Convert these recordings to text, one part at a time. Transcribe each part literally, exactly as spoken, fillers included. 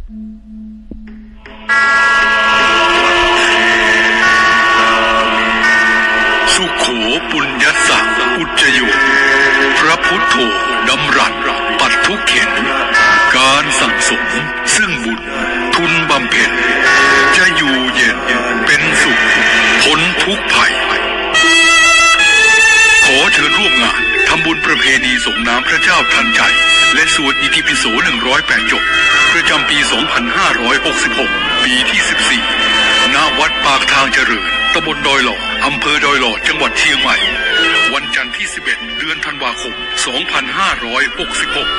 สุโข ปุญญัสสะ อุจจโย พระพุทโธ ดำรัสปัดทุกข์เข็ญ การสั่งสมซึ่งบุญ ทุนบำเพ็ญ จะอยู่เย็นเป็นสุข พ้นทุกข์ภัย ขอเชิญร่วมงานทำบุญประเพณีสรงน้ำพระเจ้าทันใจ และสวดอิติปิโสหนึ่งร้อยแปดจบ ประจำปีสองพันห้าร้อยหกสิบหก ปีที่สิบสี่ ณ วัดปากทางเจริญ ตำบลดอยหล่อ อำเภอดอยหล่อ จังหวัดเชียงใหม่ วันจันทร์ที่สิบเอ็ด เดือนธันวาคม สองพันห้าร้อยหกสิบหก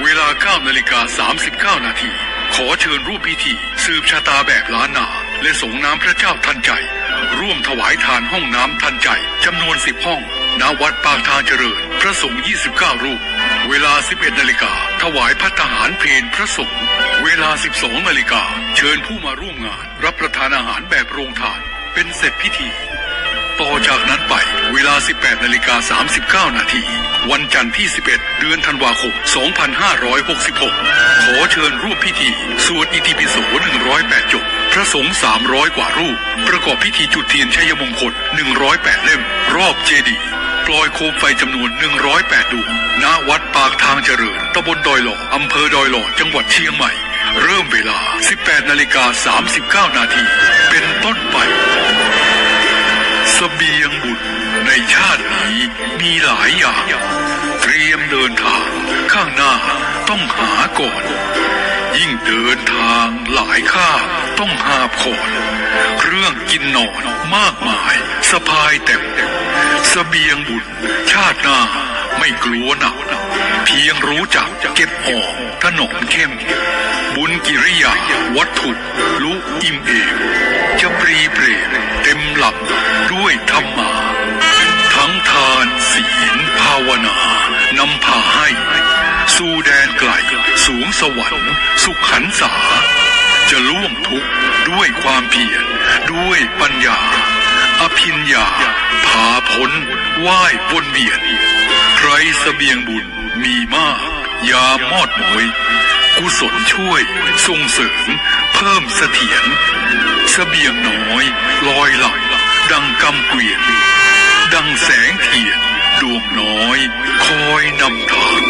เวลาเก้านาฬิกาสามสิบเก้านาที ขอเชิญร่วมพิธีสืบชะตาแบบล้านนา และสรงน้ำพระเจ้าทันใจ ร่วมถวายทานห้องน้ำทันใจ จำนวนสิบห้อง ณ วัดปากทางเจริญ พระสงฆ์ยี่สิบเก้ารูป เวลาสิบเอ็ดนาฬิกา ถวายภัตตาหารเพลพระสงฆ์ เวลาสิบสองนาฬิกา เชิญผู้มาร่วมงานรับประทานอาหารแบบโรงทาน เป็นเสร็จพิธี ต่อจากนั้นไป เวลาสิบแปดนาฬิกาสามสิบเก้านาที วันจันทร์ที่สิบเอ็ด เดือนธันวาคม สองพันห้าร้อยหกสิบหก ขอเชิญร่วมพิธีสวดอิติปิโสหนึ่งร้อยแปดจบ พระสงฆ์สามร้อยกว่ารูป ประกอบพิธีจุดเทียนชัยมงคลหนึ่งร้อยแปดเล่ม รอบเจดีย์ ปล่อยโคมไฟจำนวนหนึ่งร้อยแปดดวง ณ วัดปากทางเจริญ ตำบลดอยหล่อ อำเภอดอยหล่อ จังหวัดเชียงใหม่ เริ่มเวลาสิบแปดนาฬิกาสามสิบเก้านาที เป็นต้นไป เสบียงบุญในชาตินี้มีหลายอย่าง เตรียมเดินทาง ข้างหน้าต้องหาก่อน ยิ่งเดินทางหลายข้ามต้องหาบขอน เครื่องกินนอนมากมายสะพายเต็ม เสบียงบุญ ชาติหน้าไม่กลัวหนัก เพียงรู้จักเก็บหอมถนอมเข้ม บุญกิริยาวัตถุลุอิ่มเอม จะปรีเปรมเต็มลำด้วยธรรมา ทั้งทานศีลภาวนา นำพาให้ สู่แดนไกลสูงสวรรค์สุขหันษา จะล่วงทุกข์ด้วยความเพียร ด้วยปัญญา อภิญญา พาพ้นว่ายวนเวียน ใครเสบียงบุญมีมาก ยามมอดน้อย กุศลช่วยส่งเสริมเพิ่มเสถียร เสบียงน้อยลอยหลั่งดังกำเกวียน ดังแสงเทียนดวงน้อยคอยนำทาง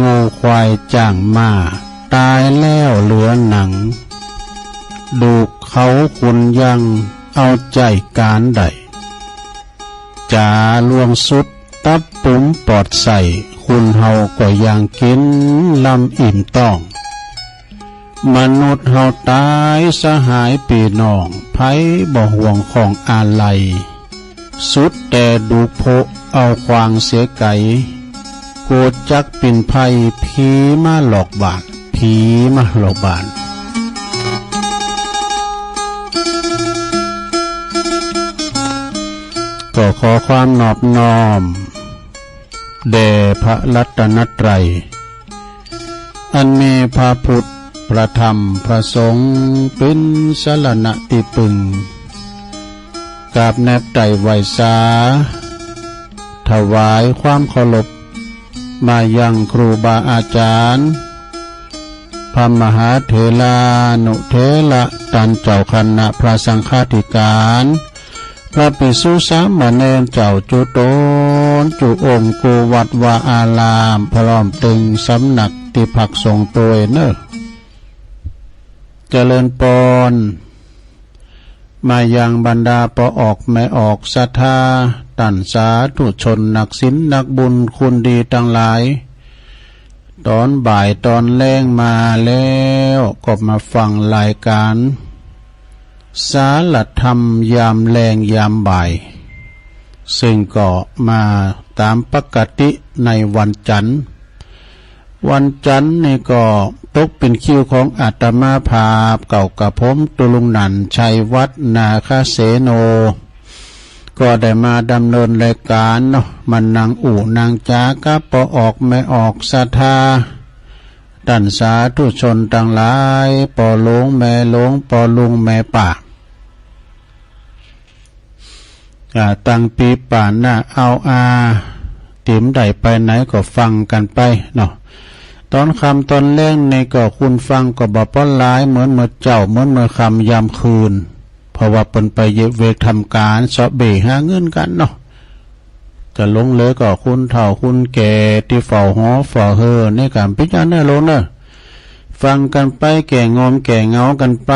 งัวควายจ้างม้า ต๋ายแล้วเหลือหนัง ดูกเขาคนยังเอาใจ๋ก๋านใด จ๋าล่วงสุด ตับปุ๋มปอดใส้ คนเฮาก็ยังกิ๋นลำอิ่มต๊อง มนุษย์เฮาต๋ายสหายปี้น้อง ใผบ่ห่วงของอาลัย สุดแต่ดูกโพะเอาควางเสียไก๋ โกรธจักปิ่นไพร่ ผีมาหลอกบ้าน ผีมาหลอกบ้าน ก็ขอความนอบน้อม แด่พระรัตนตรัย อันมีพระพุทธ พระธรรม พระสงฆ์ เป๋นสรณะตี้ปึง กราบแนบไต่ไหว้สา ถวายความเคารพ มายังครูบาอาจ๋ารย์ พระมหาเถรานุเถระ ต้านเจ้าคณะพระสังฆาธิก๋าน พระภิกษุสามเณรเจ้าจุ๊ตน จุ๊องค์ กู้วัดวาอาราม พร้อมเถิงสำนักตี้พักสงฆ์ตวยเน่อ เจริญปอน มายังบรรดาป้อออกแม่ออกศรัทธา ต้านสาธุชนนักศีลนักบุญคุณดีตังหลาย ต๋อนบ่ายต๋อนแลงมาแล้วก็มาฟังรายก๋านสารธรรมยามแลงยามบ่าย ซึ่งก็มาต๋ามปกติในวันจันทร์ วันจันทร์นี่ก็ตกเป๋นคิวของอาตมาภาพ เกล้ากระผมตุ๊ลุงหนั่น ชัยวัฒน์ นาคเสโน ก็ได้มาดำเนินรายก๋านเนาะ มานั่งอู้นั่งจ๋ากับป้อออกแม่ออกศรัทธา ต้านสาธุชนตังหลาย ป้อหลวงแม่หลวง ป้อลุงแม่ป้า อ่า ตังปี้ป้าน้าอาวอา ตี้บ่ได้ไปไหนก็ฟังกั๋นไปเนาะ ต๋อนค่ำต๋อนแลงนี่ก็คนฟังก็บ่ปอหลาย เหมือนเมื่อเจ๊า เหมือนเมื่อค่ำยามคืน เพราะว่าเปิ้นไปเยียะเวกทำก๋านเซาะเบ้หาเงินกั๋นเนาะ ก็หลงเหลือก็คนเฒ่าคนแก่ตี้เฝ้าหอเฝ้าเฮือนนี่กั๋น เป๋นอันเน่อหลวงเน่อ ฟังกั๋นไป แก้ง่วงแก้เหงากั๋นไป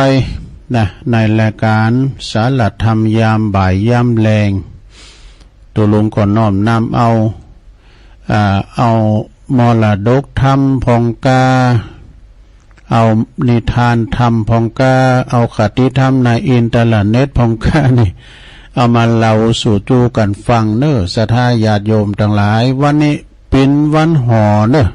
นะ ในรายก๋านสารธรรมยามบ่ายยามแลง ตุ๊ลุงก็น้อมนำเอา อ่า เอามรดกธรรมพ่องก้า เอานิทานธรรมพ่องก้า เอาคติธรรมในอินเทอร์เน็ตพ่องก้านี่ เอามาเล่าสู่จู๋กั๋นฟังเน่อ ศรัทธาญาติโยมตังหลาย วันนี้เป๋นวันห่อเน่อ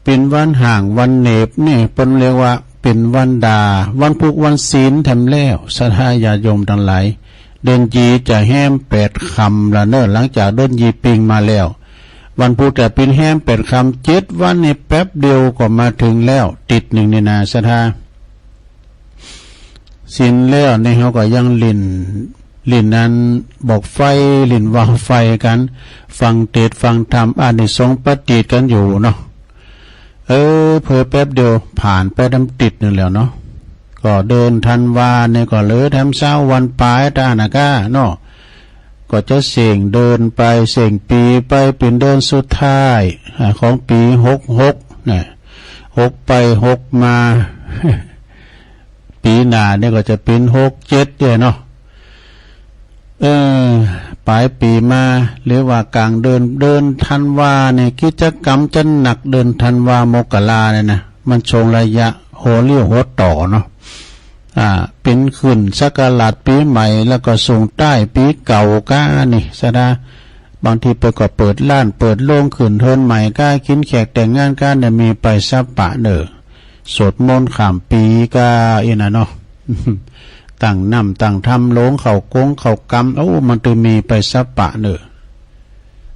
เป๋นวันห้างวันเหน็บนี่ เปิ้นเรียกว่าเป๋นวันด่า วันพูกวันศีลแถมแล้ว ศรัทธาญาติโยมตังหลาย เดือนยี่จะแฮมแปดค่ำละเน่อ หลังจากเดือนยี่ปิงมาแล้ว วันพูกจะเป๋นแฮมแปดค่ำ เจ็ดวันนี่แป๊บเดียวก็มาเถิงแล้ว ติ๊ดนึ่งนี่นา ศรัทธา ศีลแล้วนี่เฮาก็ยังหลิ้น หลิ้นอันบอกไฟ หลิ้นวาวไฟกั๋น ฟังเตสน์ฟังธรรม อานิสงส์ปะติดกั๋นอยู่เนาะ เออ เผลอแป๊บเดียวผ่านไปดำติ๊ดนึ่งแล้วเนาะ ก็เดือนธันวานี่ก็เหลือแถมซาววันป๋ายต๋าหน้าก้าเนาะ ก็จะเส้งเดือนไป เส้งปี๋ไป เป๋นเดือนสุดท้าย อ่า ของปี๋หกหกนะ หกไปหกมา ปี๋หน้านี่ก็จะเป๋นหกเจ็ดเนี่ยเนาะ เออ ป๋ายปี๋มา หรือว่ากลางเดือน เดือนธันวานี่กิจกรรมจะหนัก เดือนธันวา มกราเนี่ยนะ มันช่วงระยะหัวเลี้ยวหัวต่อเนาะ อ่า เป๋นขึ้นศักราชปี๋ใหม่ แล้วก็ส่งต้ายปี๋เก่าก้านี่ ศรัทธา บางทีเปิ้นก็เปิดฮ้านเปิดโฮง ขึ้นเฮือนใหม่ก้า กิ๋นแขกแต่งงานก้าเนี่ย มีไปสัปปะเน่อ สวดมนต์ข้ามปี๋ก้าอี้นะเนาะ ตั้งน้ำตั้งธรรม โฮงเข้ากงเข้ากำ โอ้ มันตึงมีไปสัปปะเน่อ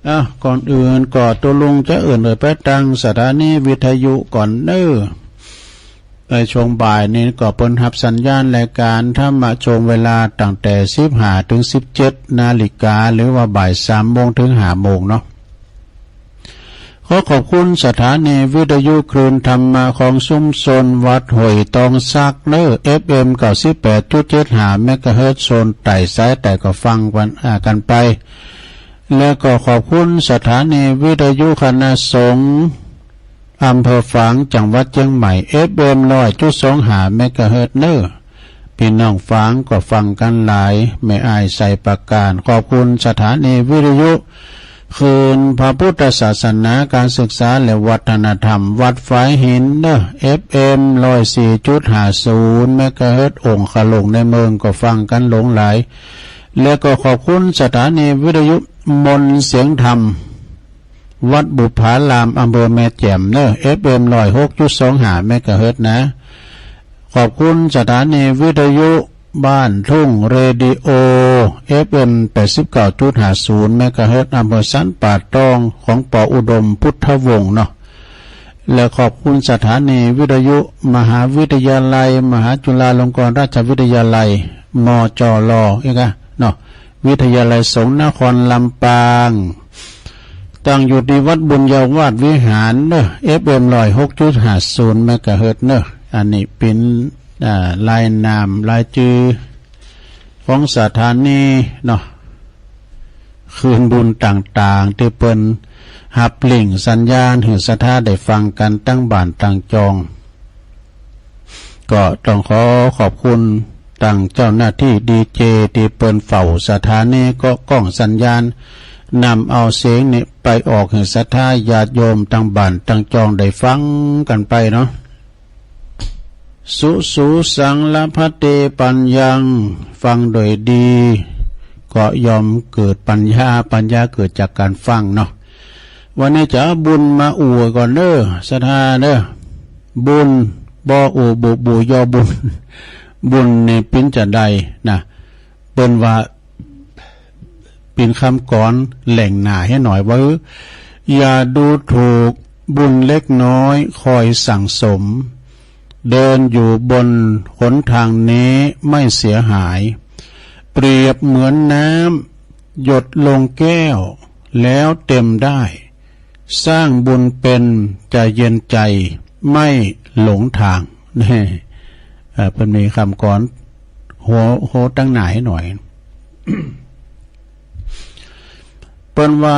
อ่ะ ก่อนอื่นก็ตุ๊ลุงจะเอิ้นเอ่ยไปตังสถานีวิทยุก่อนเน่อ ในช่วงบ่ายนี้ก็เปิ้นฮับสัญญาณรายก๋านธรรมะช่วงเวลาตั้งแต่สิบห้าเถิงสิบเจ็ดนาฬิกา หรือว่าบ่ายสามโมงเถิงห้าโมงเนาะ ขอขอบคุณสถานีวิทยุคลื่นธรรมะของชุมชนวัดห้วยตองสักเน่อ เอฟเอ็ม เก้าสิบแปดจุดเจ็ดห้าเมกะเฮิรตซ์ โซนใต้สายใต้ก็ฟังกั๋น อ่า กั๋นไป และก็ขอบคุณสถานีวิทยุคณะสงฆ์อำเภอฝางจังหวัดเจียงใหม่ เอฟเอ็ม ร้อยจุดสองห้าเมกะเฮิรตซ์เน่อ ปี้น้องฝางก็ฟังกั๋นหลาย แม่อ้ายไสยประการ ขอบคุณสถานีวิทยุคลื่นพระพุทธศาสนา การศึกษาและวัฒนธรรมวัดฝายหินเน่อ เอฟเอ็ม ร้อยสี่จุดห้าศูนย์เมกะเฮิรตซ์ องค์ขลุงในเมืองก็ฟังกั๋นหลงหลาย และก็ขอบคุณสถานีวิทยุมนต์เสียงธรรม วัดบุปผาราม อำเภอแม่แจ่มเน่อ เอฟเอ็ม ร้อยหกจุดสองห้าเมกะเฮิรตซ์นะ ขอบคุณสถานีวิทยุบ้านทุ่งเรดิโอ เอฟเอ็ม แปดสิบเก้าจุดห้าศูนย์เมกะเฮิรตซ์ อำเภอสันป่าตอง ของ ป.อุดม พุทธวงศ์เนาะ และขอบคุณสถานีวิทยุมหาวิทยาลัยมหาจุฬาลงกรณราชวิทยาลัย มจล เอกะเนาะ วิทยาลัยสงฆ์นครลำปาง ตั้งอยู่ตี้วัดบุญญาวาสวิหารเน่อ เอฟเอ็ม ร้อยหกจุดห้าศูนย์เมกะเฮิรตซ์เน่อ อันนี้เป๋น อ่า รายนามรายจื้อของสถานีเนาะ คลื่นบุญต่างๆ ตี้เปิ้นฮับลิงก์สัญญาณหื้อศรัทธาได้ฟังกั๋นตังบ้านตังจอง ก็ต้องขอขอบคุณตังเจ้าหน้าตี้ดีเจตี้เปิ้นเฝ้าสถานี ก็ก้องสัญญาณ นำเอาเสียงนี้ไปออกหื้อศรัทธาญาติโยมตังบ้านตังจองได้ฟังกั๋นไปเนาะ สุ สุ สัง ละ พะเต ปัญญัง ฟังโดยดี ก็ย่อมเกิดปัญญา ปัญญาเกิดจากก๋านฟังเนาะ วันนี้จะเอาบุญมาอู้ก่อนเน้อ ศรัทธาเน้อ บุญ บอ อู่ บุ บู่ ยอ บุญ บุญนี่เป๋นจาใดนะ เปิ้นว่า เป๋นกำกรแหล่งหน้าหื้อหน่อยว่า อย่าดูถูกบุญเล็กน้อยคอยสั่งสม เดินอยู่บนหนทางนี้ไม่เสียหาย เปรียบเหมือนน้ำหยดลงแก้วแล้วเต็มได้ สร้างบุญเป็นจะเย็นใจไม่หลงทาง นี่ เอ่อ เปิ้นมีกำกร โห โห ตังหน้าหื้อหน่อย เปิ้นว่า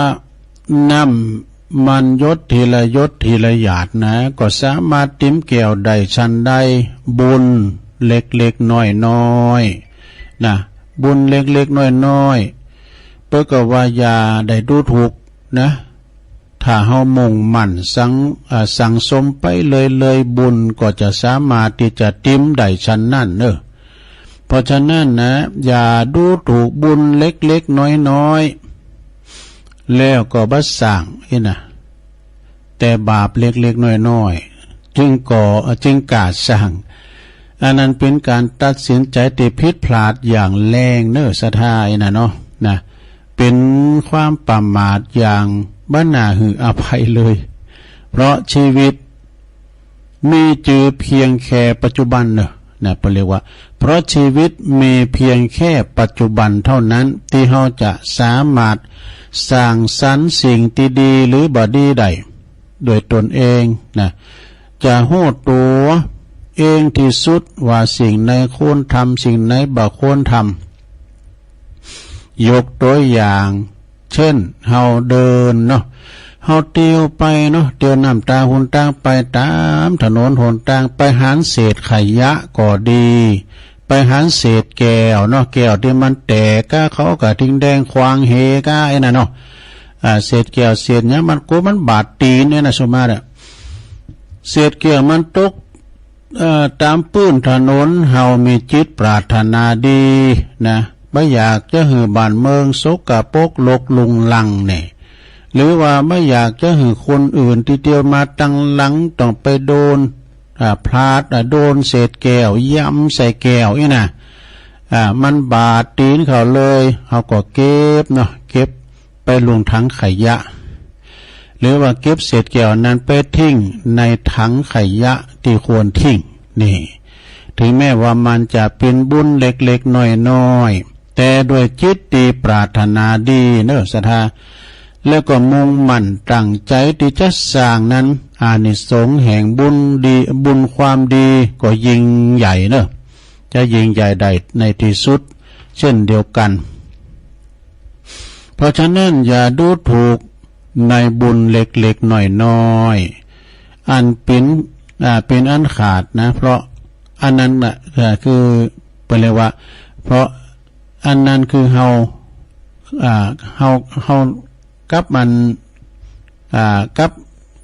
น้ำมันหยดทีละหยดทีละหยาดนะ ก็สามารถเต็มแก้วได้ฉันใด บุญเล็กๆ น้อยๆ นะ บุญเล็กๆ น้อยๆ เปิ้นก็ว่าอย่าได้ดูถูกนะ ถ้าเฮามุ่งมั่นสั่ง อ่า สั่งสมไปเรื่อยๆ บุญก็จะสามารถตี้จะเต็มได้ฉันนั้นเน้อ เพราะฉะนั้นนะ อย่าดูถูกบุญเล็กๆ น้อยๆ แล้วก็บ่สร้างอี้นะ แต่บาปเล็กๆ น้อยๆ จึงก่อ จึงกล้าสร้าง อันนั้นเป๋นก๋านตัดสินใจ๋ตี้ผิดพลาดอย่างแรงเน้อ ศรัทธาอี้นะเนาะ นะ เป๋นความประมาทอย่างบ่น่าหื้ออภัยเลย เพราะชีวิต มีจื้อเพียงแค่ปัจจุบันเน้อ นะ เปิ้นเรียกว่า เพราะชีวิตมีเพียงแค่ปัจจุบันเท่านั้น ตี้เฮาจะสามารถสร้างสรรค์สิ่งตี้ดีหรือบ่ดีได้ ด้วยตนเองนะ จะฮู้ตั๋วเองตี้สุดว่าสิ่งใดควรทำ สิ่งใดบ่ควรทำ ยกตั๋วอย่าง เจ้น เฮาเดินเนาะ เฮาเตียวไปเนาะ เตียวน้ำต๋าหนตางไปต๋ามถนนหนตาง ไปหันเศษขยะก็ดี ไปหันเศษแก้วเนาะ แก้วตี้มันแตกก้า เขาก็ทิ้งแดงขว้างเหก้า ไอ้นั่นเนาะ อ่า เศษแก้วเศษหยังมัน กั๋วมันบาดตี๋น ไอ้นั่น ส่วนมากอะ เศษแก้วมันตก เอ่อ ต๋ามปื้นถนน เฮามีจิตปรารถนาดีนะ บ่อยากจะหื้อบ้านเมืองสกปรกรกรุงรังนี่ หรือว่าบ่อยากจะหื้อคนอื่นตี้เตียวมาตังหลังต้องไปโดน อ่า พลาด อ่า โดนเศษแก้วย้ำใส่แก้วอี้นะ อ่า มันบาดตี๋นเขาเลย เฮาก็เก็บเนาะ เก็บ ไปลงถังขยะ หรือว่าเก็บเศษแก้วนั้นไปทิ้งในถังขยะตี้ควรทิ้ง นี่ ถึงแม้ว่ามันจะเป๋นบุญเล็กๆ น้อยๆ แต่ด้วยจิตตี้ปรารถนาดีเน้อ ศรัทธา แล้วก็มุ่งมั่นตั้งใจ๋ตี้จะสร้างนั้น อานิสงส์แห่งบุญดี บุญความดีก็ยิ่งใหญ่เน้อ จะยิ่งใหญ่ได้ในตี้สุดเช่นเดียวกั๋น เพราะฉะนั้นอย่าดูถูกในบุญเล็กๆ น้อยๆ อันเป๋น อ่า เป๋นอันขาดนะ เพราะอันนั้นน่ะ อ่า คือเปิ้นเรียกว่า เพราะอันนั้นคือเฮา อ่า เฮา เฮากับมัน อ่า กับ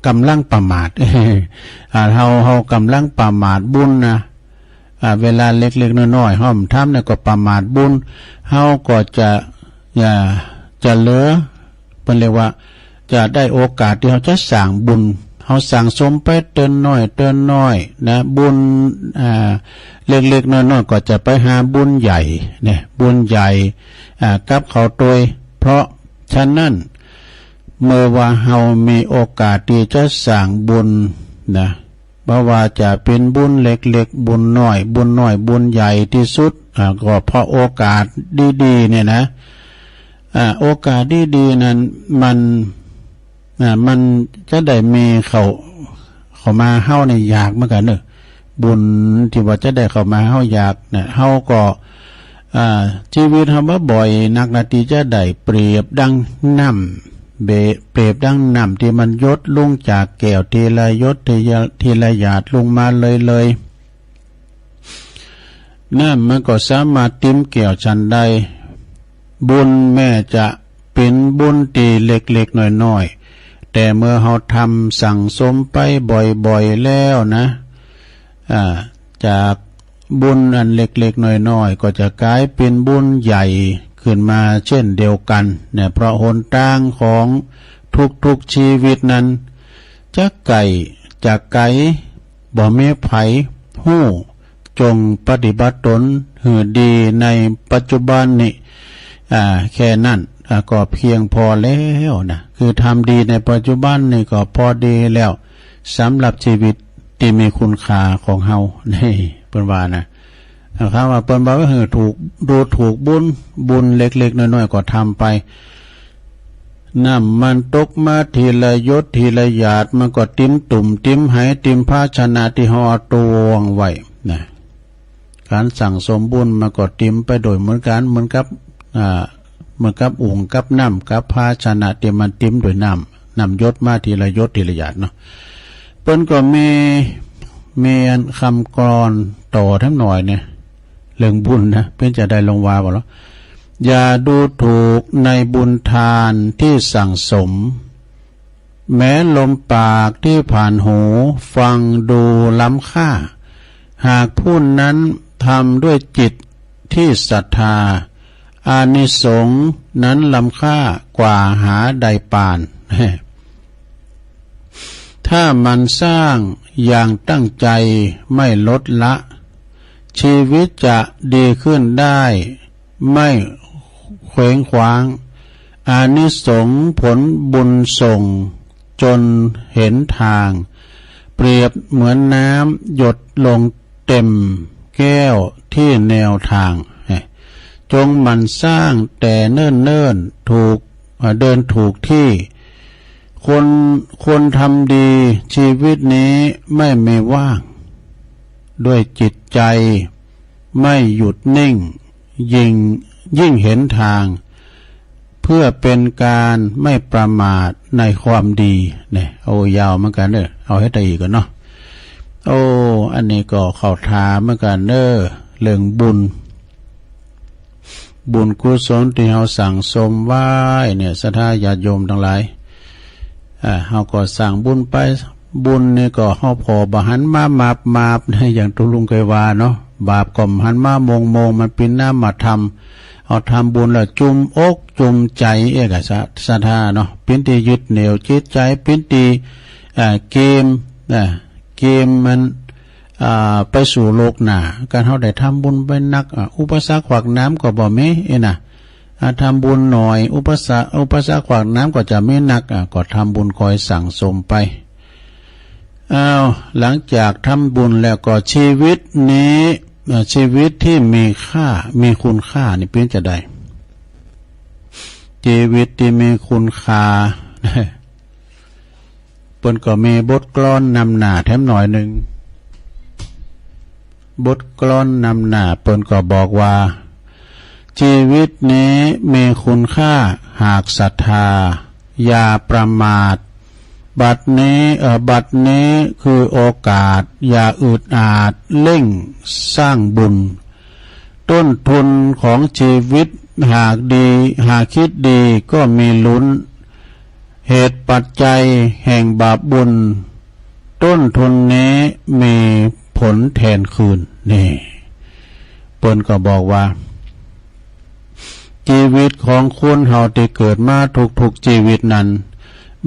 ก๋ำลังประมาท อ่า เฮา เฮาก๋ำลังประมาทบุญนะ อ่า เวลาเล็กๆ น้อยๆ เฮาบ่ทำเนี่ยก็ประมาทบุญ เฮาก็จะ อ่า จะเหลือ เปิ้นเรียกว่า จะได้โอกาสตี้เฮาจะสร้างบุญ เฮาสั่งสมไปเติมน้อยเติมน้อยนะ บุญ อ่า เล็กๆ น้อยๆ ก็จะไปหาบุญใหญ่เนี่ย บุญใหญ่ อ่า กับเขาตวย เพราะฉะนั้น เมื่อว่าเฮามีโอกาสตี้จะสร้างบุญนะ บ่ว่าจะเป๋นบุญเล็กๆ บุญน้อย บุญน้อย บุญใหญ่ตี้สุด อ่า ก็เพราะโอกาสดีๆ เนี่ยนะ อ่า โอกาสดีๆ นั้นมัน อ่า มันจะได้มีเข้า เข้ามาเฮาเนี่ยยากเหมือนกั๋นเนาะ บุญตี้ว่าจะได้เข้ามาเฮายากนะ เฮาก็ อ่า ชีวิตเฮาบ่บ่อยนักนะตี้จะได้ เปรียบดังน้ำ เบะ เปรียบดังน้ำตี้มันหยดลงจากแก้วทีละหยด ทีละ ทีละหยาดลงมาเลยๆ น้ำมันก็สามารถเต็มแก้วฉันใด บุญแม้จะเป ป๋นบุญตี้เล็กๆ น้อยๆ แต่เมื่อเฮาทำสั่งสมไปบ่อยๆ แล้วนะ อ่า จากบุญอันเล็กๆ น้อยๆ ก็จะก๋ายเป๋นบุญใหญ่ขึ้นมาเช่นเดียวกั๋นเนี่ย เพราะหนตางของทุกๆ ชีวิตนั้น จะใก้จะไก๋ บ่มีใผฮู้ จงปฏิบัติตนหื้อดีในปัจจุบันนี้ อ่า แค่นั้น อ่า ก็เพียงพอแล้วนะ คือทำดีในปัจจุบันนี้ก็พอดีแล้ว สำหรับชีวิตตี้มีคุณค่าของเฮา นี่เปิ้นว่านะ นะครับ ว่าเปิ้นว่าหื้อถูก ดูถูกบุญ บุญเล็กๆ น้อยๆ ก็ทำไป น้ำมันตกมาทีละหยดทีละหยาด มันก็ติ้มตุ่ม ติ้มไห ติ้มภาชนะตี้เฮาเอาตวงไว้นะ ก๋านสั่งสมบุญมันก็ติ้มไปโดยเหมือนกั๋น เหมือนกับ อ่า เหมือนกับอุ๋งกับน้ำ กับภาชนะตี้มันติ้มโดยน้ำ น้ำหยดมาทีละหยดทีละหยาดเนาะ เปิ้นก็มี มีอันกำกลอนต่อแถมหน่อยเนี่ย เรื่องบุญนะ เปิ้นจะได้ลงว่าบ่ลอ อย่าดูถูกในบุญทานที่สั่งสม แม้ลมปากที่ผ่านหู ฟังดูล้ำค่า หากผู้นั้นทำด้วยจิตที่ศรัทธา อานิสงส์นั้นล้ำค่ากว่าหาได้ปาน ถ้าหมั่นสร้างอย่างตั้งใจไม่ลดละ ชีวิตจะดีขึ้นได้ไม่เคว้งคว้าง อานิสงส์ผลบุญส่งจนเห็นทาง เปรียบเหมือนน้ำหยดลงเต็มแก้วที่แนวทาง จงหมั่นสร้างแต่เนิ่นๆ ถูก เอ่อ เดินถูกที่ คน คนทำดีชีวิตนี้ไม่มีว่าง ด้วยจิตใจไม่หยุดนิ่ง ยิ่ง ยิ่งเห็นทาง เพื่อเป็นการไม่ประมาทในความดี เนี่ย โอ้ ยาวเหมือนกั๋นเน้อ เอาหื้อตะอี้ก่อนเนาะ โอ้ อันนี้ก็เข้าท่าเหมือนกั๋นเน้อ เรื่องบุญ บุญกุศลตี้เฮาสั่งสมไว้เนี่ย ศรัทธาญาติโยมตังหลาย อ่า เฮาก็สร้างบุญไป บุญนี่ก็เฮาผ่อบ่หันมามาบๆ นะ อย่างตุ๊ลุงเคยว่าเนาะ บาปก็บ่หันมามองๆ มันเป๋นนามธรรม เฮาทำบุญแล้วจุ่มอกจุ่มใจ๋ เอกะ ศรัทธาเนาะ เป๋นตี้ยึดเหนี่ยวจิตใจ๋ เป๋นตี้ อ่า เกม อ่า เกมมัน อ่า ไปสู่โลกหน้า ก๋านเฮาได้ทำบุญไปนัก อ่า อุปสรรคขวากหนามก็บ่มี เอ้ยนะ อ่า ทำบุญหน่อย อุปสรรค อุปสรรคขวากหนามก็จะมีนัก อ่า ก็ทำบุญคอยสั่งสมไป อ้าว หลังจากทำบุญแล้วก็ชีวิตนี้ เอ่อ ชีวิตที่มีค่า มีคุณค่านี่เป๋นจาใด ชีวิตตี้มีคุณค่า เปิ้นก็มีบทกลอนนำหน้าแถมหน่อยนึ่ง บทกลอนนำหน้าเปิ้นก็บอกว่า ชีวิตนี้มีคุณค่าหากศรัทธา อย่าประมาท บัดนี้ เอ่อ บัดนี้คือโอกาส อย่าอืดอาด เร่งสร้างบุญ ต้นทุนของชีวิตหากดี หากคิดดีก็มีลุ้น เหตุปัจจัยแห่งบาปบุญ ต้นทุนนี้มีผลแทนคืน นี่ เปิ้นก็บอกว่า ชีวิตของคนเฮาตี้เกิดมาทุกๆ ชีวิตนั้น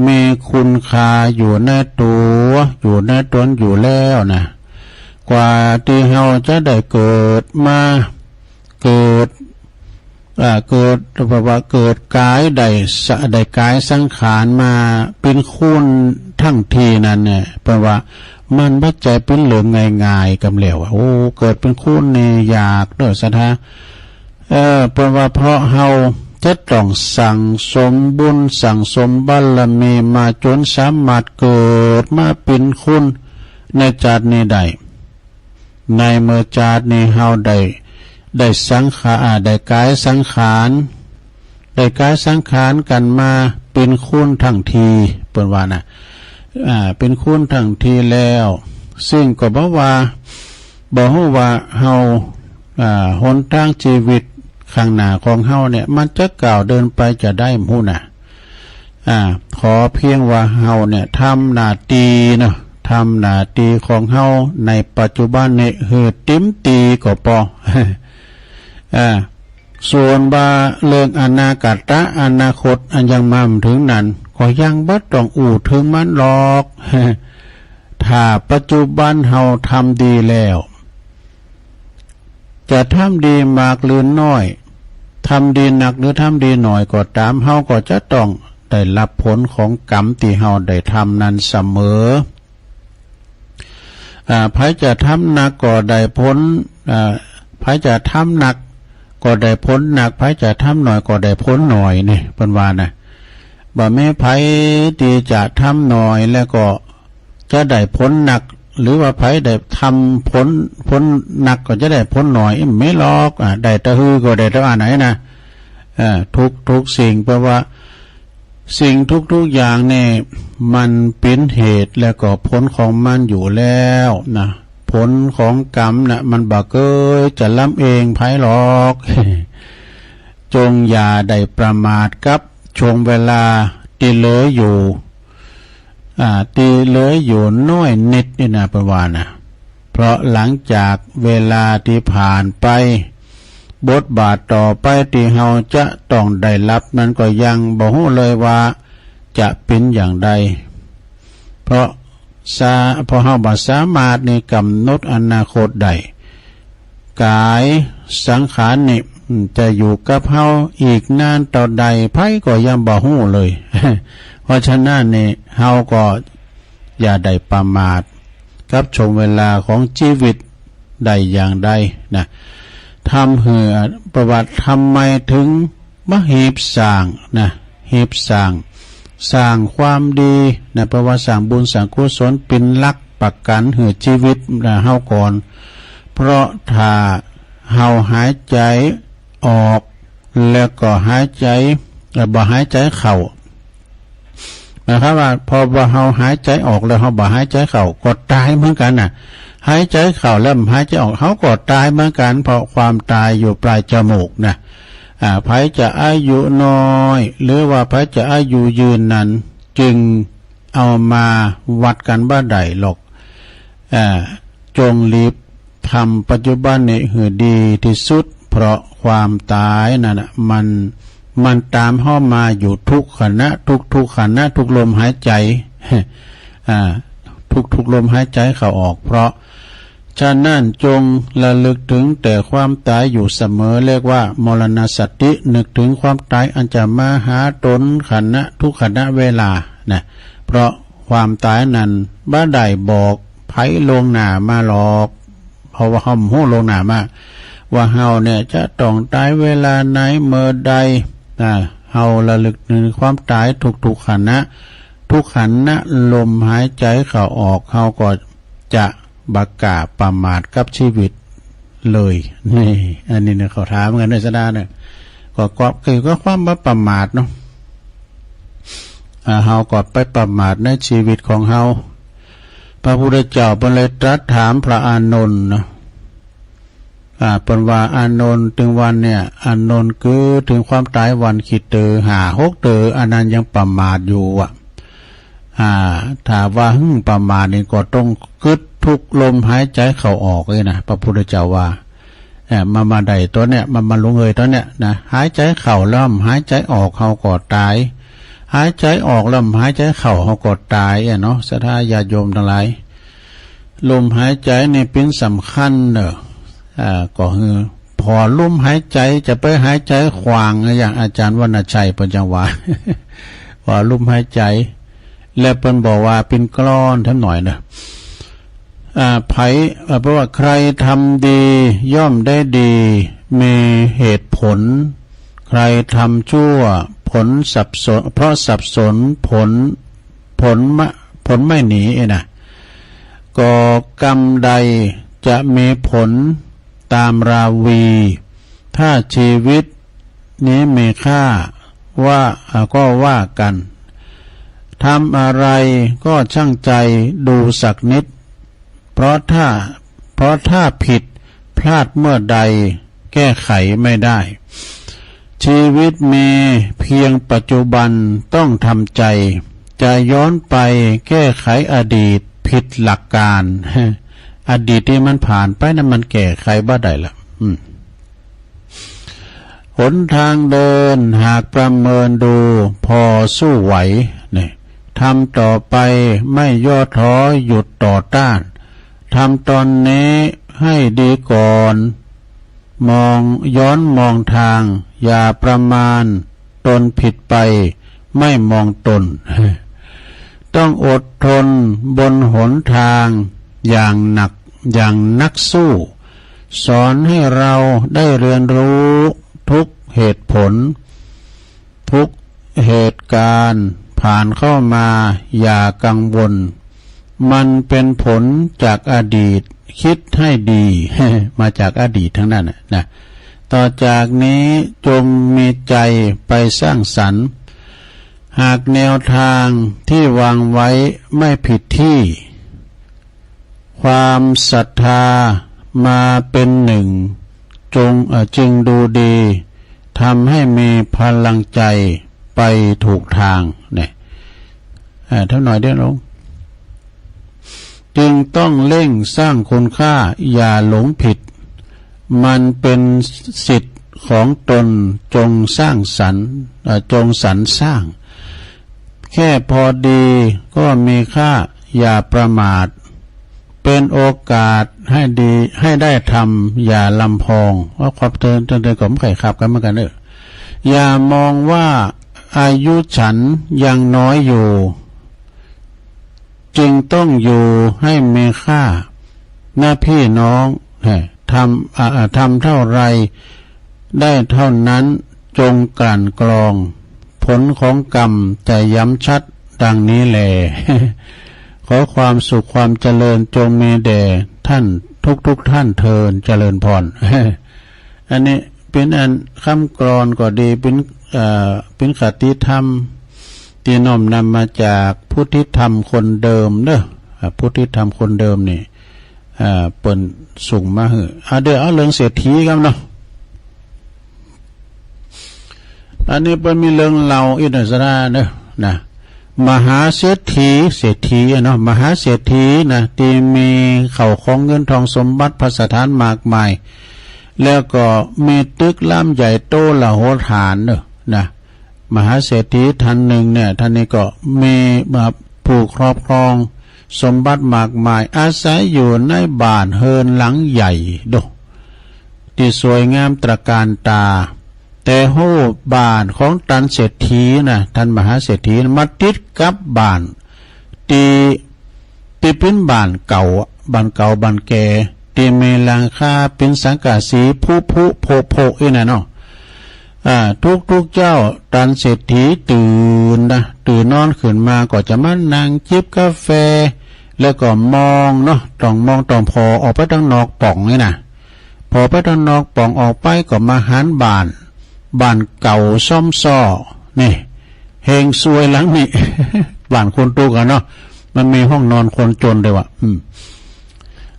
มีคุณค่าอยู่ในตั๋ว อยู่ในตนอยู่แล้วนะ กว่าตี้เฮาจะได้เกิดมา เกิด อ่า เกิด แบบว่าเกิดก๋ายได้สะ ได้ก๋ายสังขารมาเป๋นคนตังทีนั้นเนี่ย เปิ้นว่ามันบ่ใจ้เป๋นเรื่องง่ายๆ กำแล้วอะ โอ้ เกิดเป๋นคนนี่ยากเน้อศรัทธา เออ เปิ้นว่าเพราะเฮาจะต้องสั่งสมบุญ สั่งสมบารมีมาจ๋นสามารถเกิดมาเป๋นคนในจาตินี้ได้ ในเมื่อจาตินี้เฮาได้ ได้สังขา อ่า ได้ก๋ายสังขาร ได้ก๋ายสังขารกั๋นมาเป๋นคนตังที เปิ้นว่านะ อ่า เป๋นคนตังทีแล้ว ซึ่งก็บ่ว่า บ่ฮู้ว่าเฮา อ่า หนตางชีวิต ข้างหน้าของเฮาเนี่ย มันจะก้าวเดินไปจาใดบ่ฮู้นะ อ่า ขอเพียงว่าเฮาเนี่ย ทำหน้าตี้เนาะ ทำหน้าตี้ของเฮาในปัจจุบันนี้หื้อเต๋มตี้ก็ปอ อ่า ส่วนว่าเรื่องอนาคต อนาคตอันยังมาบ่เถิงนั้น ก็ยังบ่ต้องอู้เถิงมันหรอก ถ้าปัจจุบันเฮาทำดีแล้ว จะทำดีมากหรือน้อย ทำดีนักหรือทำดีน้อยก็ต๋าม เฮาก็จะต้องได้ฮับผลของกรรมตี้เฮาได้ทำนั้นเสมอ อ่า ใผจะทำนักก็ได้ผล อ่า ใผจะทำนักก็ได้ผลนัก ใผจะทำน้อยก็ได้ผลน้อยนี่ เปิ้นว่านะ บ่มีใผตี้จะทำน้อยแล้วก็จะได้ผลนัก หรือว่าใผได้ทำผล ผลนักก็จะได้ผลน้อย บ่มีหรอก อ่า ได้ตะหือก็ได้ตะอันไหนนะ เอ่อ ทุก ทุกสิ่ง เพราะว่าสิ่งทุกๆ อย่างนี่ มันเป๋นเหตุแล้วก็ผลของมันอยู่แล้วนะ ผลของกรรมน่ะ มันบ่เกยจะลำเอียงใผหรอก จงอย่าได้ประมาทกับช่วงเวลาตี้เหลืออยู่ อ่า ตี้เหลืออยู่น้อยนิดนี่นะ เปิ้นว่านะ เพราะหลังจากเวลาตี้ผ่านไป บทบาทต่อไปตี้เฮาจะต้องได้ฮับนั้นก็ยังบ่ฮู้เลยว่าจะเป๋นอย่างใด เพราะสา เพราะเฮาบ่สามารถนี่กำหนดอนาคตได้ ก๋ายสังขารนี่ อืม จะอยู่กับเฮาอีกนานเต้าใด ใผก็ยังบ่ฮู้เลย เพราะฉะนั้นนี่ เฮาก็อย่าได้ประมาทกับช่วงเวลาของจีวิตได้อย่างใดนะ ทำหื้อ ประวัติทำไมถึงมาหีบสร้างนะ หีบสร้าง สร้างความดีนะ เพราะว่าสร้างบุญสร้างกุศลเป๋นหลักประกั๋นหื้อจีวิตนะ เฮาก่อน เพราะถ้าเฮาหายใจ๋ออก แล้วก็หายใจ๋ เอ่อ บ่หายใจ๋เข้า หมายความว่า พอว่าเฮาหายใจ๋ออกแล้วเฮาบ่หายใจ๋เข้า ก็ต๋ายเหมือนกั๋นน่ะ หายใจ๋เข้าแล้วบ่หายใจ๋ออก เฮาก็ต๋ายเหมือนกั๋น เพราะความต๋ายอยู่ปลายจมูกนะ อ่า ใผจะอายุน้อย หรือว่าใผจะอายุยืนนั้น จึงเอามาวัดกั๋นบ่ได้หรอก อ่า จงรีบทำปัจจุบันนี้หื้อดีตี้สุด เพราะความต๋ายนั้นน่ะ มัน มันต๋ามเฮามาอยู่ทุกขณะ ทุกๆ ขณะ ทุกลมหายใจ๋ อ่า ทุกๆ ลมหายใจ๋เข้าออก เพราะฉะนั้นจงระลึกถึงแต่ความต๋ายอยู่เสมอ เรียกว่ามรณสติ นึกถึงความต๋ายอันจะมาหาต๋นขณะ ทุกขณะเวลานะ เพราะความต๋ายนั้นบ่ได้บอกใผล่วงหน้ามาหรอก เพราะว่าเฮาบ่ฮู้ล่วงหน้ามา ว่าเฮาเนี่ยจะต้องต๋ายเวลาไหนเมื่อใด อ่า เฮาระลึกถึงความต๋ายทุกๆ ขณะ ทุกขณะลมหายใจ๋เข้าออก เฮาก็จะบ่กล้าประมาทกับจีวิตเลย นี่ อันนี้เนี่ยเขาถามกั๋นด้วยซะนะเนี่ย ก็ ก็ เกี่ยวกับความบ่ประมาทเนาะ อ่า เฮาก็ไปประมาทในจีวิตของเฮา พระพุทธเจ้าเปิ้นเลยตรัสถามพระอานนท์เนาะ อ่า เปิ้นว่า อานนท์ ตึงวันเนี่ย อานนท์กึ๊ดเถิงความต๋ายวันขี้เต๋อห้าหกเต๋อ อันนั้นยังประมาทอยู่อะ อ่า ถ้าว่าหึ่งประมาทนี่ก็ต้องกึ๊ดทุกลมหายใจ๋เข้าออกเลยนะ พระพุทธเจ้าว่า เอ่อ มา มาได้ต๋อนเนี้ย มา มาลงเอยต๋อนเนี้ยนะ หายใจ๋เข้าแล้วบ่หายใจ๋ออก เฮาก็ต๋าย หายใจ๋ออกแล้วบ่หายใจ๋เข้า เฮาก็ต๋ายอะเนาะ ศรัทธาญาติโยมตังหลาย ลมหายใจ๋นี่เป๋นสำคัญเนาะ อ่า ก็คือ ผ่อลมหายใจ๋ จะไปหายใจ๋ขว้าง อย่างอาจ๋ารย์วรรณชัยเปิ้นจั่งว่า ผ่อลมหายใจ๋ และเปิ้นบอกว่าเป๋นกลอนแถมหน่อยเนาะ อ่า ใผ อ่า แปลว่า ใครทำดีย่อมได้ดี มีเหตุผล ใครทำชั่วผลสับสน เพราะสับสนผล ผลมะ ผลไม่หนีเองนะ ก่อกรรมใดจะมีผลตามราวี ถ้าชีวิตนี้มีค่าว่า อ่า ก็ว่ากัน ทำอะไรก็ชั่งใจดูสักนิด เพราะถ้า เพราะถ้าผิดพลาดเมื่อใด แก้ไขไม่ได้ ชีวิตมีเพียงปัจจุบันต้องทำใจ จะย้อนไปแก้ไขอดีตผิดหลักการ อดีตตี้มันผ่านไปนั้นมันแก้ไขบ่ได้ละ อืม หนทางเดินหากประเมินดูพอสู้ไหว เนี่ย ทำต่อไปไม่ย่อท้อหยุดต่อต้าน ทำตอนนี้ให้ดีก่อน มอง ย้อนมองทาง อย่าประมาณตนผิดไป ไม่มองตน ต้องอดทนบนหนทางอย่างหนัก อย่างนักสู้ สอนให้เราได้เรียนรู้ทุกเหตุผล ทุกเหตุการณ์ผ่านเข้ามา อย่ากังวล มันเป็นผลจากอดีต คิดให้ดี มาจากอดีตทั้งนั้นน่ะนะ ต่อจากนี้จงมีใจไปสร้างสรรค์ หากแนวทางที่วางไว้ไม่ผิดที่ ความศรัทธามาเป็นหนึ่ง จง เอ่อ จึงดูดี ทำให้มีพลังใจไปถูกทาง เนี่ย อ่า เท่าหน่อยเดียวลง จึงต้องเร่งสร้างคุณค่า อย่าหลงผิด มันเป็นสิทธิ์ของตน จงสร้างสรรค์ เอ่อ จงสรรสร้าง แค่พอดีก็มีค่า อย่าประมาท เป็นโอกาสให้ดี ให้ได้ทำ อย่าลำพอง ว่าความเจริญ เจริญก็ไม่ค่อยขับกันเหมือนกันเนอะ อย่ามองว่าอายุฉันยังน้อยอยู่ จึงต้องอยู่ให้มีค่า นะพี่น้อง ฮะ ทำ อ่า อ่า ทำเท่าไรได้เท่านั้น จงกลั่นกรอง ผลของกรรมจะย้ำชัดดังนี้แล ขอความสุขความเจริญจงมีแด่ท่านทุกๆ ท่านเทอญ เจริญพร อันนี้เป๋นอันกำกลอนก็ดี เป๋น เอ่อ เป๋นคติธรรม ตี้น้อมนำมาจากพุทธิธรรมคนเดิมเนอะ อ่า พุทธิธรรมคนเดิมนี่ อ่า เปิ้นส่งมาหื้อ อ่า เดี๋ยวเอาเรื่องเศรษฐีก่อนเนาะ อันนี้เปิ้นมีเรื่องเล่าอิกหน้อยสะดาเนอะ นะ มหาเศรษฐี เศรษฐีอะเนาะ มหาเศรษฐีนะ ตี้มีเข้าของเงินทองสมบัติภัสถานมากมาย แล้วก็มีตึกล้ำใหญ่โตมโหฬารเนอะ นะ มหาเศรษฐีท่านนึ่งเนี่ย ต้านนี้ก็มี อ่า ผู้ครอบครองสมบัติมากมาย อาศัยอยู่ในบ้านเฮือนหลังใหญ่โด ตี้สวยงามตระการต๋า แต่ฮู้บ้านของต้านเศรษฐีนะ ต้านมหาเศรษฐีนะ มาติดกับบ้านตี้ ตี้เป๋นบ้านเก่าอะ บ้านเก่าบ้านแก่ ตี้มีหลังคาเป๋นสังกะสีผุผุโผะโผะอี้น่ะเนาะ อ่า ทุกๆ เจ๊าต้านเศรษฐีตื่นนะ ตื่นนอนขึ้นมาก็จะมานั่งจิบกาแฟ แล้วก็มองเนาะ ต้องมองต้องผ่อออกไปตางนอกป่องนี่นะ ผ่อไปตางนอกป่องออกไปก็มาหันบ้าน บ้านเก่าซ้อมซ้อ นี่ เฮงซวยหลังนี้ บ้านคนตุ๊กอะเนาะ มันมีห้องนอนคนจนด้วยว่ะ อืม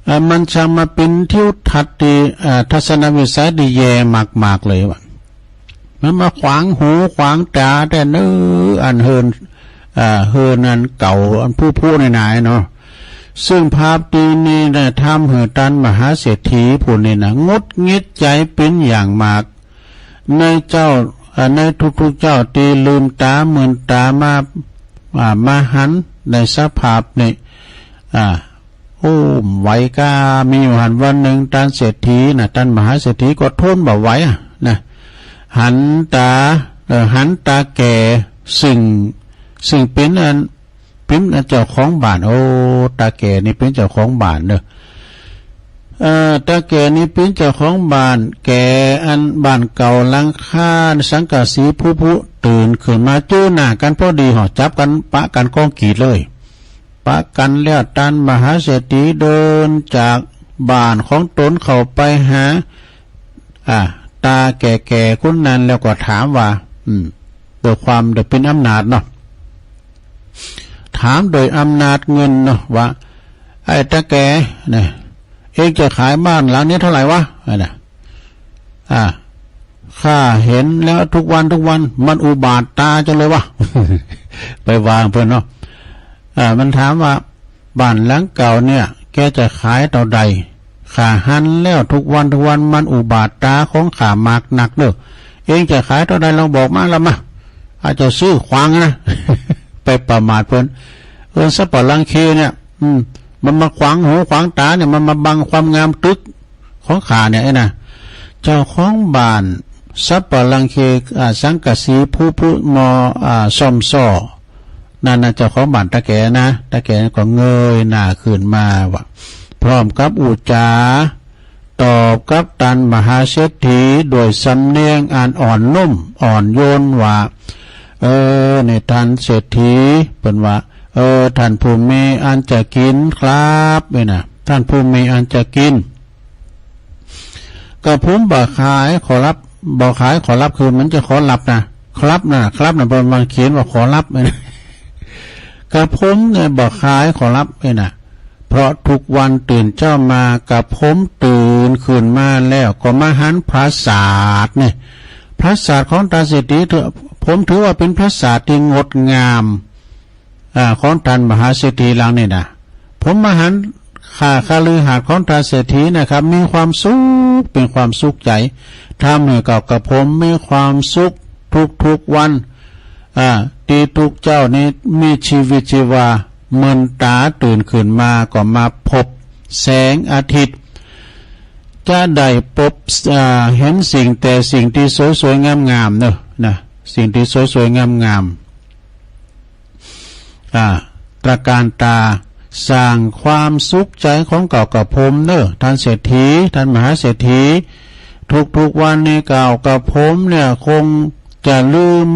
อ่า มันช่างมาเป๋นทิวทัศน์ตี้ อ่า ทัศนวิสัยตี้แย่มากๆ เลยว่ะ มันมาขวางหูขวางต๋าแต๊เนอะ อันเฮือน อ่า เฮือนอันเก่า อันผุผุหน่ายๆ เนาะ ซึ่งภาพตี้นี้นะ ทำหื้อต้านมหาเศรษฐีผู้นี้นะ หงุดหงิดใจ๋เป๋นอย่างมาก ในเจ้า อ่า ในทุกๆ เจ๊าตี้ลืมต๋ามืนต๋ามา อ่า มาหันในสภาพนี้ อ่า โอ้ ไหวก้า มีอยู่หั้นวันนึ่ง ต้านเศรษฐีนะ ต้านมหาเศรษฐีก็ทนบ่ไหวอะนะ หันต๋า เอ่อ หันต๋าแก่ ซึ่ง ซึ่งเป๋นอัน เป๋นอันเจ้าของบ้าน โอ้ ต๋าแก่นี่เป๋นเจ้าของบ้านเนอะ เอ่อ ต๋าแก่นี่เป๋นเจ้าของบ้าน แก่อันบ้านเก่าหลังคาสังกะสีผุผุ ตื่นขึ้นมาเจอหน้ากั๋นพอดี หอจับกั๋นปะกั๋นก้องกรีดเลย ปะกั๋นแล้วต้านมหาเศรษฐีเดินจากบ้านของตนเข้าไปหา อ่า ต๋าแก่ๆ คนนั้นแล้วก็ถามว่า อืม ด้วยความ ด้วยเป๋นอำนาจเนาะ ถามโดยอำนาจเงินเนาะว่า ไอ้ต๋าแก่นะ เอ็งจะขายบ้านหลังนี้เท่าไหร่วะ อ่ะนะ อ่า ข้าหันแล้วทุกวันทุกวัน มันอุบาทต๋าจังเลยวะ ไปว่าเปิ้นเนาะ อ่า มันถามว่า บ้านหลังเก่าเนี่ย แกจะขายเต้าใด ข้าหันแล้วทุกวันทุกวัน มันอุบาทต๋าของข้ามากนักเน่อ เองจะขายเต้าใด ลองบอกมาละมา ข้าจะซื้อขวางนะ ไปประมาทเปิ้น เออ สัปปะรังเคเนี่ย อืม มันมาขวางหูขวางต๋าเนี่ย มันมาบังความงามตึกของข้าเนี่ย ไอ้น่ะ เจ้าของบ้านสัปปะรังเค อ่า สังกะสีผุผุมอ อ่า ซ่อมซ้อ นั่นน่ะ เจ้าของบ้านต๋าแก่นะ ต๋าแก่ก็เงยหน้าขึ้นมาว่า พร้อมกับอู้จ๋า ตอบกับต้านมหาเศรษฐีด้วยสำเนียงอันอ่อนนุ่มอ่อนโยนว่า เออ นี่ต้านเศรษฐี เปิ้นว่า เออ ต้านผู้มีอันจะกิ๋นครับ นี่น่ะ ต้านผู้มีอันจะกิ๋น กระผมบ่ขายขอรับ บ่ขายขอรับ คือมันจะขอรับนะ ครับน่ะ ครับน่ะ เปิ้นมาเขียนว่าขอรับ นี่น่ะ กระผมเนี่ยบ่ขายขอรับ นี่น่ะ เพราะทุกวันตื่นเจ๊ามา กระผมตื่นขึ้นมาแล้วก็มาหันปราสาทเนี่ย ปราสาทของต้านเศรษฐีเถอะ ผมถือว่าเป๋นปราสาทตี้งดงาม อ่า ของต้านมหาเศรษฐีหลังนี่น่ะ ผมมาหันข้าคฤหาสน์ของต้านเศรษฐีนะครับ มีความสุข เป๋นความสุขใจ๋ ทำหื้อเก่ากระผมมีความสุขทุกๆ วัน อ่า ตี้ทุกเจ๊านี้มีชีวิตชีวา เมินต๋าตื่นขึ้นมาก็มาพบแสงอาทิตย์ จะได้พบ อ่า หันสิ่งแต่สิ่งตี้สวยๆ งามๆ เน่อ นะ สิ่งตี้สวยๆ งามๆ อ่า ตระการต๋า สร้างความสุขใจ๋ของเก่ากระผมเน่อ ต้านเศรษฐี ต้านมหาเศรษฐี ทุกๆ วันนี้เก่ากระผมเนี่ยคงจะลืม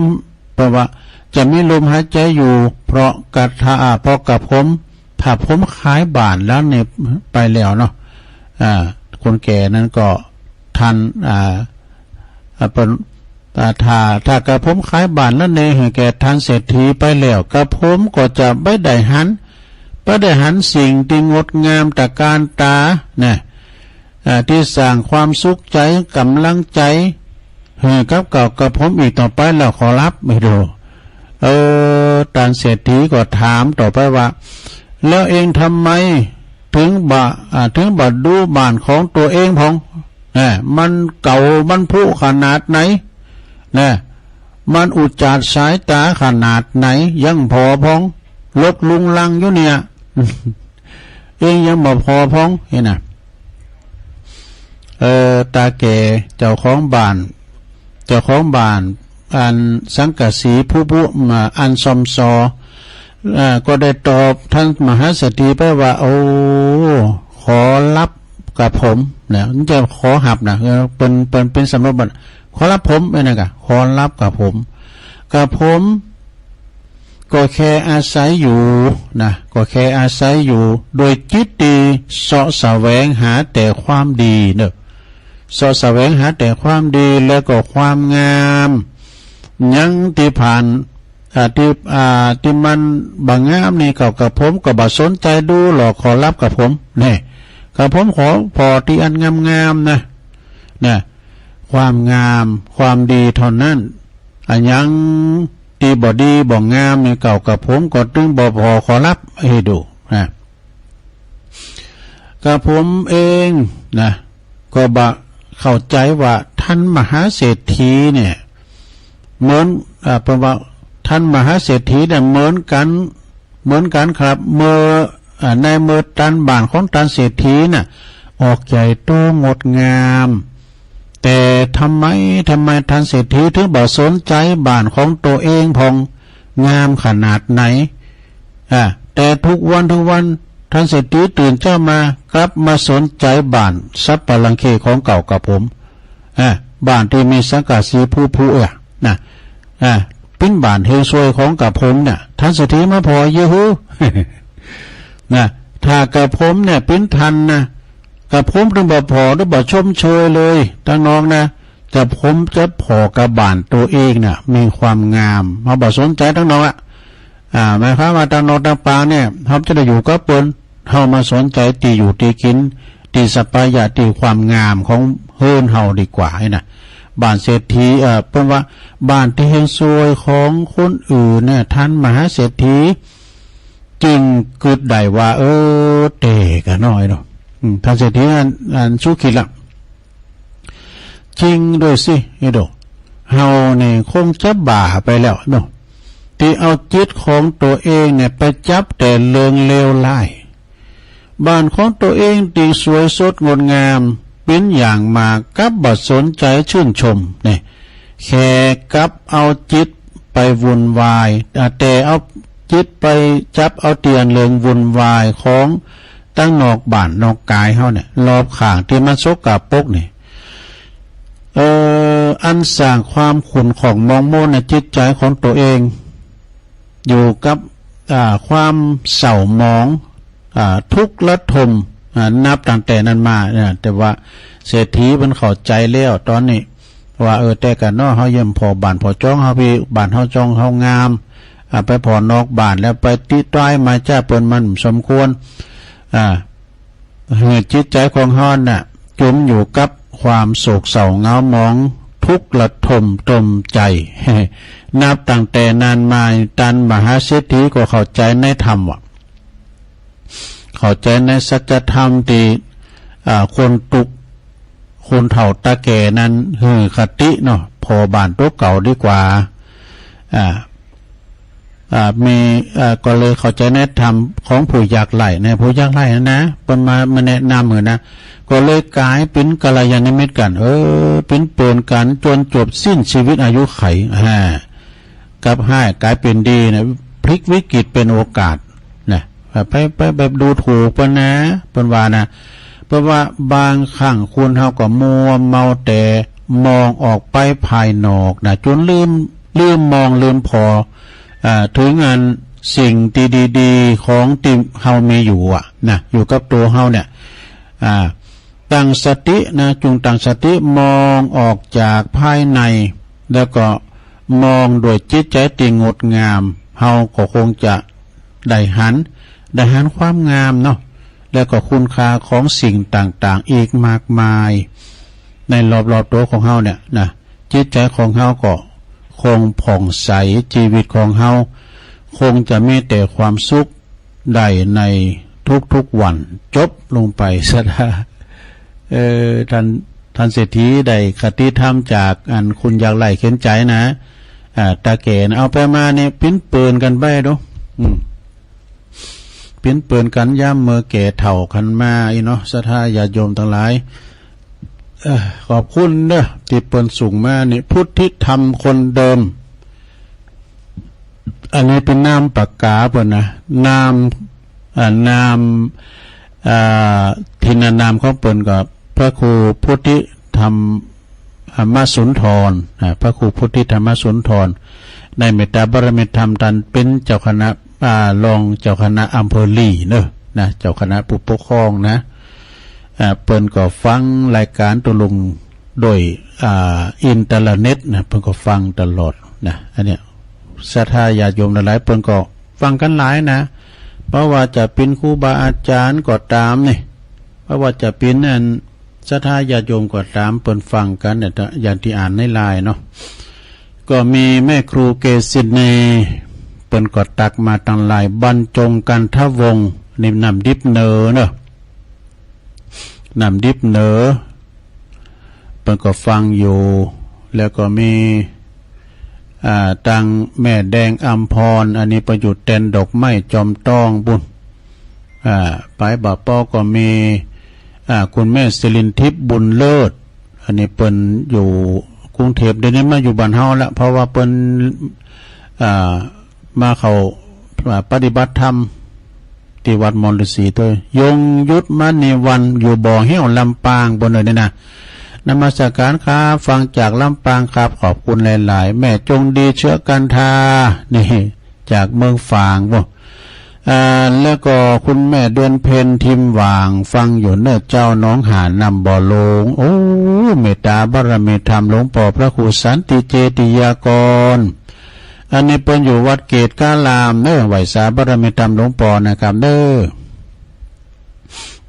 แปลว่าจะมีลมหายใจ๋อยู่ เพราะกระทะ อ่า เพราะกระผม ถ้าผมขายบ้านหลังนี้ไปแล้วเนาะ อ่า คนแก่นั้นก็ทัน อ่า อ่า เปิ้น อ่า ถ้า ถ้ากระผมขายบ้านหลังนี้หื้อแก่ต้านเศรษฐีไปแล้ว กระผมก็จะบ่ได้หัน บ่ได้หันสิ่งตี้งดงามตระการต๋า นะ อ่า ตี้สร้างความสุขใจ๋ ก๋ำลังใจ๋ หื้อกับเก่ากระผมอีกต่อไปแล้วขอรับ ไม่รู้ เออ ต้านเศรษฐีก็ถามต่อไปว่า แล้วเองทำไมถึงบ่ อ่า ถึงบ่ดูบ้านของตั๋วเองพ่อง นะ มันเก่า มันผุขนาดไหน นะ มันอุจจาดสายต๋าขนาดไหน ยังผ่อพ่อง รกรุงรังอยู่เนี่ย เองยังบ่ผ่อพ่อง นี่น่ะ เออ ต๋าแก่เจ้าของบ้าน เจ้าของบ้าน อันสังกะสีผุผุ อ่า อันซ่อมซ้อ เอ่อ ก็ได้ตอบต้านมหาเศรษฐีไปว่า โอ้ ขอรับกระผม นะ มันจะขอฮับนะ เออ เปิ้น เปิ้นเป๋นสำนวนบัด ขอรับผม ไอ้นั่นกะ ขอรับกระผม กระผม ก็แค่อาศัยอยู่นะ ก็แค่อาศัยอยู่ โดยจิตตี้เซาะแสวงหาแต่ความดีเน่อ เซาะแสวงหาแต่ความดี แล้วก็ความงาม หยังตี้ผ่าน อ่า ตี้ อ่า ตี้มันบ่งามนี่ เก่ากระผมก็บ่สนใจ๋ดูหรอก ขอรับกระผม แน่ กระผมขอผ่อตี้อันงามๆ นะ นะ ความงาม ความดีเต้านั้น อะหยังตี้บ่ดีบ่งามนี่ เก่ากระผมก็ตึงบ่ผ่อขอรับหื้อดู นะ กระผมเองนะ ก็บ่เข้าใจ๋ว่าต้านมหาเศรษฐีเนี่ย เหมือน อ่า เปิ้นว่าต้านมหาเศรษฐีเนี่ยเหมือนกั๋น เหมือนกั๋นครับ เมื่อ อ่า ในเมื่อต้านบ้านของต้านเศรษฐีน่ะ ออกใหญ่โตงดงาม แต่ทำไม ทำไมต้านเศรษฐีถึงบ่สนใจ๋บ้านของตั๋วเองพ่อง งามขนาดไหน อ่า แต่ทุกวันทุกวัน ต้านเศรษฐีตื่นเจ๊ามากลับมาสนใจ๋บ้านสัปปะรังเคของเก่ากระผม อ่า บ้านตี้มีสังกะสีผุผุ อ่ะ นะ อ่า เป๋นบ้านเฮงซวยของกระผมเนี่ย ต้านเศรษฐีมาผ่อเยียะหื้อ นะ ถ้ากระผมเนี่ยเป๋นต้านนะ กระผมตึงบ่ผ่อหรือบ่ชมเชยเลย ตังนอกนะ กระผมจะผ่อกับบ้านตั๋วเองน่ะ มีความงาม เฮาบ่สนใจ๋ตังนอกอะ อ่า หมายความว่าตังนอกตังปางเนี่ย เฮาจะได้อยู่กับเปิ้น เฮามาสนใจ๋ตี้อยู่ตี้กิ๋น ตี้สัปปายะ ตี้ความงามของ เฮือนเฮาดีกว่า ไอ้นะ บ้านเศรษฐี เอ่อ เปิ้นว่า บ้านตี้เฮงซวยของคนอื่นเนี่ย ท่านมหาเศรษฐีจึงกึ๊ดได้ว่า เออ แต๊กะน้อยเนาะ อืม ท่านเศรษฐีอัน อันสุขิตละ จริงด้วยสิ ไอ้โด เฮาเนี่ยคงจะบ้าไปแล้วเนาะ ตี้เอาจิตของตั๋วเองเนี่ยไปจับแต่เรื่องเลวร้าย บ้านของตั๋วเองตี้สวยสดงดงาม เป๋นอย่างมาก กลับบ่สนใจ๋ชื่นชมเนี่ย แค่กลับเอาจิตไปวุ่นวาย อ่า แต่เอาจิตไปจับเอาเตียนเรื่องวุ่นวายของตังนอกบ้านนอกก๋ายเฮาเนี่ย รอบข้างตี้มันสกปรกเนี่ย เอ่อ อันสร้างความขุ่นข้องหมองหมนในจิตใจ๋ของตั๋วเอง อยู่กับ อ่า ความเศร้าหมอง อ่า ทุกข์ระทม อ่า นับตั้งแต่นั้นมาเนี่ย แต่ว่าเศรษฐีเปิ้นเข้าใจ๋แล้วต๋อนนี้ ว่า เออ แต๊กะเนาะ เฮาเยี่ยมผ่อบ้านผ่อจองเฮาปี้ บ้านเฮาจองเฮางาม อ่า ไปผ่อนอกบ้านแล้วไปติต๊ายมาจ้าเปิ้นมันสมควร อ่า หื้อจิตใจ๋ของเฮาน่ะ จ๋มอยู่กับความโศกเศร้าเหงาหมอง ทุกข์ระทมตรมใจ๋ นับตั้งแต่นั้นมา ต้านมหาเศรษฐีก็เข้าใจ๋ในธรรมว่ะ เข้าใจ๋ในสัจธรรมตี้ อ่า คนตุ๊กข์ คนเฒ่าต๋าแก่นั้นหื้อคติเนาะ ผ่อบ้านตั๋วเก่าดีกว่า อ่า อ่า มี อ่า ก็เลยเข้าใจ๋ในธรรมของผู้ยากไร้นะ ผู้ยากไร้นะ เปิ้นมา มาแนะนำหื้อนะ ก็เลยก๋ายเป๋นกัลยาณมิตรกั๋น เออ เป๋นเปื้อนกั๋นจ๋นจบสิ้นจีวิตอายุขัย อ่า กับฮ้ายก๋ายเป๋นดีนะ พลิกวิกฤตเป๋นโอกาสนะ ไป ไป ไปดูถูกเปิ้นนะ เปิ้นว่านะ เปิ้นว่าบางครั้งคนเฮาก็มัวเมาแต่มองออกไปภายนอกนะ จ๋นลืม ลืมมองลืมผ่อ อ่า เถิงอันสิ่งตี้ดีๆ ของตี้เฮามีอยู่อะนะ อยู่กับตั๋วเฮาเนี่ย อ่า ตั้งสตินะ จุ่งตั้งสติมองออกจากภายใน แล้วก็มองด้วยจิตใจ๋ตี้งดงาม เฮาก็คงจะได้หัน ได้หันความงามเนาะ แล้วก็คุณค่าของสิ่งต่างๆ อีกมากมาย ในรอบๆ ตั๋วของเฮาเนี่ยนะ จิตใจ๋ของเฮาก็คงผ่องใส จีวิตของเฮาคงจะมีแต่ความสุขได้ในทุกๆ วัน จบลงไปซะละ เออ ต้าน ต้านเศรษฐีได้คติธรรมจากอันคนยากไร้เข็ญใจ๋นะ อ่า ต๋าแก่นะ เอาไปมาเนี่ย ปิ๊นเปิ่นกั๋นไปดู อืม ปิ๊นเปิ่นกั๋นยามเมื่อแก่เฒ่าขันมาอี้เนาะ ศรัทธาญาติโยมตังหลาย เอ่อ ขอบคุณเนาะ ตี้เปิ้นส่งมานี่ พุทธิธรรมคนเดิม อันนี้เป๋นนามปากกาเปิ้นนะ นาม อ่า นาม อ่า ทินนามของเปิ้นก็พระครูพุทธิธรรม ธรรมสุนทร อ่า พระครูพุทธิธรรมสุนทร ในเมตตาบารมีธรรม ต้านเป๋นเจ้าคณะ อ่า รองเจ้าคณะอำเภอลีเนาะ นะ เจ้าคณะผู้ปกครองนะ อ่า เปิ้นก็ฟังรายก๋านตุลุงโดย อ่า อินเทอร์เน็ตนะ เปิ้นก็ฟังตลอดนะ อันเนี้ย ศรัทธาญาติโยมหลายๆ เปิ้นก็ฟังกั๋นหลายนะ บ่ว่าจะเป๋นครูบาอาจ๋ารย์ก็ต๋ามนี่ บ่ว่าจะเป๋นอัน ศรัทธาญาติโยมก็ต๋าม เปิ้นฟังกั๋นเนี่ย อย่างตี้อ่านในไลน์เนาะ ก็มีแม่ครูเกศิเน เปิ้นก็ตักมาตังหลาย บรรจงกันทวงศ์ นี่น้ำดิบเหนือเนาะ น้ำดิบเหนือ เปิ้นก็ฟังอยู่ แล้วก็มี อ่า ตังแม่แดงอำพร อันนี้เปิ้นอยู่แตนดอกไม้จอมต้องปู้น อ่า ไปบ่าปอก็มี อ่า คุณแม่สิรินทิพย์บุญเลิศ อันนี้เปิ้นอยู่กรุงเทพฯ เดี๋ยวนี้มาอยู่บ้านเฮาละ เพราะว่าเปิ้น อ่า มาเข้า อ่า ปฏิบัติธรรม ตี้วัดมอนฤๅษีตวย ยงยุทธมณีวรรณ อยู่บ่อแฮ้ว ลำปาง เปิ้นเอ่ยนี่นะ นมัสการครับ ฟังจากลำปางครับ ขอบคุณหลายๆ แม่จงดีเชื้อกันทา นี่ จากเมืองฝางปู้น อ่า แล้วก็คุณแม่เดือนเพ็ญ ทิมหว่าง ฟังอยู่เน้อเจ้า หนองหาน น้ำบ่อโลง โอ้ เมตตาบารมีธรรมหลวงป้อพระครูสันติเจติยากร อันนี้เปิ้นอยู่วัดเกตุการามเน้อ ไหว้สาบารมีธรรมหลวงป้อนะครับเน้อ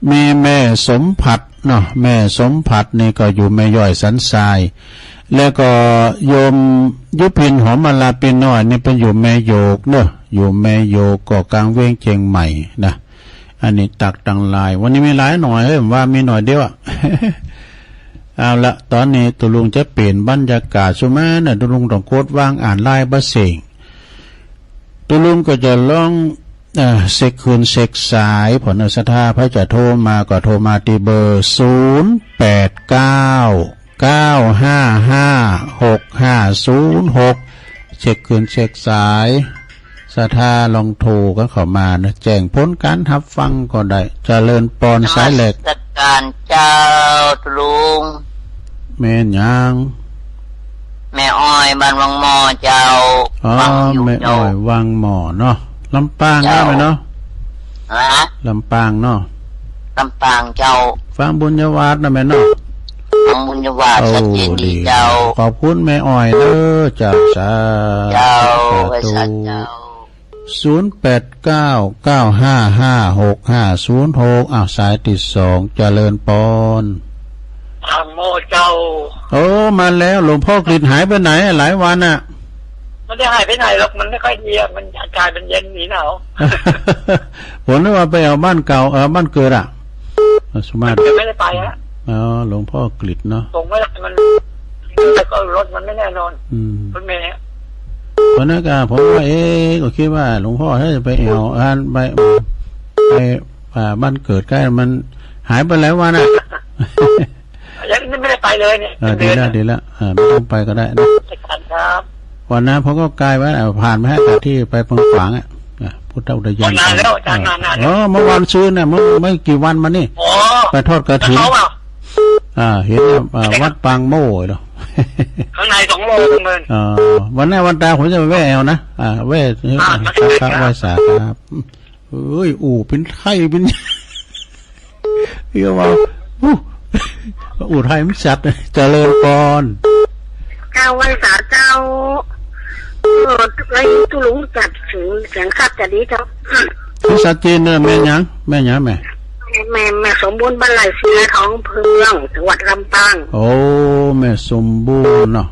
มีแม่สมผัส เนาะ แม่สมผัสนี่ก็อยู่แม่ย้อยสันทราย แล้วก็โยมยุพินหอมมาลาปีน้อยนี่เปิ้นอยู่แม่โยกเนาะ อยู่แม่โยก เกาะกลางเวียงเจียงใหม่นะ อันนี้ตักตังหลาย วันนี้มีหลายหน่อย เฮ้ย ว่ามีหน่อยเดียวอะ เอาละ ต๋อนนี้ตุ๊ลุงจะเปลี่ยนบรรยากาศ สุมานะ ตุ๊ลุงต้องกดวางอ่านไลน์บ่เซ้ง ตุ๊ลุงก็จะลอง เอ่อ เช็คคืนเช็คสาย ผ่อเนอ ศรัทธาใผจะโทรมาก็โทรมาตี้เบอร์ ศูนย์แปดเก้า เก้าห้าห้า หกห้าศูนย์หก เช็คคืนเช็คสาย ศรัทธาลองโทรกั๋นเข้ามานะ แจ้งผลก๋านฮับฟังก็ได้ เจริญปอน สายแรก นมัสการเจ้าตุ๊ลุง แม่นหยัง แม่อ้อยบ้านวังหม้อเจ้า อ๋อ ฟังอยู่ แม่อ้อย เจ้า วังหม้อเนาะ ลำปางเนาะ เจ้า แม่เนาะ ฮะ ลำปางเนาะ ลำปางเจ้า ฟังบุญญาวาสนะแม่เนาะ ฟังบุญญาวาส โอ้ ชัดเจนดี ดี เจ้า ขอบคุณแม่อ้อยเด้อเจ้า สา เจ้า สาธุ ไหว้สาเจ้า ศูนย์แปดเก้า เก้าห้าห้า หกห้าศูนย์หก อ้าว สายตี้สอง เจริญปอน ธัมโมเจ้า โอ้ มาแล้ว หลวงพ่อกฤษหายไปไหนอะ หลายวันอะ ไม่ได้หายไปไหนหรอก มันไม่ค่อยดีอะ มันอากาศมันเย็นหนีหนาว ผมนึกว่าไปเอาบ้านเก่า เออ บ้านเกิดอะ สุมาต ยังไม่ได้ไปฮะ อ๋อ หลวงพ่อกฤษเนาะ ส่งไม่ได้ มัน แล้วก็รถมันไม่แน่นอน อืม รถเมล์อะ ตอนนั้นก็ผมว่า เอ๊ะ ก็คิดว่าหลวงพ่อถ้าจะไปแอ่ว อ่าน ไป ไป อ่า บ้านเกิดใกล้ มันหายไปหลายวันอะ ยังไม่ได้ไปเลยเนี่ย เออ เป็นเดือน ดีแล้ว อะ ดีแล้ว อ่า ไม่ต้องไปก็ได้นะ ไปกันครับ วันนั้นผมก็กายไว้ อ่ะ ผ่านมาให้กับที่ไปเมืองฝางอะ อ่ะ พุทธอุทยาน นานแล้วอาจารย์ นานๆแล้ว เออ เมื่อวันซืนน่ะ เมื่อ ไม่กี่วันมานี่ อ๋อ ไปทอดกฐิน แล้วเขาอะ อ่า เห็น อ่า วัดปางโม่เหรอ ข้างในสองโมงเลย อ่า วันหน้าวันตาผมจะไปแวะแอ่วนะ อ่า แวะ อ่า ครับ ไหว้สาครับ เอ้ย อู้เป็นไข้เป็น เรียกว่า อู้ อู้ไทยมันชัด เจริญปอน เจ้า ไหว้สาเจ้า เออ แล้วตุ๊ลุงจัดเสียง เสียงชัดจะดีเจ้า คือชัดเจนเนอะ แม่หยัง แม่หยังแม่ แม่ แม่สมบูรณ์ บ้านไร่ศิลาทองเฟือง จังหวัดลำปาง โอ้ แม่สมบูรณ์เนาะ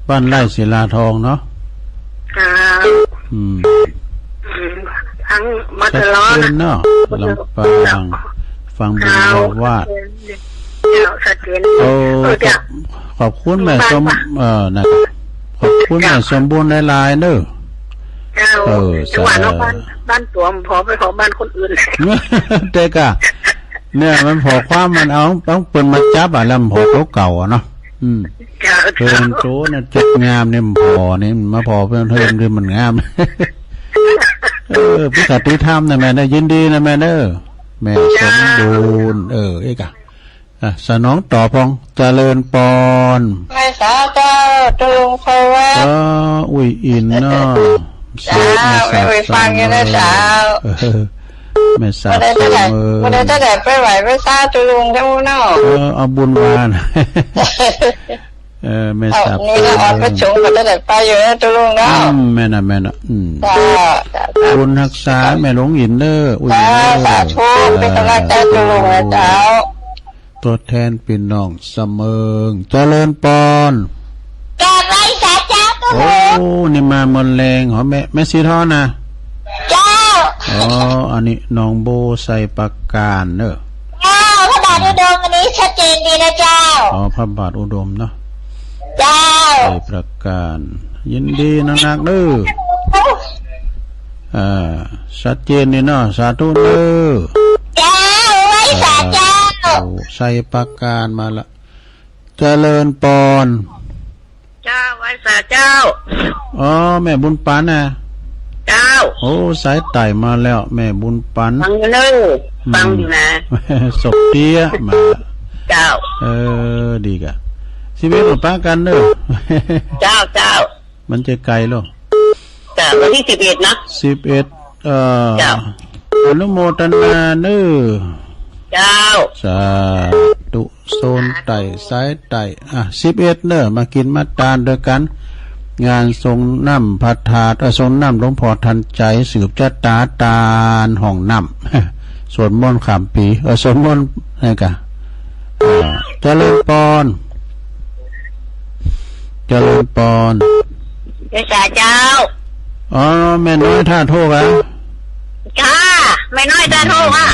บ้านไร่ศิลาทองเนาะ ครับ อืม อืม ทั้งมาตลอด ชัดเจนเนาะ ลำปาง ฟังบุญญาวาส เจ้า ชัดเจน โอ้ เออ เจ้า ขอบ ขอบคุณแม่สม เออ นะครับ ขอบคุณแม่สมบูรณ์หลายๆ เนอะ เจ้า เออ จังหวัดนอกบ้าน สา บ้านตั๋ว มันผ่อไปผ่อบ้านคนอื่น แต่กะ เนี่ย มันผ่อความมันเอา ต้องเปิ้นมาจับอะ แล้วมันผ่อตั๋วเก่าอะเนาะ อืม เจ้า เพิ่นโตเนี่ย จัดงามเนี่ย มันผ่อเนี่ย มันมาผ่อเพิ่นเพิ่มด้วยมันงาม เออ ผู้ขัดติธรรมนะแม่นะ ยินดีนะแม่เนอะ แม่สมบูรณ์ เออ เอกอะ อ่ะ สนองตอบพอง เจริญปอน ไหว้สาเจ้า ตุ๊ลุง เพราะว่า เออ อุ้ยอินเนาะ เจ้า แม่สาบ แม่อุ้ยฟังอยู่นะเจ้า เออ แม่สาบ บ่ได้เต้าใด๋ สมเอิง บ่ได้เต้าใด๋ ไปไหว้ไปสาตุ๊ลุงเจ้าเนาะ เออ เอาบุญวาน เออ แม่สาบ เอา นี่นะ สมเอิง ออกไปสูงก็เต้าใด๋ไปอยู่นะตุ๊ลุงเนาะ อืม แม่นน่ะ แม่นน่ะ อืม เจ้า เจ้า บุญฮักษาแม่หลวงอินเด้อ อุ้ย เจ้า เด้อ สาธุ สาธุ เป็นกำลังใจตุ๊ลุงนะเจ้า ตัวแทนปี้น้องสะเมิง เจริญปอน กราบไหว้สาเจ้าตุ๊ลุง โอ้ นี่มาเมินแลงเหรอ แม่ แม่สีทองนะ เจ้า อ๋อ อันนี้น้องโบไซปราการเนอะ เจ้า พระบาทอุดม อันนี้ชัดเจนดีนะเจ้า อ๋อ พระบาทอุดมเนาะ เจ้า ไซปราการ ยินดีนักๆ เด้อ อ่า ชัดเจนนี่เนาะ สาธุเด้อ เจ้า ไหว้สาเจ้า สาธุ ไซปราการมาละ เจริญปอน เจ้า ไหว้สาเจ้า อ๋อ แม่บุญปันนะ เจ้า โอ้ สายใต้มาแล้ว แม่บุญปัน ฟังอยู่เนอะ อืม ฟังอยู่นะ ศพเตี้ยมา เจ้า เออ ดีกะ สิบเอ็ดมาปะกั๋นเนอะ เจ้า เจ้า มันจะไกลหรอ จ้ะ วันตี้สิบเอ็ดนะ สิบเอ็ด เอ่อ เจ้า อนุโมทนาเน้อ เจ้า สาธุ โซนใต้ สายใต้ อ่ะ สิบเอ็ด เน้อ มากิ๋นมาตานตวยกั๋น งานสรงน้ำพระธาตุ เอ่อ สรงน้ำหลวงพ่อทันใจ สืบจะต๋าตานห้องน้ำ สวดมนต์ข้ามปี๋ เอ่อ สวดมนต์นั่นกะ อ่า เจริญปอน เจริญปอน เจ้าสาเจ้า อ๋อ แม่น้อยท่าโทกอะ จ้า แม่น้อยท่าโทกอะ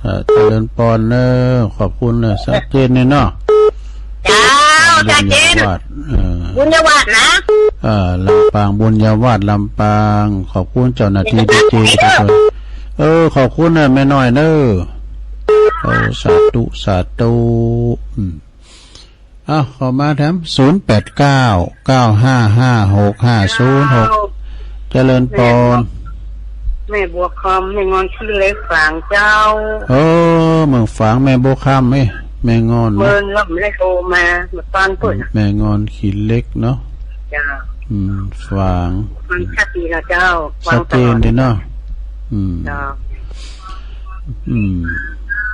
อ่า เจริญปอนเนอะ ขอบคุณเนอะ ชัดเจนเลยเนาะ เจ้า ชัดเจน บุญญาวาส เออ บุญญาวาสนะ อ่า ลำปาง บุญญาวาส ลำปาง ขอบคุณเจ้าหน้าที่ดีเจทุกคน เออ ขอบคุณเนอะ แม่น้อยเนอะ โอ้ สาธุ สาธุ อืม อ้าว เข้ามาแถม ศูนย์แปดเก้า เก้าห้าห้า หกห้าศูนย์หก เจริญปอน แม่บัวคำ แม่งอนขี้เหล็กฝางเจ้า เออ เมืองฝาง แม่บัวคำ เอ้ย แม่งอนนะ เมินแล้วไม่ได้โทรมา เมื่อตอนเปิด แม่งอนขี้เหล็กเนาะ เจ้า อืม ฝาง มันชัดดีนะเจ้า ชัดเจนดีเนาะ อืม เจ้า อืม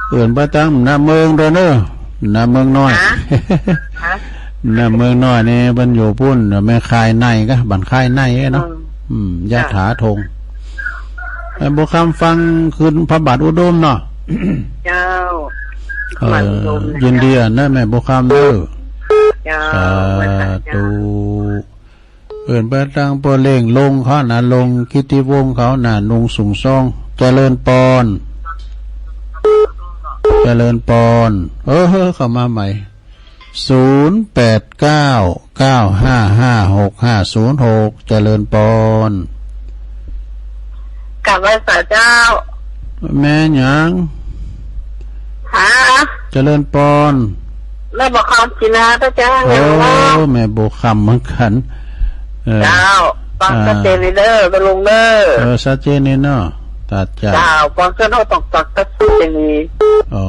เอิ้นไปตางหน้าเมืองด้วยเนอะ หน้าเมืองน้อย ฮะ ฮะ หน้าเมืองน้อยนี่มันอยู่ปู๊น แม่คายในกะ บ้านคายในเนาะ อืม อืม ยะถาธง แม่บัวคำฟังคืนพระบาทอุดมเนาะ เจ้า เออ พระบาทอุดมนะ ยินดีนะแม่บัวคำเด้อ เจ้า สาธุ เอิ้นไปตางป้อเล่งลงเขานะ ลงกิตติวงศ์เขานะ นุงสุงซอง เจริญปอน เจริญปอน เออ เข้ามาใหม่ ศูนย์แปดเก้า เก้าห้าห้า หกห้าศูนย์หก เจริญปอน กราบไหว้สาเจ้า แม่หยัง ฮะ เจริญปอน แม่บัวคำสินะพระเจ้า โอ้ แม่บัวคำเหมือนกัน เออ เจ้า ฟัง อ่า ชัดเจนเลยเด้อ ตาลุงเด้อ เออ ชัดเจนเลยเนาะ ตาเจ้า เจ้า ฟังเจ้าเนาะ ต้องฟังชัดเจนเลย โอ้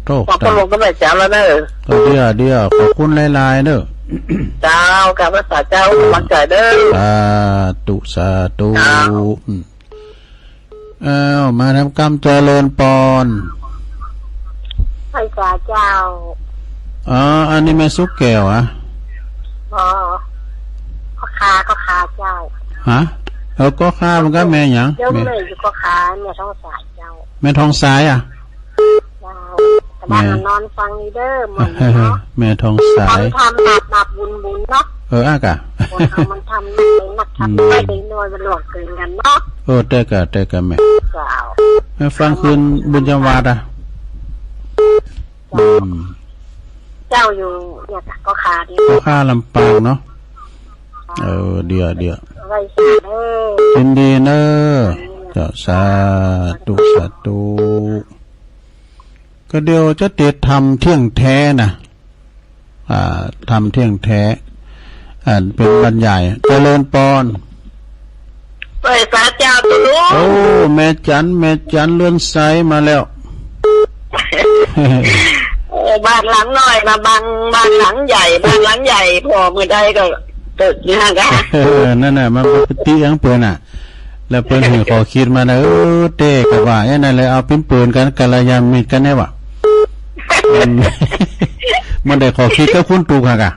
โธ่ ฟังตาลุงก็แม่เจ้าแล้วเด้อ ก็เดี๋ยว เดี๋ยว ขอบคุณหลายๆ เด้อ เจ้า กราบไหว้สาเจ้า กำลังใจเด้อ สาธุ สาธุ เจ้า อืม อ้าว มาแถมกำ เจริญปอน ไหว้สาเจ้า อ๋อ อันนี้แม่สุกแก้วอะ อ๋อ ก็คา ก็คาเจ้า ฮะ เออ ก็คามันก็แม่หยัง เดี๋ยว แม่ แม่อยู่ก็คา แม่ทองสายเจ้า แม่ทองสายอะ เจ้า แม่ กำลังนอนฟังนี่เด้อ มื้อนี้เนาะ แม่ทองสาย คนทำบาปบาปบุญบุญเนาะ เออ อะกะ คนทำมันทำนักเป็นนักทำ อืม น้อยเป็นน้อย มันหลวงเกินกันเนาะ เออ แต่กะ แต่กะแม่ เจ้า แม่ฟังคืนบุญญาวาสอะ เจ้า อืม เจ้าอยู่เนี่ยจ้ะ ก็คาดี ก็คาลำปางเนาะ เออ เดี๋ยว เดี๋ยว ไหว้สาเด้อ ยินดีเนอะ เจ้า สาธุ สาธุ ก็เดี๋ยวจะเตรียมทำเที่ยงแท้นะ อ่า ทำเที่ยงแท้ อ่า เป็นบรรยาย เจริญปอน ไหว้สาเจ้าตาลุง โอ้ แม่จัน แม่จันเรือนใสมาแล้ว เออ บ้านหลังน้อยมาบังบ้านหลังใหญ่ บ้านหลังใหญ่ พอเมื่อใดก็ตึกเนี่ยนะ เออ นั่นน่ะ มันปกติของเปิ้นน่ะ แล้วเปิ้นหื้อข้อคิดมานะ เออ เต้ก็ว่าอย่างนั้นเลย เอาปิ้นปืนกัน กัลยาณมิตรกันแน่วะ มัน มันได้ข้อคิดกับคนตุ๊กข์หั่นกะ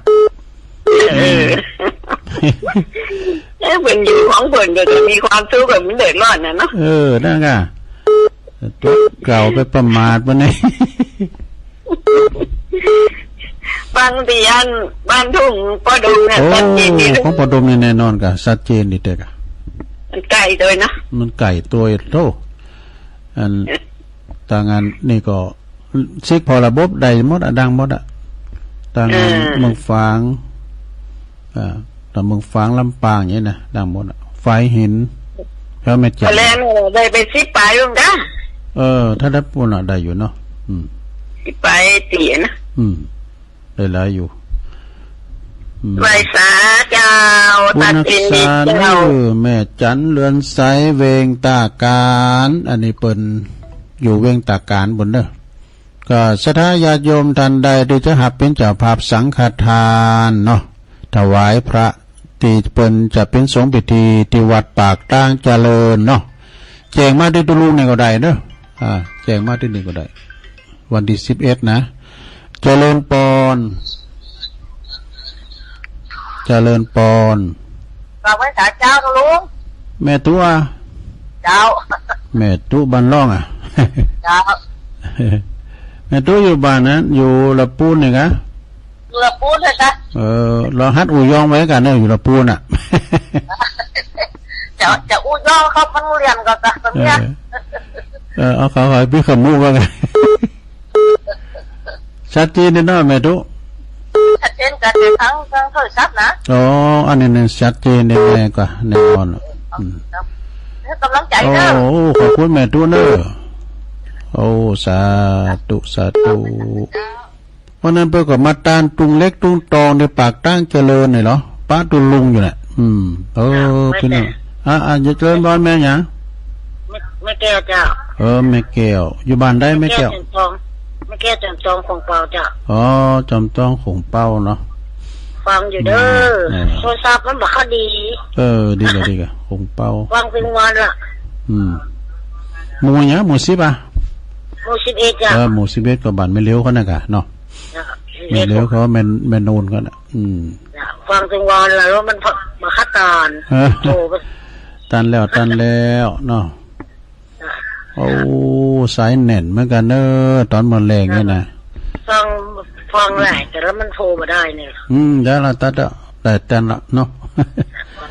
เออ เอ้ย เปิ้นอยู่ของเปิ้นก็จะมีความสุข ก็บ่เดือดร้อนน่ะเนาะ เออ นั่นกะ ตุ๊กข์เก่าไปประมาทมันนี่ บางทีอันบ้านทุ่งป้อดมเนี่ย โอ้ ชัดเจนดี ของป้อดมนี่แน่นอนกะ ชัดเจนดีเต๊อะกะ มันไกลโตยนะ มันไกลโตยโธ่ อัน ตางอันนี่ก็ เช็คผ่อระบบได้หมดอะ ดังหมดอะ ตางอัน เออ เมืองฝาง อ่า ตางเมืองฝาง ลำปางอย่างนี้นะ ดังหมดอะ ฝายหิน แถวแม่แจ่ม แสดงว่าได้ไปสิบปลายแล้วนะ เออ ถ้าได้ปู๊นน่ะได้อยู่เนาะ อืม สิบปลายตี้นะ อืม ได้หลายอยู่ อืม ไหว้สาเจ้า บุญรักษา ตัดสินดีเจ้า เนอะ แม่จันเรือนใส เวงตาการ อันนี้เปิ้นอยู่เวงตาการปู๊นเนอะ ก็ศรัทธาญาติโยมท่านใดตี้จะหับเป๋นเจ้าภาพสังฆทานเนาะ ถวายพระตี้เปิ้นจะเป๋นสงฆ์พิธีตี้วัดปากตางเจริญเนาะ แจ้งมาตี้ตาลุงนี่ก็ได้เนอะ อ่า แจ้งมาตี้นี่ก็ได้ วันตี้สิบเอ็ดนะ เจริญปอน เจริญปอน กราบไหว้สาเจ้าตาลุง แม่ตุ๊อะ เจ้า แม่ตุ๊บ้านร่องอะ เจ้า แม่ตุ๊อยู่บ้านนั้น อยู่ละปูนนี่กะ อยู่ละปูนเลยกะ เออ ลองหัดอู้ยองไว้กั๋นเน่อ อยู่ละปูนน่ะ จะ จะอู้ยองเขามันเรียนก็กะ ตรงเนี้ย เออ เออ เอาเขา เขาไปขมุกว่าไง ชัดเจนแน่เนาะแม่ตุ๊ ชัดเจนกั๋นในทาง ทางโทรศัพท์นะ อ๋อ อันนี้เนี่ยชัดเจนแน่ๆ กว่าแน่นอน อืม ครับ ให้ก๋ำลังใจ๋เน่อ โอ้ ขอบคุณแม่ตุ๊เน่อ โอ้ สาธุ สาธุ วันนั้นเปิ้นก็มาตานตุงเหล็กตุงตองในปากตางเจริญนี่เหรอ ปะตุ๊ลุงอยู่น่ะ อืม เออ พี่น้อง อ่ะ อ่ะ เจริญพรแม่หยัง แม่ แม่แก้วเจ้า เออ แม่แก้ว อยู่บ้านใดแม่แก้ว แม่แก้วจอมตอง แม่แก้วจอมตองของเปาเจ้า อ๋อ จอมตองของเปาเนาะ ฟังอยู่เด้อ อืม เออ โทรศัพท์มันบ่ค่อยดี เออ ดีกะ ดีกะ ของเปา ฟังเสียงวันละ อืม หมู่หยัง หมู่สิบอ่ะ หมู่สิบเอ็ดจ้ะ เออ หมู่สิบเอ็ดก็บ้านแม่เหลียวเขานั่นกะเนาะ จ้ะ แม่เหลียวเขา แม่ แม่นูนเขาน่ะ อืม จ้ะ ฟังเสียงวันละ แล้วมันบ่ค่อยตาน เออ โทรไป ตานแล้ว ตานแล้วเนาะ โอ้ สายแน่นเหมือนกั๋นเน่อ ต๋อนเมื่อแลงนี่นะ ฟัง ฟังแหละ แต่แล้วมันโทรบ่ได้เนี่ย อืม เดี๋ยวละ ตัดละ ได้ตันละเนาะ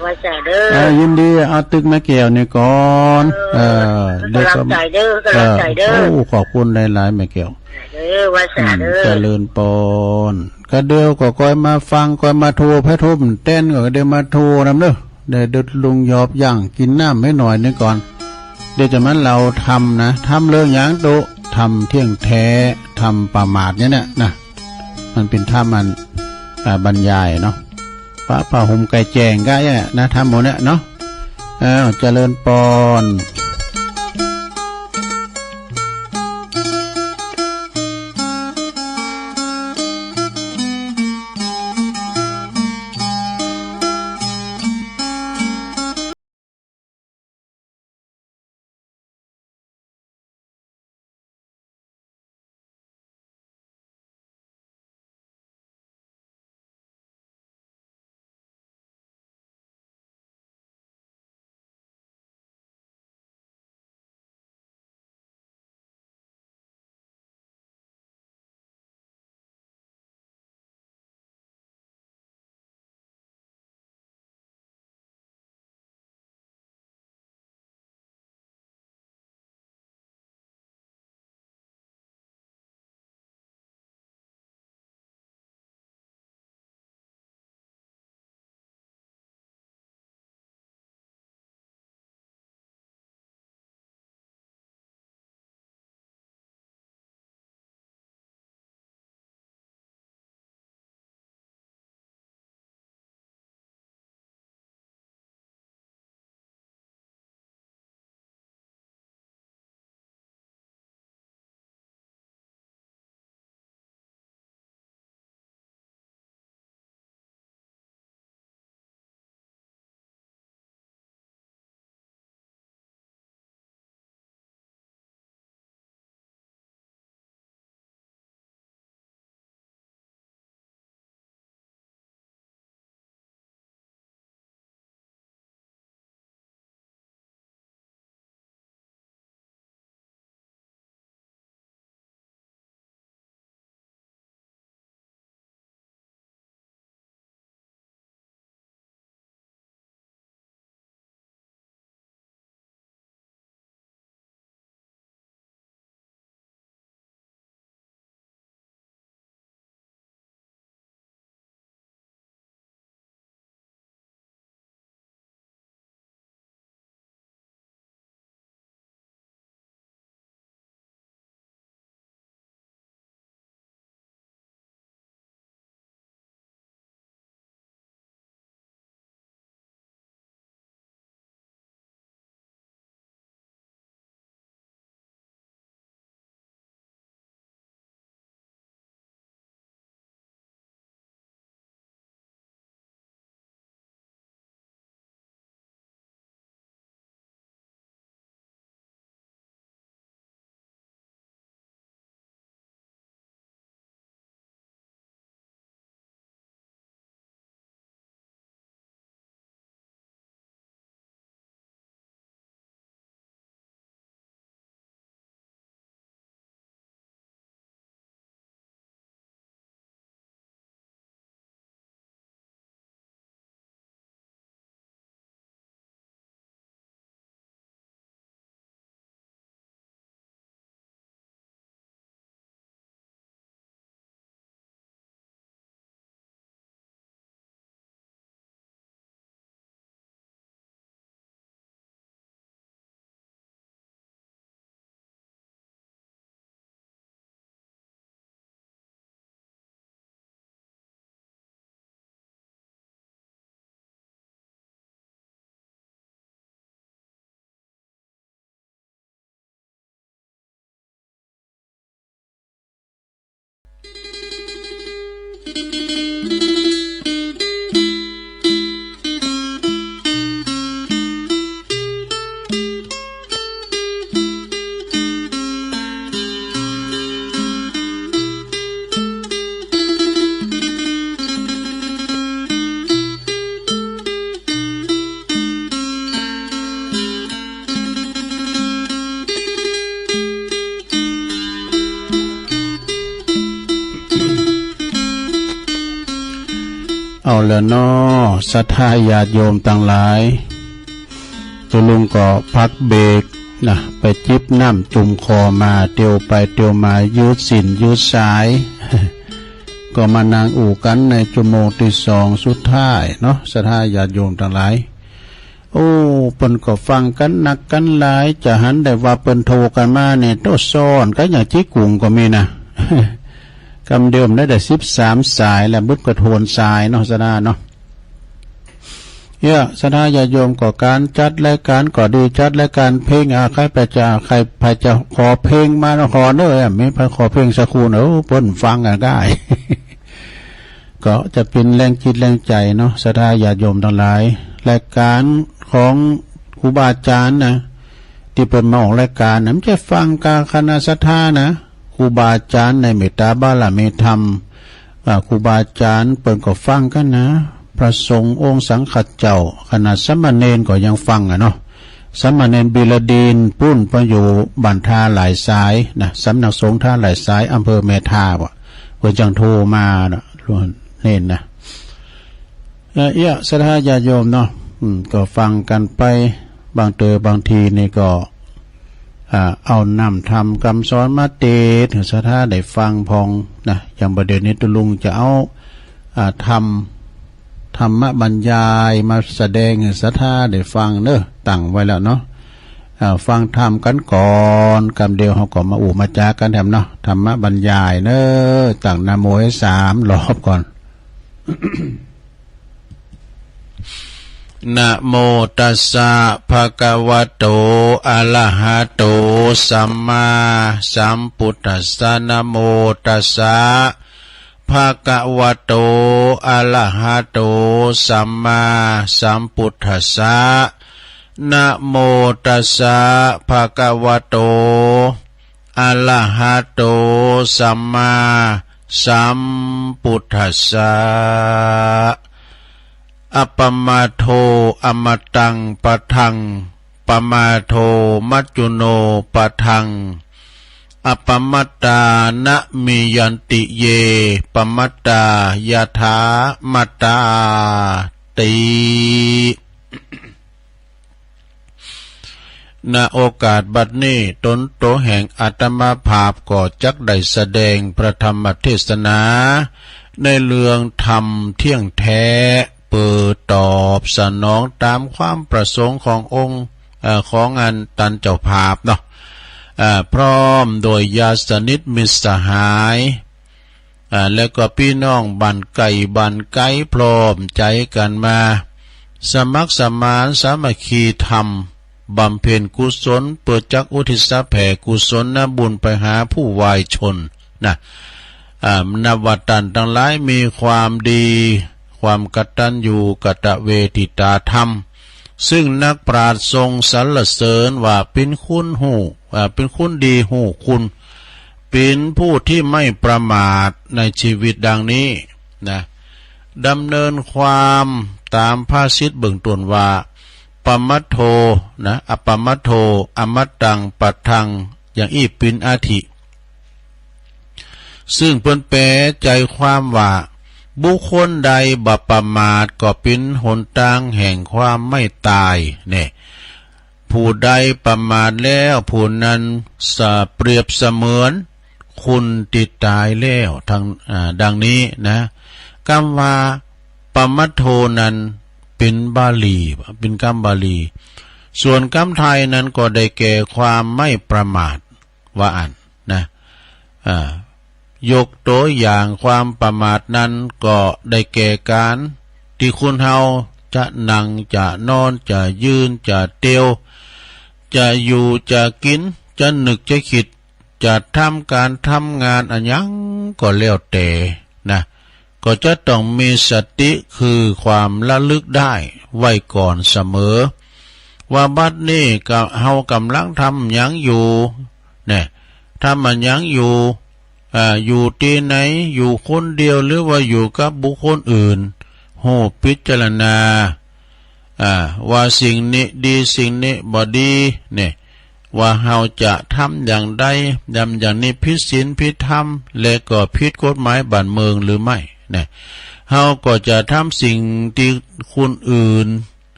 ไว้ใจ๋เด้อ เออ ยินดี เอาตึกแม่แก้วนี่ก่อน เออ เออ ก๋ำลังใจ๋เด้อ ก๋ำลังใจ๋เด้อ เออ โอ้ ขอบคุณหลายๆ แม่แก้ว เออ ไว้ใจ๋เด้อ อืม เจริญปอน กะเดี๋ยวก็ค่อยมาฟัง ค่อยมาโทร ไผโทรบ่แตนก็เดี๋ยวมาโทรนำเน่อ ได้เดินลงหยอบย่างกิ๋นน้ำหื้อหน่อยนึ่งก่อน เดี๋ยวจะมาเล่าธรรมนะ ธรรมเรื่องหยังตุ๊ ธรรมเที่ยงแท้ ธรรมประมาทเนี่ยนะ นะ มันเป๋นธรรมอัน อ่า บรรยายเนาะ ปะผ้าห่มไก่แจ้งกะเนี่ยนะ ธรรมหมดเนี่ยเนาะ อ้าว เจริญปอน เอาละเนาะ ศรัทธาญาติโยมตังหลาย ตุ๊ลุงก็พักเบรกนะ ไปจิบน้ำจุ่มคอมา เตียวไปเตียวมา ยืดเส้นยืดสาย ก็มานั่งอู้กั๋นในจั่วโมงตี้สองสุดท้ายเนาะ ศรัทธาญาติโยมตังหลาย โอ้ เปิ้นก็ฟังกั๋นนักกั๋นหลาย จะหันได้ว่าเปิ้นโทรกั๋นมาเนี่ย โต้ซ้อนกั๋นอย่างจี๊กุ่งก็มีนะ กำเดียวได้แต่สิบสามสาย และบึดก็โทนสายเนาะ ศรัทธาเนาะ เนี่ย ศรัทธาญาติโยมก็ก๋านจัดรายก๋านก็ดี จัดรายก๋านเพลง อ่า ใผจะ ใผจะขอเพลงมาขอเน้อ มีใผขอเพลงสักครู่เน้อ เปิ้นฟังกั๋นได้ ก็จะเป๋นแฮงจิตแฮงใจ๋เนาะ ศรัทธาญาติโยมตังหลาย รายก๋านของครูบาอาจ๋ารย์นะ ตี้เปิ้นมาออกรายก๋านนะ บ่ใจ้ฟังกาคณะศรัทธานะ ครูบาอาจ๋ารย์ในเมตตาบารมีธรรม อ่า ครูบาอาจ๋ารย์เปิ้นก็ฟังกั๋นนะ พระสงฆ์องค์สังฆเจ้า ขนาดสามเณรก็ยังฟังอะเนาะ สามเณรบิลดีนปู๊น เปิ้นอยู่บ้านท่าหลายสายนะ สำนักสงฆ์ท่าหลายสาย อำเภอแม่ทาบ่ะ เปิ้นจั้งโทรมานะ เณรนะ เอ่อ เนี่ย ศรัทธาญาติโยมเนาะ อืม ก็ฟังกั๋นไป บางเตื้อบางทีนี่ก็ อ่า เอาน้ำธรรมกำสอนมาเตสน์หื้อศรัทธาได้ฟังพ่องนะ อย่างบ่าเดี่ยวนี้ตุ๊ลุงจะเอา อ่า ธรรม ธรรมบรรยายมาแสดงหื้อศรัทธาได้ฟังเน้อ ตั้งไว้แล้วเนาะ อ่า ฟังธรรมกั๋นก่อน กำเดียวเฮาก็มาอู้มาจ๋ากั๋นแถมเนาะ ธรรมบรรยายเน้อ ตั้งนะโมให้สามรอบก่อน นะโมตัสสะ ภะคะวะโต อะระหะโต สัมมาสัมพุทธัสสะ นะโมตัสสะ ภะคะวะโต อะระหะโต สัมมาสัมพุทธัสสะ นะโมตัสสะ ภะคะวะโต อะระหะโต สัมมาสัมพุทธัสสะ อะปะมาโท อะมะตัง ปะทัง ปะมาโท มัจจุโน ปะทัง อะปะมัตตา นะ มิยันติ เย ปะมัตตา ยะถา มัตตา ติ ณ โอกาสบัดนี้ ต๋นโตแห่งอาตมาภาพก็จักได้แสดงพระธรรมเทศนา ในเรื่องธรรมเที่ยงแท้ เปื้อตอบสนองต๋ามความประสงค์ขององค์ เอ่อ ของอันตันเจ้าภาพเนาะ เอ่อ พร้อมโดยญาติสนิทมิตรสหาย อ่า แล้วก็ปี้น้องบ้านใก้บ้านไก๋พร้อมใจ๋กั๋นมา สมัครสมานสามัคคีธรรม บำเพ็ญกุศล เปื้อจักอุทิศแผ่กุศลบุญไปหาผู้วายชนนะ อ่า นับว่าต้านตังหลายมีความดี ความกตัญญูกตเวทิตาธรรม ซึ่งนักปราชญ์ทรงสรรเสริญว่าเป๋นคนฮู้ อ่า เป๋นคนดีฮู้คุณ เป๋นผู้ตี้ไม่ประมาทในชีวิตดังนี้นะ ดำเนินความต๋ามภาษิตเบื้องต้นว่า ปะมัตโท นะ อะปะมัตโท อะมะตัง ปะทัง อย่างอี้เป๋นอาทิ ซึ่งเปิ้นแปลใจ๋ความว่า บุคคลใดบ่ประมาทก็เป๋นหนตางแห่งความไม่ต๋าย เนี่ย ผู้ใดประมาทแล้ว ผู้นั้นสะ เปรียบเสมือนคนตี้ต๋ายแล้ว ทั้ง อ่า ดังนี้นะ กำว่า ปะมัตโท นั้นเป๋นบาลี เป๋นกำบาลี ส่วนกำไทยนั้นก็ได้แก่ความไม่ประมาท ว่าอั้นนะ อ่า ยกตั๋วอย่างความประมาทนั้นก็ได้แก่ก๋านตี้คนเฮาจะนั่ง จะนอน จะยืน จะเตียว จะอยู่ จะกิ๋น จะนึก จะกึ๊ด จะทำก๋านทำงานอะหยังก็แล้วแต่นะ ก็จะต้องมีสติ คือความระลึกได้ไว้ก่อนเสมอ ว่าบัดนี้ก็เฮาก่ำลังทำหยังอยู่ เนี่ย ทำอะหยังอยู่ อ่า อยู่ตี้ไหน อยู่คนเดียว หรือว่าอยู่กับบุคคลอื่น ฮู้พิจารณา อ่า ว่าสิ่งนี้ดี สิ่งนี้บ่ดี เนี่ย ว่าเฮาจะทำอย่างใด ทำอย่างนี้ผิดศีลผิดธรรม และก็ผิดกฎหมายบ้านเมืองหรือไม่ เนี่ย เฮาก็จะทำสิ่งตี้คนอื่น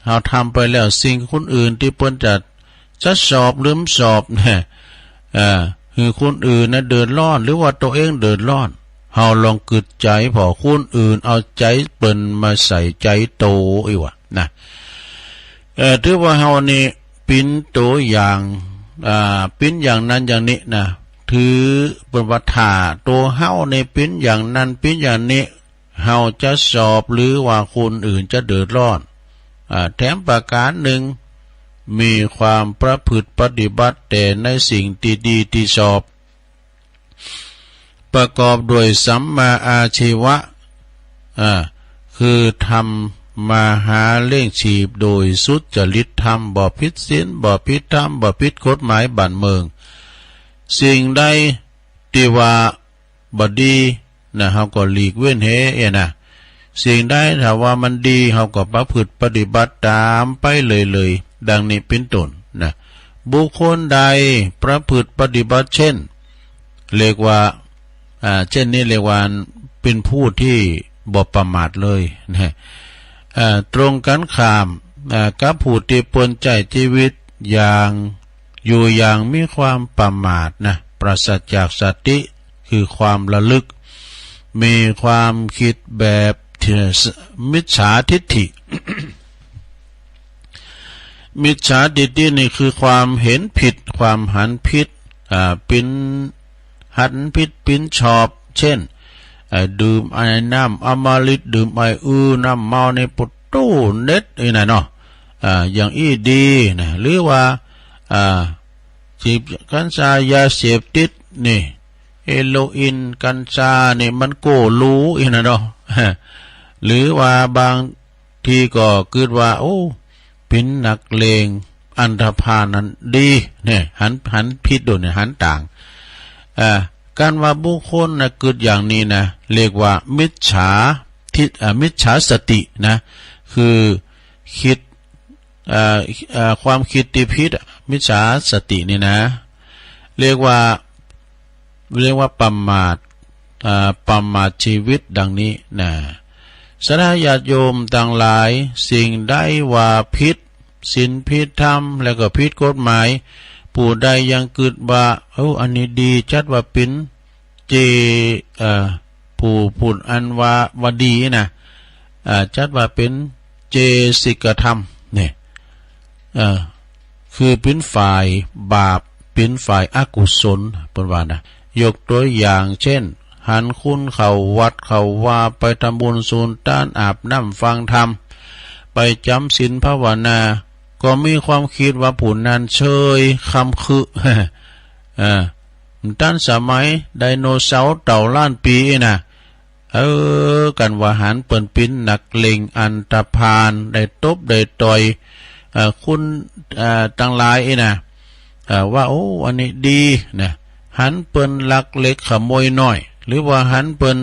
เฮาทำไปแล้ว สิ่งคนอื่นตี้เปิ้นจะ จะสอบหรือบ่สอบ เนี่ย เอ่อ หื้อคนอื่นนะเดือดร้อน หรือว่าตั๋วเองเดือดร้อน เฮาลองกึ๊ดใจ๋ผ่อคนอื่น เอาใจ๋เปิ้นมาใส่ใจ๋โตอี้หว่านะ เอ่อ ถือว่าเฮานี่เป๋นตั๋วอย่าง อ่า เป๋นอย่างนั้นอย่างนี้นะ ถือเปิ้นว่าถ้าตั๋วเฮานี่เป๋นอย่างนั้นเป๋นอย่างนี้ เฮาจะสอบหรือว่าคนอื่นจะเดือดร้อน อ่า แถมประก๋านนึ่ง มีความประพฤติปฏิบัติแต่ในสิ่งตี้ดีตี้ชอบ ประกอบด้วยสัมมาอาชีวะ อ่า คือทำมาหาเลี้ยงชีพโดยสุจริตธรรม บ่ผิดศีล บ่ผิดธรรม บ่ผิดกฎหมายบ้านเมือง สิ่งใดตี้ว่า บ่ดีนะ เฮาก็หลีกเว้นเหียนะ สิ่งใดถ้าว่ามันดี เฮาก็ประพฤติปฏิบัติต๋ามไปเลยๆ ดังนี้เป๋นต้นนะ บุคคลใดประพฤติปฏิบัติเช่น เรียกว่า อ่า เช่นนี้เรียกว่าเป๋นผู้ตี้บ่ประมาทเลยนะ อ่า ตรงกันข้าม อ่า กับผู้ตี้เปิ้นใจ๊จีวิตอย่าง อยู่อย่างมีความประมาทนะ ปราศจากสติ คือความระลึก มีความกึ๊ดแบบมิจฉาทิฏฐิ มิจฉาทิฏฐินี่คือความหันผิด ความหันผิด อ่า เป๋น หันผิดเป๋นชอบ เช่น เอ่อ ดื่มไอ้น้ำอมฤต ดื่มไอ้อื้อ น้ำเมาในปุตตู้เน็ดอี้นะเนาะ อ่า อย่างอี้ดีนะ หรือว่า อ่า เสพกัญชา ยาเสพติดนี่ เฮโรอีน กัญชานี่มันโก้หรูอี้นะเนาะ หรือว่าบาง ทีก็กึ๊ดว่า โอ้ เป๋นนักเลงอันธพาลนั้นดี เนี่ย หัน หันผิดโดยเนี่ย หันต่าง อ่า การว่าบุคคลนะกึ๊ดอย่างนี้นะ เรียกว่ามิจฉาทิฏ อ่า มิจฉาสตินะ คือคิด อ่า อ่า ความคิดตี้ผิดอะ มิจฉาสตินี่นะ เรียกว่า เรียกว่าประมาท อ่า ประมาทชีวิตดังนี้นะ ศรัทธาญาติโยมตังหลาย สิ่งใดว่าผิดศีลผิดธรรม แล้วก็ผิดกฎหมาย ผู้ใดยังกึ๊ดว่า โอ้ อันนี้ดี จัดว่าเป๋นเจ เอ่อ ผู้พูดอันว่า ว่าดีนะ อ่า จัดว่าเป๋นเจสิกธรรม เนี่ย เอ่อ คือเป๋นฝ่ายบาป เป๋นฝ่ายอกุศล เปิ้นว่านะ ยกตั๋วอย่างเช่น หันคนเข้าวัดเข้าวา ไปทำบุญสุนตาน อาบน้ำฟังธรรม ไปจ๋ำศีลภาวนา ก็มีความกึ๊ดว่าผู้นั้นเชย คำคือ เอ่อ บ่ตันสมัยไดโนเสาร์เต่าล้านปี๋นะ เออ กันว่าหันเปิ้นเป๋นนักเลงอันธพาล ได้ตบได้ต่อย เอ่อ คน เอ่อ ตังหลายอี้นะ เอ่อ ว่า โอ้ อันนี้ดีนะ หันเปิ้นลักเล็กขโมยน้อย หรือว่าหันเปิ้น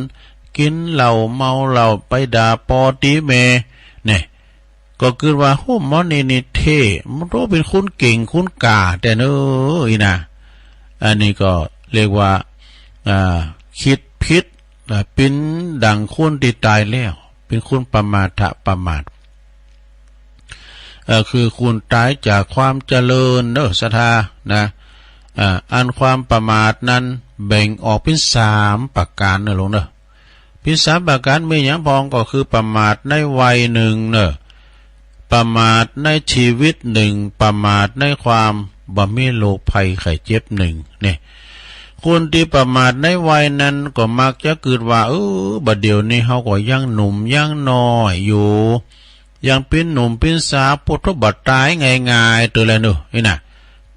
กิ๋นเหล้าเมาเหล้า ไปด่าป้อตี๋แม่ เนี่ย ก็กึ๊ดว่า โอ้ หมอนี่นี่เท่ มันโตเป๋นคนเก่งคนกล้าแต๊เน่อ อี้นะ อันนี้ก็เรียกว่า อ่า กึ๊ดผิด อ่า เป๋นดั่งคนตี้ต๋ายแล้ว เป๋นคนประมาทะประมาท เอ่อ คือคนต๋ายจากความเจริญเน่อ ศรัทธานะ อ่า อันความประมาทนั้นแบ่งออกเป๋นสามประก๋านเน่อหลวงเน่อ เป๋นสามประก๋าน มีหยังพ่อง ก็คือประมาทในวัยนึ่งเน่อ ประมาทในจีวิตนึ่ง ประมาทในความบ่มีโรคภัยไข้เจ็บนึ่ง เนี่ย คนตี้ประมาทในวัยนั้นก็มักจะกึ๊ดว่า เออ บ่าเดี่ยวนี้เฮาก็ยังหนุ่มยังน้อยอยู่ ยังเป๋นหนุ่มเป๋นสาว ปุโธ บ่ต๋ายง่ายๆ เตื้อแลเน่อ อี้นะ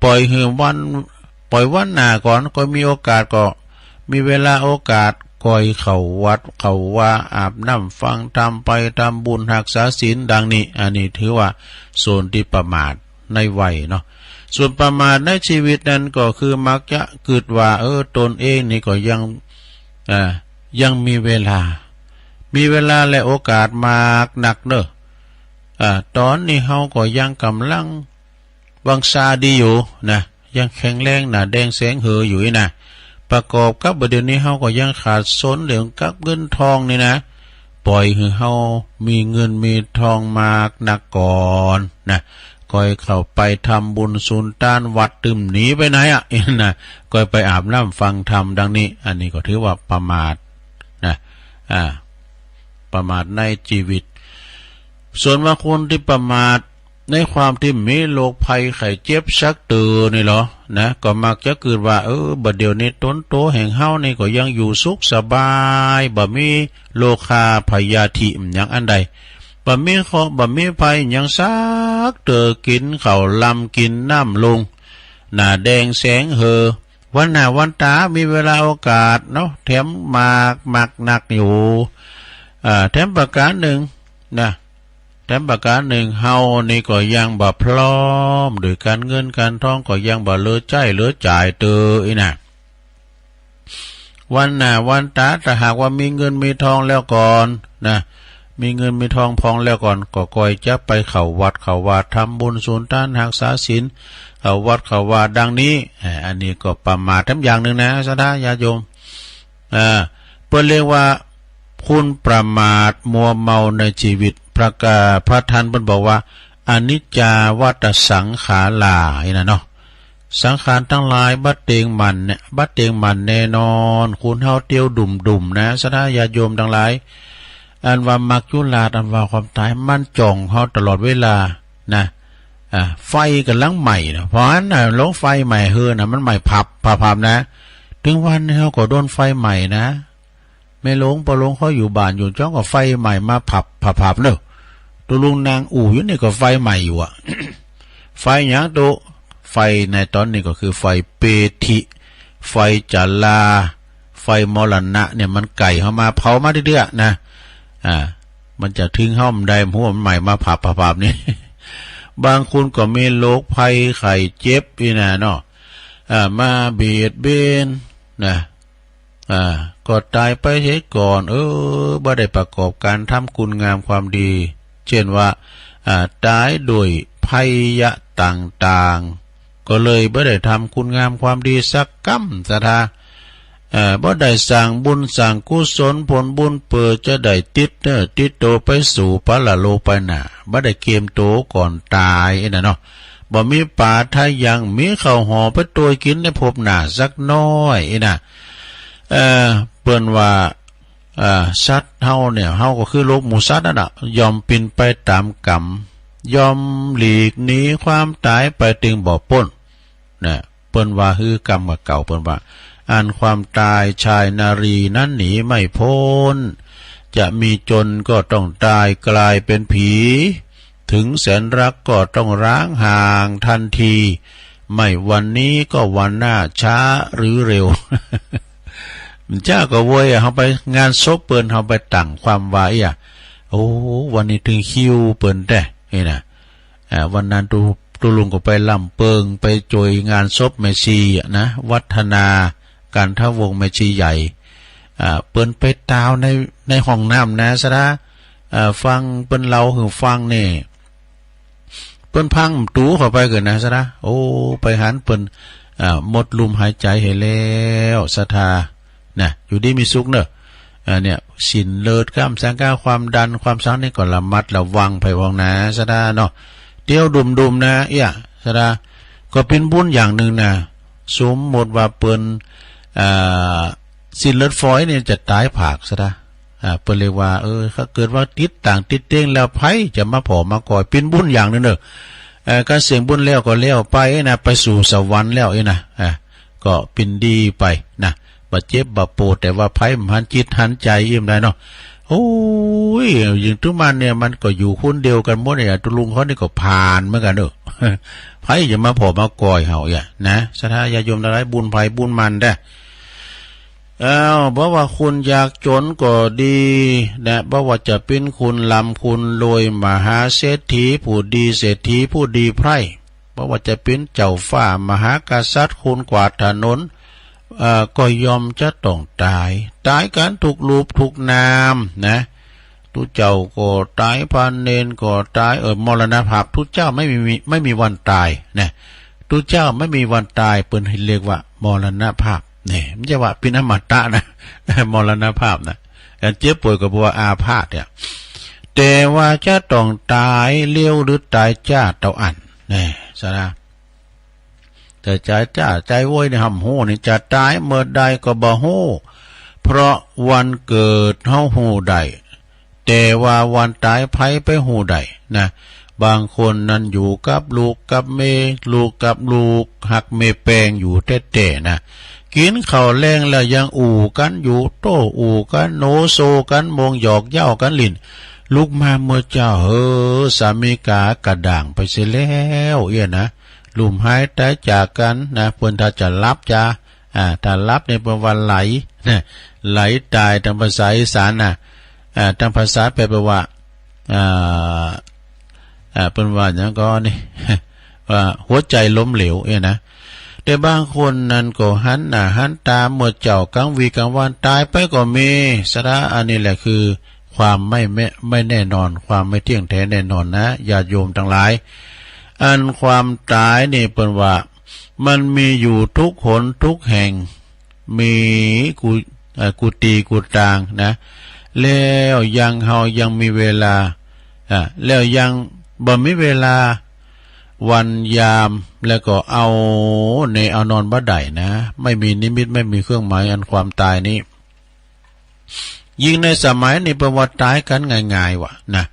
ป่อยหื้อวัน ป่อยวันหน้าก่อน ก็มีโอกาสก็ มีเวลาโอกาส ก่อยเข้าวัดเข้าวา อาบน้ำฟังธรรม ไปทำบุญฮักษาศีล ดังนี้ อันนี้ถือว่า ส่วนตี้ประมาทในวัยเนาะ ส่วนประมาทในชีวิตนั้นก็คือมักจะกึ๊ดว่า เออ ตนเองนี่ก็ยัง อ่า ยังมีเวลา มีเวลาและโอกาสมากนักเนาะ อ่า ต๋อนนี้เฮาก็ยังก่ำลัง วังชาดีอยู่นะ ยังแข็งแรงหน้าแดงแสงเหืออยู่อี้นะ ประกอบกับบ่าเดี่ยวนี้เฮาก็ยังขาดสนเรื่องกับเงินทองนี่นะ ป่อยหื้อเฮามีเงินมีทองมากนักก่อนนะ ก่อยเข้าไปทำบุญสุนตานวัด ตึมหนีไปไหนอะ อี้นะ ก่อยไปอาบน้ำฟังธรรม ดังนี้ อันนี้ก็ถือว่าประมาทนะ อ่า ประมาทในชีวิต ส่วนว่าคนตี้ประมาท ในความตี้มีโรคภัยไข้เจ็บสักเตื้อนี่ลอนะ ก็มักจะกึ๊ดว่า เออ บ่าเดี่ยวนี้ต๋นโตแห่งเฮานี่ก็ยังอยู่สุขสบาย บ่มีโรคาพยาธิหยังอันใด บ่มีเคราะห์บ่มีภัยหยังสักเตื้อ กิ๋นข้าวลำกิ๋นน้ำลง หน้าแดงแสงเหือ วันหน้าวันต๋ามีเวลาโอกาสเนาะ แถมมาก มากนักอยู่ อ่า แถมประก๋านนึ่งนะ แถมประก๋านนึ่ง เฮานี่ก็ยังบ่พร้อม โดยก๋านเงินก๋านทองก็ยังบ่เหลือใจ๊เหลือจ่ายเตื้ออี้นะ วันหน้าวันต๋า ถ้าหากว่ามีเงินมีทองแล้วก่อนนะ มีเงินมีทองพองแล้วก่อน ก็ก่อยจะไปเข้าวัดเข้าวา ทำบุญสุนตานฮักษาศีล เข้าวัดเข้าวา ดังนี้ อ่า อันนี้ก็ประมาทแถมอย่างนึ่งนะ ศรัทธาญาติโยม อ่า เปิ้นเรียกว่า คุณประมาทมัวเมาในชีวิต พระกา พระธรรมเปิ้นบอกว่า อนิจจาวัตตสังขารา อี้นะเนาะ สังขารตังหลายบ่เต็งมั่นเนี่ย บ่เต็งมั่นแน่นอน คุณเฮาเตียวดุ่มๆ นะ ศรัทธาญาติโยมตังหลาย อันว่ามัจจุราช อันว่าความต๋าย มันจ้องเฮาตลอดเวลานะ อ่า ไฟก่ำลังไหม้นะ เพราะอั้นน่ะ โฮงไฟไหม้เฮือนน่ะ มันไหม้ผับ ผับๆ นะ ตึงวันนี้เฮาก็โดนไฟไหม้นะ แม่หลวงป้อหลวงเขาอยู่บ้านอยู่จ้องก็ไฟไหม้มาผับ ผับๆ เนาะ ตุ๊ลุงนั่งอู้อยู่นี่ก็ไฟไหม้อยู่อะ ไฟหยังตุ๊ ไฟในต๋อนนี้ก็คือไฟเปฏิ ไฟจารา ไฟมรณะเนี่ย มันใก้เฮามา เผามาเตื้อๆ นะ อ่า มันจะเถิงเฮาบ่ได้ หัวมันไหม้มาผับๆ นี่ บางคนก็มีโรคภัยไข้เจ็บอี้นะเนาะ อ่า มาเบียดเบียนนะ อ่า ก็ต๋ายไปเสียก่อน เออ บ่ได้ประกอบก๋านทำคุณงามความดี เช่นว่า อ่า ต๋ายโดยภัยยะต่างๆ ก็เลยบ่ได้ทำคุณงามความดีสักกำ ศรัทธา เอ่อ บ่ได้สร้างบุญสร้างกุศล ผลบุญเปื้อจะได้ติดเนื้อติดตั๋วไปสู่ปรโลกไปหน้า บ่ได้เกียมตั๋วก่อนต๋ายอี้นะเนาะ บ่มีป๋าทะยัง มีข้าวห่อไปตวยกิ๋นในภพหน้าสักหน้อยอี้นะ เอ่อ เปิ้นว่า เอ่อ สัตว์เฮาเนี่ย เฮาก็คือโลกหมู่สัตว์นั่นน่ะ ย่อมเป๋นไปต๋ามกรรม ย่อมหลีกหนีความต๋ายไป ตึงบ่ป๊น นะ เปิ้นว่าหื้อกำกับเก่า เปิ้นว่า อันความต๋ายชายนารีนั้นหนีไม่ป๊น จะมีจนก็ต้องต๋ายก๋ายเป๋นผี ถึงแสนรักก็ต้องร้างห่างทันที ไม่วันนี้ก็วันหน้า ช้าหรือเร็ว มันจ๊าก็เวยอะ เฮาไปงานศพเปิ้น เฮาไปตั้งความว่าอี้อะ โอ้ วันนี้เถิงคิวเปิ้นแต๊ อี้นะ อ่า วันนั้นตุ๊ ตุ๊ลุงก็ไปล่ำเปิง ไปโจยงานศพแม่ชีอะนะ วัฒนา กันทวงศ์ แม่ชีใหญ่ อ่า เปิ้นไปตาวใน ในห้องน้ำนะ ศรัทธา อ่า ฟังเปิ้นเล่าหื้อฟังนี่ เปิ้นพังตู๋เข้าไปก่อนนะ ศรัทธา โอ้ ไปหันเปิ้น อ่า หมดลมหายใจ๋ไปแล้ว ศรัทธา นะ อยู่ดีมีสุขเนาะ อ่า เนี่ย เส้นเลือดก๋ำสังก๋า ความดัน ความสังนี่ก็ระมัดระวังไปพ่องนะ ศรัทธาเนาะ เตียวดุ่มๆ นะ เอี้ย ศรัทธา ก็เป๋นบุญอย่างนึ่งนะ สมมุติว่าเปิ้น อ่า เส้นเลือดฝอยนี่จะต๋ายผาก ศรัทธา อ่า เปิ้นเรียกว่า เออ ถ้าเกิดว่าติดต่างติดเต้งแล้ว ใผจะมาผ่อมาก่อย เป๋นบุญอย่างนึ่งเนาะ เอ่อ ก๋านเสี่ยงบุญแล้วก็แล้วไปนะ ไปสู่สวรรค์แล้วอี้นะ อ่า ก็เป๋นดีไปนะ บ่เจ็บบ่ปวด แต่ว่าใผบ่หันจิตหันใจ๋อี้บ่ได้เนาะ โอ้ย อย่างตุ๊มันเนี่ย มันก็อยู่คนเดียวกั๋นหมดเนี่ย ตุ๊ลุงเขานี่ก็ผ่านเหมือนกั๋นเนาะ ใผจะมาผ่อมาก่อยเฮาอี้อะนะ ศรัทธาญาติโยมตังหลาย บุญใผบุญมันแต๊ อ้าว บ่ว่าคนยากจ๋นก็ดีนะ บ่ว่าจะเป๋นคนร่ำคนรวย มหาเศรษฐีผู้ดี เศรษฐีผู้ดีไพร่ บ่ว่าจะเป๋นเจ้าฟ้า มหากษัตริย์ คนกวาดถนน เอ่อ ก็ย่อมจะต้องต๋าย ต๋ายกั๋นทุกรูปทุกนามนะ ตุ๊เจ้าก็ต๋าย พระเณรก็ต๋าย เออ มรณภาพ ตุ๊เจ้าไม่มี ไม่มีวันต๋ายนะ ตุ๊เจ้าไม่มีวันต๋าย เปิ้นเรียกว่ามรณภาพ นี่ มันจะว่าเป๋นอมตะนะ มรณภาพนะ อันเจ็บป่วยก็บอกว่าอาพาธเนี่ย แต่ว่าจะต้องต๋ายเร็วหรือต๋ายจ๊าเต้าอั้น นี่ สะนะ แต่จะจ๊าจะโวยนี่ห้ามฮู้นี่ จะต๋ายเมื่อใดก็บ่ฮู้ เพราะวันเกิดเฮาฮู้ได้ แต่ว่าวันต๋ายใผไปฮู้ได้นะ บางคนนั้นอยู่กับลูกกับเมีย ลูกกับลูกฮักเมียแปงอยู่แต๊ๆ นะ กิ๋นข้าวแลงแล้วยังอู้กั๋นอยู่ โต้อู้กั๋น โนโซกั๋น มงหยอกเย้ากั๋นหลิ้น ลุกมาเมื่อเจ๊า เออ สามีก๋ากระด้างไปเสียแล้ว เอี้ยนะ ลุ่มหายต๋ายจากกั๋นนะ เปิ้นถ้าจะหลับจา อ่า ถ้าหลับนี่เปิ้นว่าไหลนะ ไหลต๋ายตางภาษาอีสานนะ อ่า ตางภาษาแปล แปลว่า อ่า อ่า เปิ้นว่าหยังก่อนี่ ว่าหัวใจล้มเหลวเนี่ยนะ แต่บางคนนั้นก็หันหน้าหันต๋าเมื่อเจ๊า ก๋างวี๋ก๋างวันต๋ายไปก็มี สะนะ อันนี้แหละคือความไม่แม่ ไม่แน่นอน ความไม่เที่ยงแท้แน่นอนนะ ญาติโยมตังหลาย อันความต๋ายนี่เปิ้นว่า มันมีอยู่ทุกหนทุกแห่ง มีกู้ เอ่อ กู้ตี้กู้ตางนะ แล้วยังเฮายังมีเวลา อ่า แล้วยังบ่มีเวลา วันยาม แล้วก็เอาแน่เอานอนบ่ได้นะ ไม่มีนิมิต ไม่มีเครื่องหมาย อันความต๋ายนี้ ยิ่งในสมัยนี้เปิ้นว่าต๋ายกั๋นง่ายๆ ว่ะนะ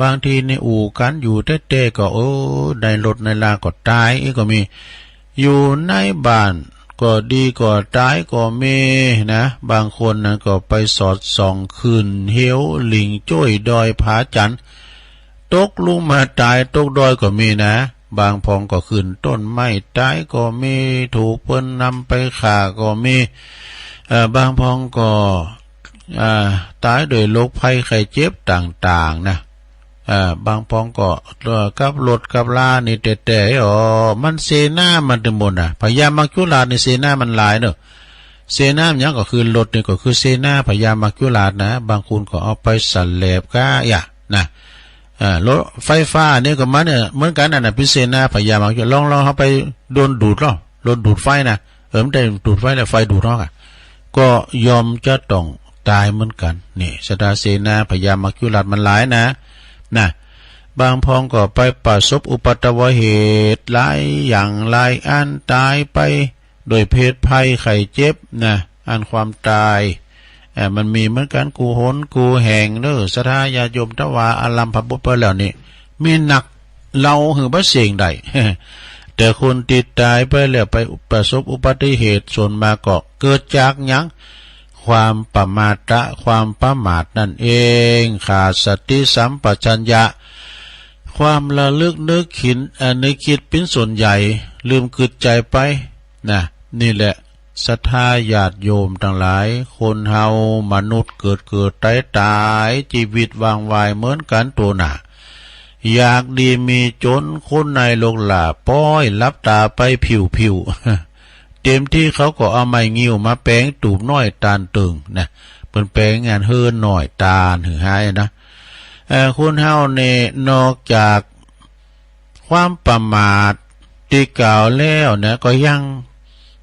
บางทีนี่อู้กั๋นอยู่แต๊ๆ ก็ เออ ในรถในลาก็ต๋ายอี้ก็มี อยู่ในบ้านก็ดีก็ต๋ายก็มีนะ บางคนนั้นก็ไปสอดส่องขึ้นเหวหลิงจ้วยดอยผาจันทน์ ตกลุงมาต๋ายตกดอยก็มีนะ บางพองก็ขึ้นต้นไม้ต๋ายก็มี ถูกเปิ้นนำไปฆ่าก็มี เอ่อ บางพองก็ อ่า ต๋ายโดยโรคภัยไข้เจ็บต่างๆ นะ เอ่อ บางพองก็ เอ่อ กับรถกับลานี่แต๊ๆ อ๋อ มันเสนามันตึงหมดนะ พญามัจจุราชนี่เสนามันหลายเนาะ เสนามันหยังก็คือรถนี่ก็คือเสนาพญามัจจุราชนะ บางคนก็เอาไปสะแหลบก้าอะนะ อ่า รถไฟฟ้านี่ก็มันเนี่ยเหมือนกั๋นนั่นน่ะ เป๋นเสนาพญามัจจุราช ลอง ลองเฮาไปโดนดูดลอง โดนดูดไฟนะ เออ มันได้ดูดไฟแล้ว ไฟดูดเฮาอะ ก็ย่อมจะต้องต๋ายเหมือนกั๋น นี่ สะนะ เสนาพญามัจจุราชมันหลายนะ นะ บางพองก็ไปประสบอุปัทวเหตุหลายอย่างหลายอัน ต๋ายไปโดยเพศภัยไข้เจ็บนะ อันความต๋าย เอ่อ มันมีเหมือนกั๋นกู้หนกู้แห่งเนาะ ศรัทธาญาติโยม ทว่าอาลัมพบุรุษไปแล้วนี่ มีนักเล่าหื้อบ่าเสียงได้ แต่คนตี้ต๋ายไปแล้วไปประสบอุบัติเหตุ ส่วนมากก็เกิดจากหยัง ความปมาทะ ความประมาทนั่นเอง ขาดสติสัมปชัญญะ ความระลึกนึกคิด เอ่อ นึกคิดเป๋นส่วนใหญ่ ลืมกึ๊ดใจ๋ไป นะ นี่แหละ ศรัทธาญาติโยมตังหลาย คนเฮามนุษย์เกิดเกิดต๋ายต๋าย จีวิตวางวายเหมือนกั๋นตั๋วหน้า อยากดีมีจ๋น คนในโลกหล้าป๊อย หลับต๋าไปผิวๆ เต็มตี้เขาก็เอาไม้งิ้วมาแป๋งตูบน้อยต๋านเติ่งนะ เปิ้นแป๋งอันเฮือนน้อยต๋านหื้อหายนะ เอ่อ คนเฮานี่นอกจากความประมาทตี้กล่าวแล้วนะ ก็ยัง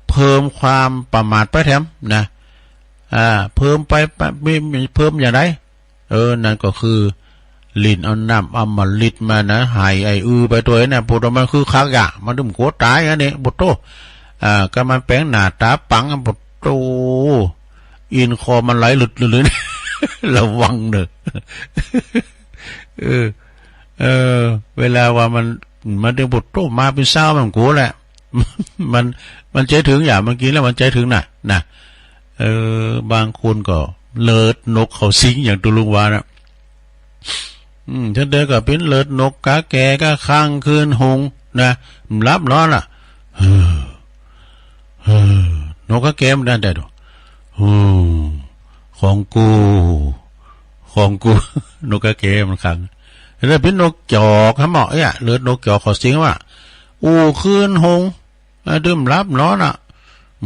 เพิ่มความประมาทไปแถมนะ อ่า เพิ่มไป ไป มี มีเพิ่มอย่างใด เออ นั่นก็คือ หลิ้นเอาน้ำอมฤตมานะ ไห้ไอ้อือไปตวยนะ ปวดมันคือคักอะ มันตึงกั๋วต๋ายอันนี้ ปวดโต้ อ่า ก็มันแป๋งหน้าต๋าปัง ปวดโต้ อินคอมันไหลหลุดๆ เลย ระวังเน่อ เออ เออ เวลาว่ามัน มันตึงปวดโต้มาเป๋นซาวมันกั๋วแหละ มัน มันใจ๋เถิงอย่าง มันกิ๋นแล้วมันใจ๋เถิงน่ะ นะ เออ บางคนก็เลิดนกเข้าสิงอย่างตุ๊ลุงว่านะ อืม เถิงใดก็เป๋นเลิดนกกาแก่กาค่างคืนหงนะ หลับนอนล่ะ เฮ้อ เฮ้อ นกกาแก่มันได้ ได้ดอก อืม ของกู ของกู นกกาแขมันขัง แล้วเป๋นนกจอกหะเหมาะเอี้ย เลือดนกจอกเขาสิงว่า อู้คืนหง อ่า ดื่มหลับนอนอะ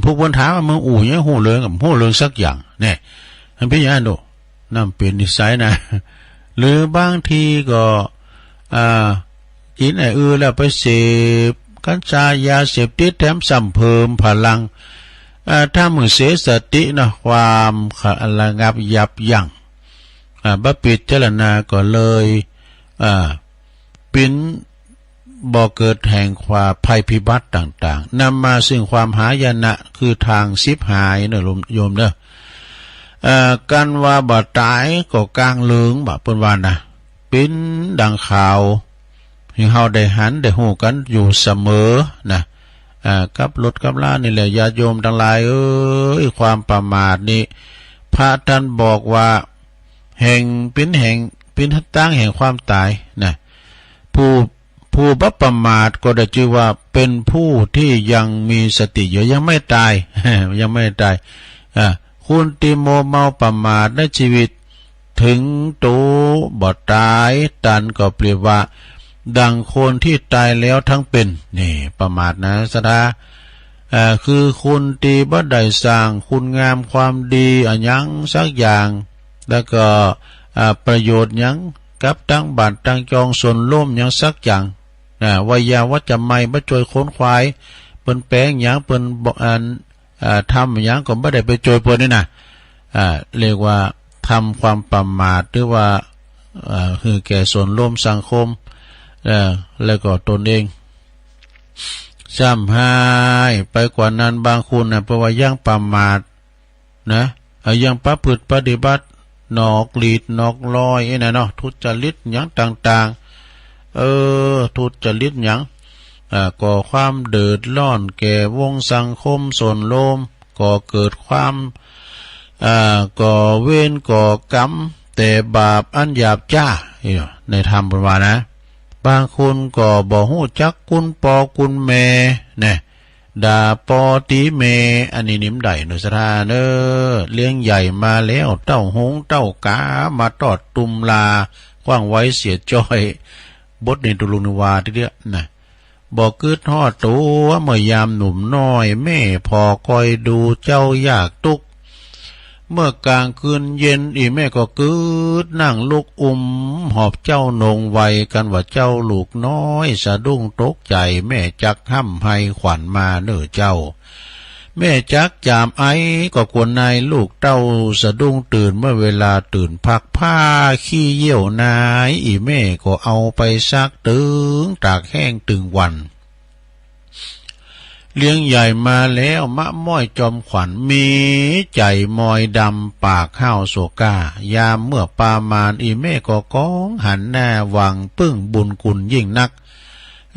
พวกเปิ้นถามว่า มึงอู้หยัง ฮู้เรื่อง ฮู้เรื่องสักอย่าง แน่ มันเป๋นอย่างนั้นโด นั่นเป๋นนิสัยนะ หรือบางทีก็ อ่า กิ๋นไอ้อื่นแล้วไปเสพกัญชา ยาเสพติด แถมซ้ำเพิ่มพลัง อ่า ทำหื้อเสียสติเนาะ ความระงับยับยั้ง อ่า บ่พิจารณาก็เลย อ่า เป๋น บ่อเกิดแห่งความภัยพิบัติต่างๆ นำมาซึ่งความหายนะ คือตางฉิบหายเนาะโยมเนาะ เอ่อ กันว่าบ่ต๋ายก็กางเหลิงบ่า เปิ้นว่านะ เป๋นดังข่าวหื้อเฮาได้หันได้ฮู้กั๋นอยู่เสมอนะ อ่า กับรถกับลานี่แหละ ญาติโยมตังหลายเอ๋ย ความประมาทนี่ พระต้านบอกว่า แห่ง เป๋นแห่ง เป๋นตางแห่งความต๋ายนะ ผู้ ผู้บ่ประมาทก็ได้จื้อว่าเป๋นผู้ตี้ยังมีสติอยู่ ยังไม่ต๋าย ยังไม่ต๋าย อ่า คนตี้มัวเมาประมาทในจีวิต เถิงโตบ่ต๋าย ต้านก็เปรียบว่า ดั่งคนตี้ต๋ายแล้วตังเป๋น นี่ ประมาทนะ ศรัทธา อ่า คือคนตี้บ่ได้สร้างคุณงามความดีอะหยังสักอย่าง แล้วก็ อ่า ประโยชน์หยังกับตังบ้านตังจองส่วนรวมหยังสักอย่าง อ่า ไวยาวัจจะไมยบ่จ้วยขนขวาย เปิ้นแป๋งหยัง เปิ้นบ่ อัน อ่า ทำหยังก็บ่ได้ไปจ้วยเปิ้นนี่นะ อ่า เรียกว่าทำความประมาท หรือว่า อ่า หื้อแก่ส่วนรวมสังคม เอ่อ แล้วก็ตนเอง ซ้ำฮ้ายไปกว่านั้น บางคนน่ะ เปิ้นว่ายังประมาท นะ เอ่อ ยังประพฤติปฏิบัตินอกลีดนอกลอยอี้นะเนาะ ทุจริตหยังต่างๆ เออ ทุจริตหยัง อ่า ก่อความเดือดร้อนแก่วงสังคมส่วนรวม ก่อเกิดความ อ่า ก่อเวรก่อกรรม แต่บาปอันหยาบจ๊า ในธรรมเปิ้นว่านะ บางคนก็บ่ฮู้จักคุณป้อคุณแม่ นะ ด่าป้อตี๋แม่ อันนี้นี่บ่ได้เนาะ ศรัทธาเนาะ เลี้ยงใหญ่มาแล้ว เต้าหงเต้ากา มาตอดตุมลา ขว้างไว้เสียจ้อย บทนี้ตุ๊ลุงนี่ว่าตี้เดียวนะ บ่กึ๊ดฮอดตั๋วเมื่อยามหนุ่มน้อย แม่ผ่อคอยดูเจ้ายากตุ๊กข์ เมื่อกลางคืนเย็น อี่แม่ก็กึ๊ดนั่งลุกอุ้มหอบเจ้านงไว กันว่าเจ้าลูกน้อยสะดุ้งตกใจ๋ แม่จักฮ่ำไห้ขวัญมาเน่อเจ้า แม่จักจามไอ ก็กลัวนายลูกเต้าสะดุ้งตื่น เมื่อเวลาตื่นพัก ผ้าขี้เยี่ยวนาย อี่แม่ก็เอาไปซัก ตึงตากแห้งตึงวัน เลี้ยงใหญ่มาแล้วมะม้อยจอมขวัญ มีใจ๋มอยดำปากห้าวโศก้า ยามเมื่อปามาณ อี่แม่ก็ก้องหันหน้าหวังปึ้งบุญคุณยิ่งนัก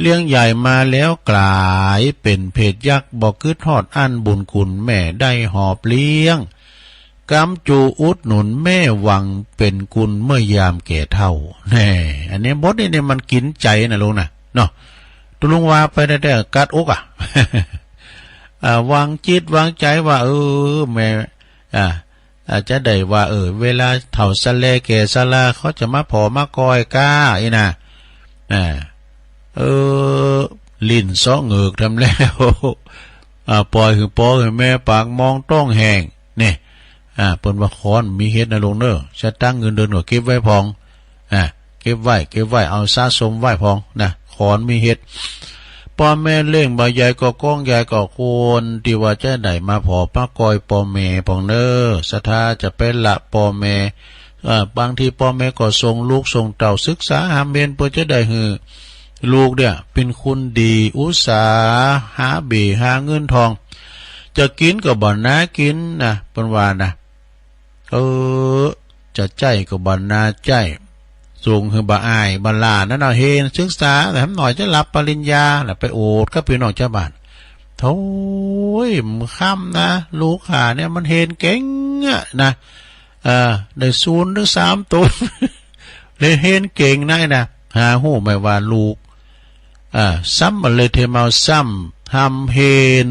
เลี้ยงใหญ่มาแล้วก๋ายเป๋นเพศยักษ์ บ่กึ๊ดฮอดอั้นบุญคุณแม่ได้หอบเลี้ยง กำจูอุดหนุนแม่หวังเป๋นกุลเมื่อยามแก่เฒ่า แน่ อันนี้บทนี้เนี่ยมันกิ๋นใจ๋นะลุงนะ เนาะ ตุ๊ลุงว่าไปแต๊ๆ กัดอกอะ อ่า วางจิตวางใจ๋ว่า เออ แม่ อ่า อาจจะได้ว่า เออ เวลาเฒ่าชะแลแก่ชะรา เขาจะมาผ่อมาคอยก้า อี้นะ อ่า เออ ลิ้นเซาะเหงือกทำแล้ว อ่า ป่อยหื้อป้อหื้อแม่ปากมองต๊องแห้ง เนี่ย อ่า เปิ้นว่าขอนมีเหตุนะลุงเนาะ สตางค์เงินเดือนก็เก็บไว้พ่อง อ่า เก็บไว้ เก็บไว้ เอาสะสมไว้พ่องนะ ขอนมีเหตุ ป้อแม่เลี้ยงบ่ใหญ่ก็ก้องใหญ่ ก็ควรตี้ว่าจะได้มาผ่อมาคอยป้อแม่พ่องเนาะ ศรัทธาจะไปละป้อแม่ เอ่อ บางทีป้อแม่ก็ส่งลูกส่งเต้าศึกษาฮ่ำเฮียน เปื้อจะได้หื้อลูกเนี่ยเป๋นคนดี อุตสาหะหาเบ้หาเงินทอง จะกิ๋นก็บ่หนากิ๋นนะ เปิ้นว่านะ เออ จะใจ๊ก็บ่หนาใจ๊ ส่งหื้อบ่อายบ่หล้านั่นเนาะ เฮงศึกษา แหมหน่อยจะรับปริญญา แล้วไปโอษกับปี้น้องจาวบ้าน โธ่ บ่าคำนะ ลูกข้าเนี่ยมันเฮงเก่งอะนะ เออ ได้ศูนย์เถิงสามโต เลยเฮงเก่งนักนะ หาฮู้ไหมว่าลูก อ่า ซ้ำบ่เลยเทเมา ซ้ำฮ่ำเฮง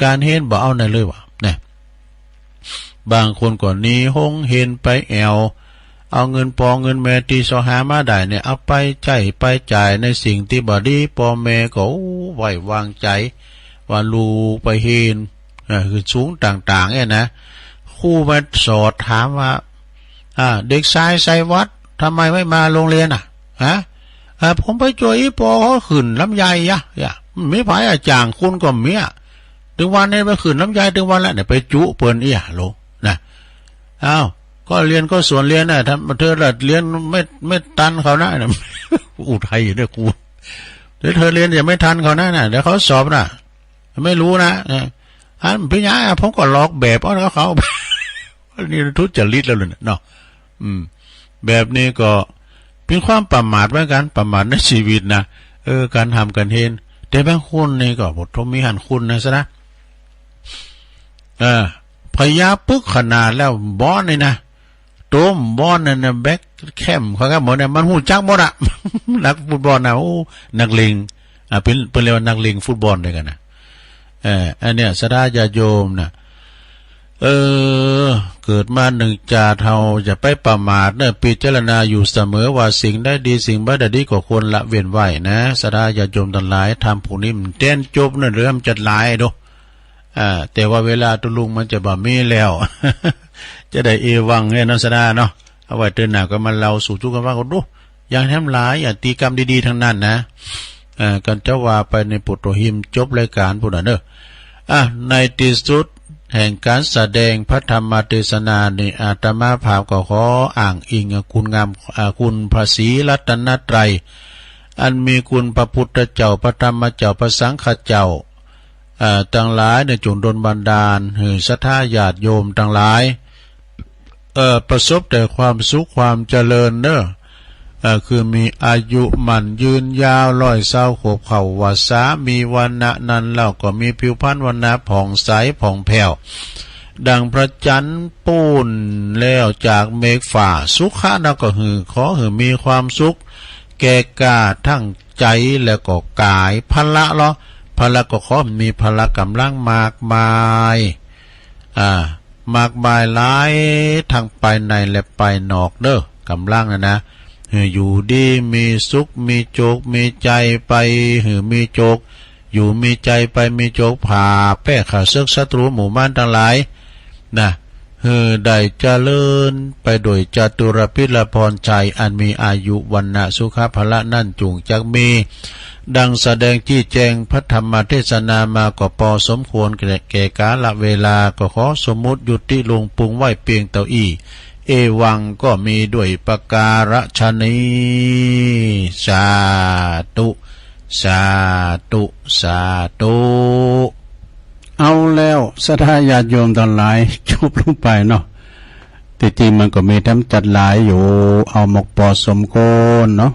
ก๋านเฮงบ่เอาไหนเลยว่ะ เนี่ย บางคนก็หนีฮงเฮนไปแอ่ว เอาเงินปอเงินแม่ตี้เสาะหามาได้เนี่ย เอาไปใจ๊ไปจ่ายในสิ่งตี้บ่ดี ป้อแม่ก็ โอ้ ไว้วางใจ๋ว่าลูกไปเฮียน เอ่อ ขึ้นสูงต่างๆ เนี่ยนะ ครูมาสอบถามว่า อ่า เด็กชายชัยวัฒน์ ทำไมไม่มาโรงเรียนน่ะ ฮะ อ่า ผมไปจ้วยอี่ปอเขาขึ้นลำไยยะ ยะ บ่มีใผอ่ะจ้าง คุณก็เมีย ตึงวันนี้ไปขึ้นลำไยตึงวันแล้วเนี่ย ไปจุเปิ้นอี้โหลนะ อ้าว ก็เฮียนก็ส่วนเฮียนน่ะ ถ้าเธอละเฮียนไม่ ไม่ตันเขานะ อุทัยอยู่เนี่ยครู เดี๋ยวเธอเฮียนจะไม่ทันเขานะ น่ะ เดี๋ยวเขาสอบน่ะ ไม่รู้นะ เออ อันปัญญา ผมก็ลอกแบบเอาเขา นี่ทุจริตแล้วเลยเนาะ อืม แบบนี้ก็เป๋นความประมาทเหมือนกั๋น ประมาทในชีวิตนะ เออ ก๋านทำก๋านเฮียน แต่บางคนนี่ก็บ่ทนมีหันคุณนะซะนะ เออ พยาปึกขนาดแล้ว บอลนี่นะ โต๊ะบอลนั่นนะ แบ็คแคมเขาก็หมดเนี่ย มันฮู้จักหมดอะ นักฟุตบอลนะ โอ้ นักเลง อ่า เป๋น เปิ้นเรียกว่านักเลงฟุตบอลด้วยกั๋นนะ เออ อันเนี้ย ศรัทธาญาติโยมนะ เออ เกิดมานึ่งจาติเฮาอย่าไปประมาทเน่อ พิจารณาอยู่เสมอว่าสิ่งใดดีสิ่งใดบ่ดีก็ควรละเว้นไว้นะ ศรัทธาญาติโยมตังหลาย ธรรมผู้นี้มันแต๊นจบเน่อ เหลือมันจะหลายโด อ่า แต่ว่าเวลาตุ๊ลุงมันจะบ่มีแล้ว จะได้เอวังเนี่ยเนาะ ศรัทธาเนาะ เอาไว้เตื้อหน้าก็มาเล่าสู่จุกั๋นฟังกั๋นดู อย่างแถมหลาย อย่างตี้กำดีๆ ตังนั้นนะ เอ่อ กั๋นจะว่าไปในปุตโตหิม จบรายก๋านปู้นน่ะเน่อ อ่ะ ในตี้สุดแห่งก๋านแสดงพระธรรมเตสนานี่ อาตมาภาพก็ขออ้างอิงคุณงาม อ่า คุณพระศรีรัตนตรัย อันมีคุณพระพุทธเจ้า พระธรรมเจ้า พระสังฆเจ้า เอ่อ ตังหลายเนี่ย จงดลบันดาลหื้อศรัทธาญาติโยมตังหลาย เอ่อ ประสบแต่ความสุขความเจริญเน่อ เอ่อ คือมีอายุมั่นยืนยาว ร้อยซาวขวบเข้าวัสสา มีวรรณะนั้นแล้วก็มีผิวพรรณวรรณะผ่องใสผ่องแผ้ว ดังพระจันทร์ปู้นแล้วจากเมฆฟ้า สุขะนะก็หื้อ ขอหื้อมีความสุข แก่กล้าทั้งใจ๋และก็ก๋าย พละลอ พละก็ขอมีพละก๋ำลังมากมาย อ่า มากมายหลาย ทั้งภายในและภายนอกเน่อ ก๋ำลังน่ะนะ หื้ออยู่ดีมีสุข มีโจค มีชัยไป หื้อมีโจค อยู่มีชัยไป มีโจค ผ่าแป้ข้าเสิกศัตรูหมู่มารตังหลาย นะ หื้อได้เจริญไปโดยจตุรพิธพรชัย อันมีอายุวรรณะสุขะพละนั้นจุ่งจักมี ดังแสดงชี้แจงพระธรรมเตสนามาก็ปอสมควรแก่ แก่กาลเวลา ก็ขอสมมุติยุติลงปุงไว้เปียงเต้าอี้ เอวังก็มีด้วยประการฉะนี้ สาธุ สาธุ สาธุ เอาแล้วศรัทธาญาติโยมตังหลาย จบลงไปเนาะ ตี้จริงมันก็มีแถมจั๊ดหลายอยู่ เอาหมกปอสมควรเนาะ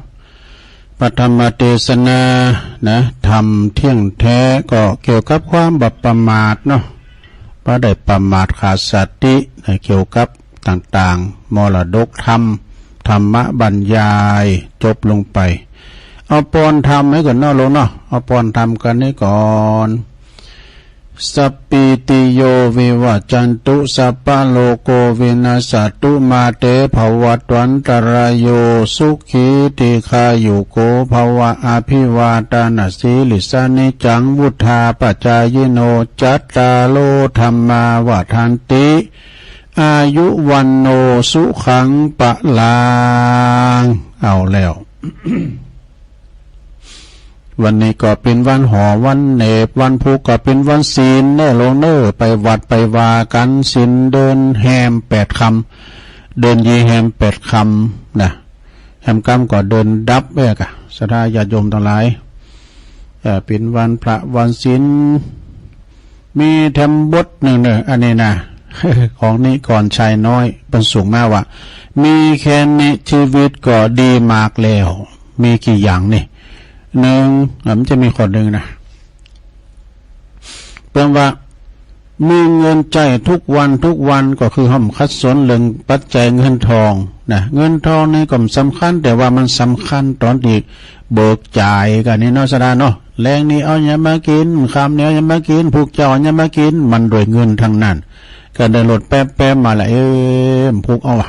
พระธรรมเตสนานะ ธรรมเตี้ยงแท้ก็เกี่ยวกับความบ่ประมาทเนาะ บ่ได้ประมาทขาดสตินะ เกี่ยวกับต่างๆ มรดกธรรม ธรรมบรรยาย จบลงไป เอาปอนธรรมไว้ก่อนเนาะโลมเนาะ เอาปอนธรรมกั๋นนี้ก่อน สัพพีติโยวิวัชชันตุ สัพพะโรโควินัสสันตุ มาเตภวัตวันตรายโย สุขีทีฆายุโกภวะ อภิวาทานะสีลิสสะ นิจจังวุฑฒาปจายิโน จัตตาโรธัมมาวัฑฒันติ อายุวัณโณสุขังพลัง เอาแล้ว วันนี้ก็เป๋นวันหอวันเหน็บ วันพูกก็เป๋นวันศีลเน่อโลมเน่อ ไปวัดไปวากั๋น ศีลเดือนแฮมแปดค่ำ เดือนยี่แฮมแปดค่ำนะ แฮมค่ำก็เดือนดับเอ้ยกะ ศรัทธาญาติโยมตังหลาย เอ่อ เป๋นวันพระวันศีล มีแถมบทนึ่งเน่อ อันนี้นะ ของนิกรชัยน้อย เปิ้นส่งมาว่า มีแค่นี้ชีวิตก็ดีมากแล้ว มีกี่อย่างนี่ นึ่ง อ่ะ มันจะมีข้อนึ่งนะ เปิ้นว่า มีเงินใจ๊ทุกวันทุกวัน ก็คือห้ามขัดสนเรื่องปัจจัยเงินทองนะ เงินทองนี่ก็บ่สำคัญ แต่ว่ามันสำคัญต๋อนตี้เบิกจ่ายกั๋นนี่เนาะ ศรัทธาเนาะ แลงนี้เอาหยังมากิ๋น ค่ำนี้เอาหยังมากิ๋น พุกเจ๊าเอาหยังมากิ๋น มันด้วยเงินตังนั้น ก็ได้รถแป๊บๆ มาละ เอ๊ะ ผูกเอาวะ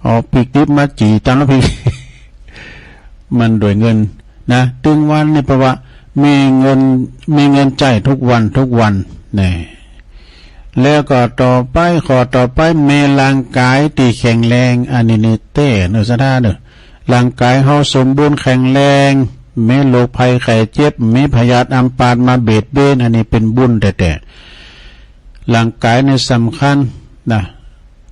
เอาปีกดิบมาจี่ตำน้ำพริก มันด้วยเงินนะ ตึงวันนี่แปลว่ามีเงิน มีเงินใจ๊ทุกวันทุกวัน แน่ แล้วก็ต่อไป ข้อต่อไป มีร่างก๋ายตี้แข็งแรง อันนี้นี่แต๊เนาะ ศรัทธาเนาะ ร่างก๋ายเฮาสมบูรณ์แข็งแรง มีโรคภัยไข้เจ็บ มีพยาธิอัมพาตมาเบียดเบียน อันนี้เป๋นบุญแต๊ๆ ร่างก๋ายนี่สำคัญนะ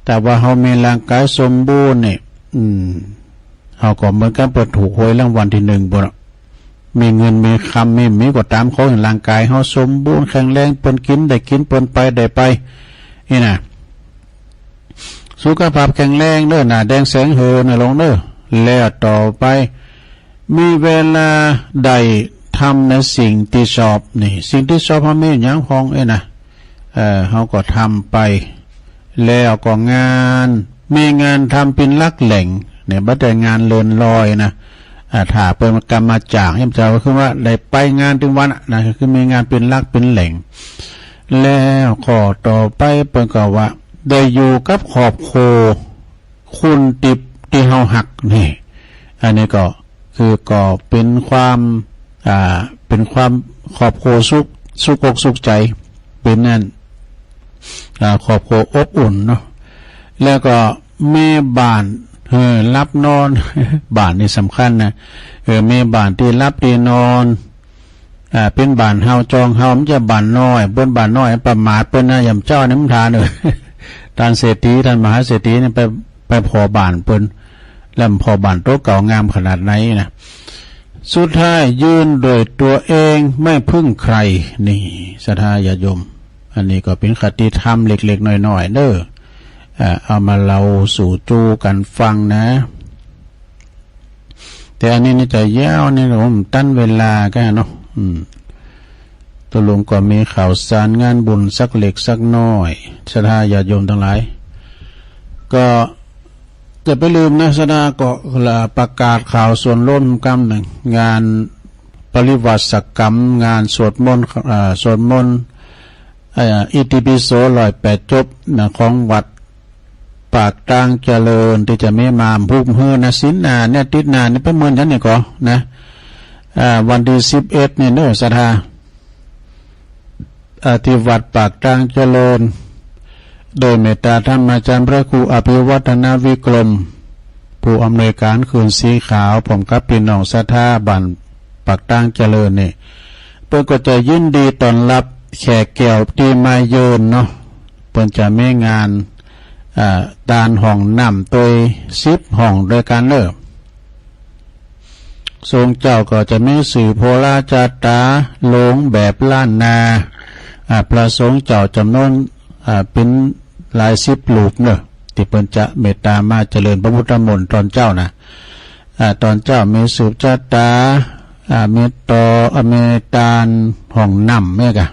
ถ้าว่าเฮามีร่างก๋ายสมบูรณ์นี่ อืม เฮาก็เหมือนกับเปิ้นถูกหวยรางวัลตี้นึ่งปู้นเนาะ มีเงินมีคำ มี มีก็ต๋าม ขอหื้อร่างก๋ายเฮาสมบูรณ์แข็งแรง เปิ้นกิ๋นได้กิ๋น เปิ้นไปได้ไป นี่นะ สุขภาพแข็งแรงเน่อ หน้าแดงแสงเหืองเน่อ หลวงเน่อ แล้วต่อไป มีเวลาได้ทำในสิ่งตี้ชอบ นี่ สิ่งตี้ชอบเฮามีหยังพ่อง เอ้ยนะ เอ่อ เฮาก็ทำไป แล้วก็งาน มีงานทำเป๋นหลักแหล่ง เนี่ย บ่ใจ้งานเลื่อนลอยนะ อ่า ถ้าเปิ้นกำมาจ้าง เจ้าก็คือว่าได้ไปงานตึงวันน่ะนะ คือมีงานเป๋นหลักเป๋นแหล่ง แล้วข้อต่อไปเปิ้นก็ว่า ได้อยู่กับครอบครัว คนตี้ ตี้เฮาฮัก นี่ อันนี้ก็คือก็เป๋นความ อ่า เป๋นความครอบครัวสุข สุขอกสุขใจ๋ เป๋นอัน อ่า ครอบครัวอบอุ่นเนาะ แล้วก็มีบ้าน เออ หลับนอน บ้านนี่สำคัญนะ เออ มีบ้านตี้หลับตี้นอน อ่า เป๋นบ้านเฮาจองเฮา บ่ใจ้บ้านน้อย เปิ้นบ้านน้อยประมาทเปิ้นนะ อย่างเจ้านี่มันทานเออ ต้านเศรษฐี ต้านมหาเศรษฐีนี่ไป ไปผ่อบ้านเปิ้น แล้วผ่อบ้านโตเก่างามขนาดไหนนะ สุดท้ายยืนด้วยตัวเองไม่พึ่งใคร นี่ ศรัทธาญาติโยม อันนี้ก็เป๋นคติธรรมเล็กๆ น้อยๆ เน่อ อ่า เอามาเล่าสู่จู๋กั๋นฟังนะ แต่อันนี้นี่จะยาวนี่ ผมตันเวลากั๋นเนาะ อืม ตกลงก็มีข่าวสารงานบุญสักเล็กสักน้อย ศรัทธาญาติโยมตังหลาย ก็จะไปลืมนะ ศรัทธาก็ประกาศข่าวส่วนรวมกำนึ่ง งานปริวาสกรรม งานสวดมนต์ อ่า สวดมนต์ เอ่อ อิติปิโสร้อยแปดจบนะ ของวัดปากตางเจริญ ตี้จะมีมาพุ้นเฮือนะ ศีลหน้าเนี่ย อาทิตย์หน้านี่ ประเมินฉันนี่ก่อนะ อ่า วันตี้สิบเอ็ดนี่เน่อ ศรัทธา อ่า ตี้วัดปากตางเจริญ โดยเมตตาธรรมาจารย์พระครูอภิวัฒนวิกรม ผู้อำนวยก๋านคืนสีขาว พร้อมกับปี้น้องศรัทธาบ้านปากตางเจริญนี่ เปิ้นก็จะยินดีต้อนฮับแขกแก้วตี้มาเยือนเนาะ เปิ้นจะมีงาน อ่า ตานห้องน้ำตวยสิบห้องตวยกั๋นเน่อ สงฆ์เจ้าก็จะมีสือโพลาจาต๋า โลงแบบล้านนา อ่า พระสงฆ์เจ้าจ๋ำนวน อ่า เป๋นหลายสิบรูปเน่อ ตี้เปิ้นจะเมตตามาเจริญพระพุทธมนต์ต๋อนเจ๊านะ อ่า ต๋อนเจ๊ามีสืบจาต๋า อ่า มีต่อ อ่า มีตานห้องน้ำเนี่ยก่ะ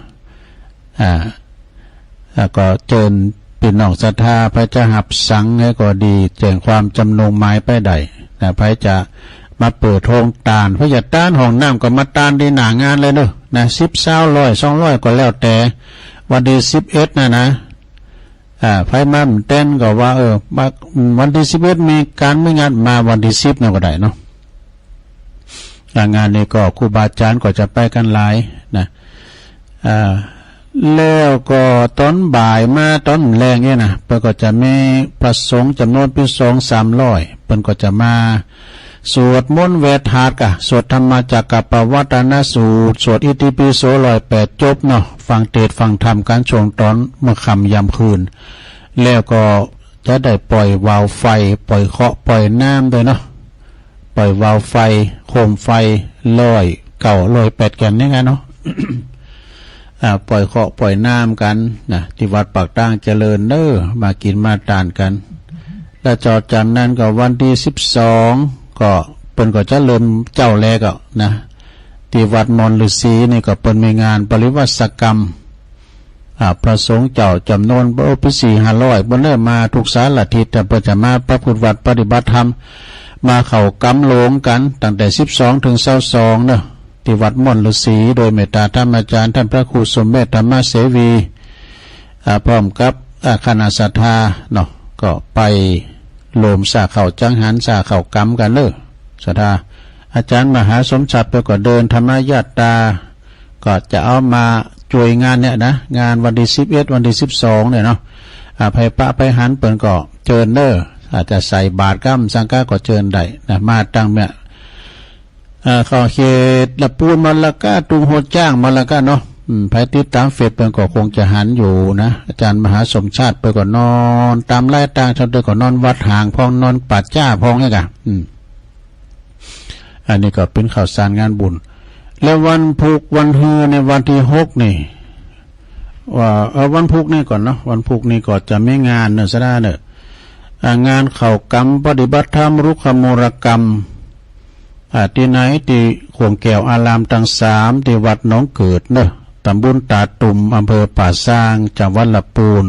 อ่า แล้วก็เจิญปี้น้องศรัทธา ใผจะฮับสังให้ก็ดี แจ้งความจ๋ำนงหมายไปได้นะ ใผจะมาเปิดโฮงตาน ใผจะตานห้องน้ำก็มาตานตี้หน้างานเลยเน่อ นะ สิบ ซาว ร้อย สองร้อย ก็แล้วแต่ วันตี้สิบเอ็ดน่ะนะ อ่า ใผมาบ่แต๊นก็ว่า เออ มา วันตี้สิบเอ็ดมีก๋านมีงาน มาวันตี้สิบนั่นก็ได้เนาะ อ่า งานนี้ก็ครูบาอาจ๋ารย์ก็จะไปกั๋นหลายนะ อ่า แล้วก็ต๋อนบ่ายมาต๋อนแลงเนี่ยนะ เปิ้นก็จะมีพระสงฆ์จ๋ำนวนเป๋นสองสามร้อย เปิ้นก็จะมาสวดมนต์แวดธาตุก่ะ สวดธรรมจักกัปปวัตตนสูตร สวดอิติปิโสร้อยแปดจบเนาะ ฟังเตสน์ฟังธรรมกั๋นช่วงต๋อนเมื่อค่ำยามคืน แล้วก็จะได้ปล่อยวาล์วไฟ ปล่อยเคราะห์ปล่อยน้ำตวยเนาะ ปล่อยวาล์วไฟ โคมไฟ ร้อยเก้า ร้อยแปดแก่นนี่ไงเนาะ อ่า ปล่อยเคราะห์ปล่อยน้ำกั๋นนะ ตี้วัดปากตางเจริญเน่อ มากิ๋นมาตานกั๋น แล้วต่อจากนั้นก็วันตี้สิบสอง ก็เปิ้นก็จะเริ่มเจ๊าแลก่อนะ ตี้วัดม่อนฤาษีนี่ก็เปิ้นมีงานปริวาสกรรม อ่า พระสงฆ์เจ้าจ๋ำนวน โอ้ เป๋นสี่ห้าร้อย เปิ้นได้มาทุกสารทิศ แต่เปิ้นจะมาประพฤติวัตรปฏิบัติธรรม มาเข้ากรรมหลวงกั๋น ตั้งแต่สิบสองเถิงซาวสองเนาะ ตี้วัดม่อนฤาษี โดยเมตตาธรรมาจ๋ารย์ต้านพระครูสมเมธธรรมเสวี อ่า พร้อมกับ อ่า คณะศรัทธาเนาะ ก็ไปโฮมสาเข้าจังหัน สาเข้ากรรมกั๋นเน่อ ศรัทธา อาจ๋ารย์มหาสมศักดิ์เปิ้นก็เดินธรรมญาตรา ก็จะเอามาจ้วยงานเนี่ยนะ งานวันตี้สิบเอ็ด วันตี้สิบสองเนี่ยเนาะ อ่า ใผปะใผหันเปิ้นก็เจิญเน่อ อาจจะใส่บาตรกำสังฆะก็เจิญได้นะ มาตังเนี่ย อ่า เข้าเขตละปูนมะละกอ ตุงหัวจ๊างมะละกอเนาะ อืม ใผติดต๋ามเฟซเปิ้นก็คงจะหันอยู่นะ อาจ๋ารย์มหาสมศักดิ์เปิ้นก็นอนต๋ามไล่ต๋าง เปิ้นก็นอนวัดฮ้างพ่อง นอนป่าจ๊าพ่องเนี่ยก่ะ อืม อันนี้ก็เป๋นข่าวสารงานบุญ และวันพูกวันฮือในวันตี้หกนี่ ว่า เอ่อ วันพูกนี่ก่อนเนาะ วันพูกนี่ก็จะมีงานเน่อ ศรัทธาเน่อ อ่า งานเข้ากรรมปฏิบัติธรรมรุกขมูลกรรม อ่า ตี้ไหน ตี้ข่วงแก้วอารามตังสาม ตี้วัดหนองเกิดเน่อ ต๋ำบลต๋าตุ่ม อำเภอป่าซาง จังหวัดละปูน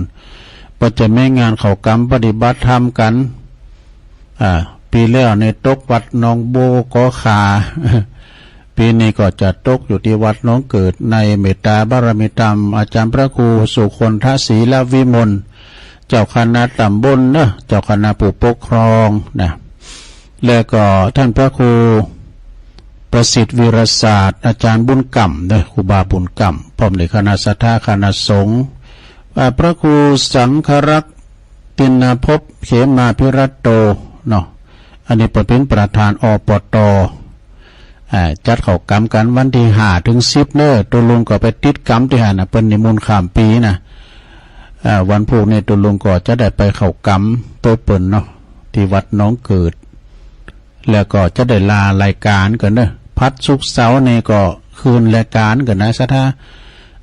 เปิ้นจะมีงานเข้ากรรมปฏิบัติธรรมกั๋น อ่า ปี๋แล้วนี่ตกวัดหนองโบกอขา ปี๋นี้ก็จะตกอยู่ตี้วัดหนองเกิด ในเมตตาบารมีธรรม อาจ๋ารย์พระครูสุคนทศรีลวิมล เจ้าคณะต๋ำบลเน่อ เจ้าคณะผู้ปกครองนะ และก็ต้านพระครูประสิทธิ์วีรศาสตร์ อาจ๋ารย์บุญกำเน่อ ครูบาบุญกำ พร้อมด้วยคณะศรัทธาคณะสงฆ์ อ่า พระครูสังฆรักษ์ ติณภพ เขมาภิรัตโต เนาะ อันนี้เปิ้นเป๋นประธาน อปต. อ่า จัดเข้ากรรมกั๋นวันตี้ห้าเถิงสิบเน่อ ตุ๊ลุงก็ไปติดกรรมตี้หั้นน่ะ เปิ้นนิมนต์ข้ามปี๋นะ อ่า วันพูกนี่ตุ๊ลุงก็จะได้ไปเข้ากรรมตวยเปิ้นเนาะ ตี้วัดหนองเกิด แล้วก็จะได้ลารายก๋านก่อนเน่อ ผัดศุกร์เสาร์นี่ก็คืนรายก๋านก่อนนะ ศรัทธา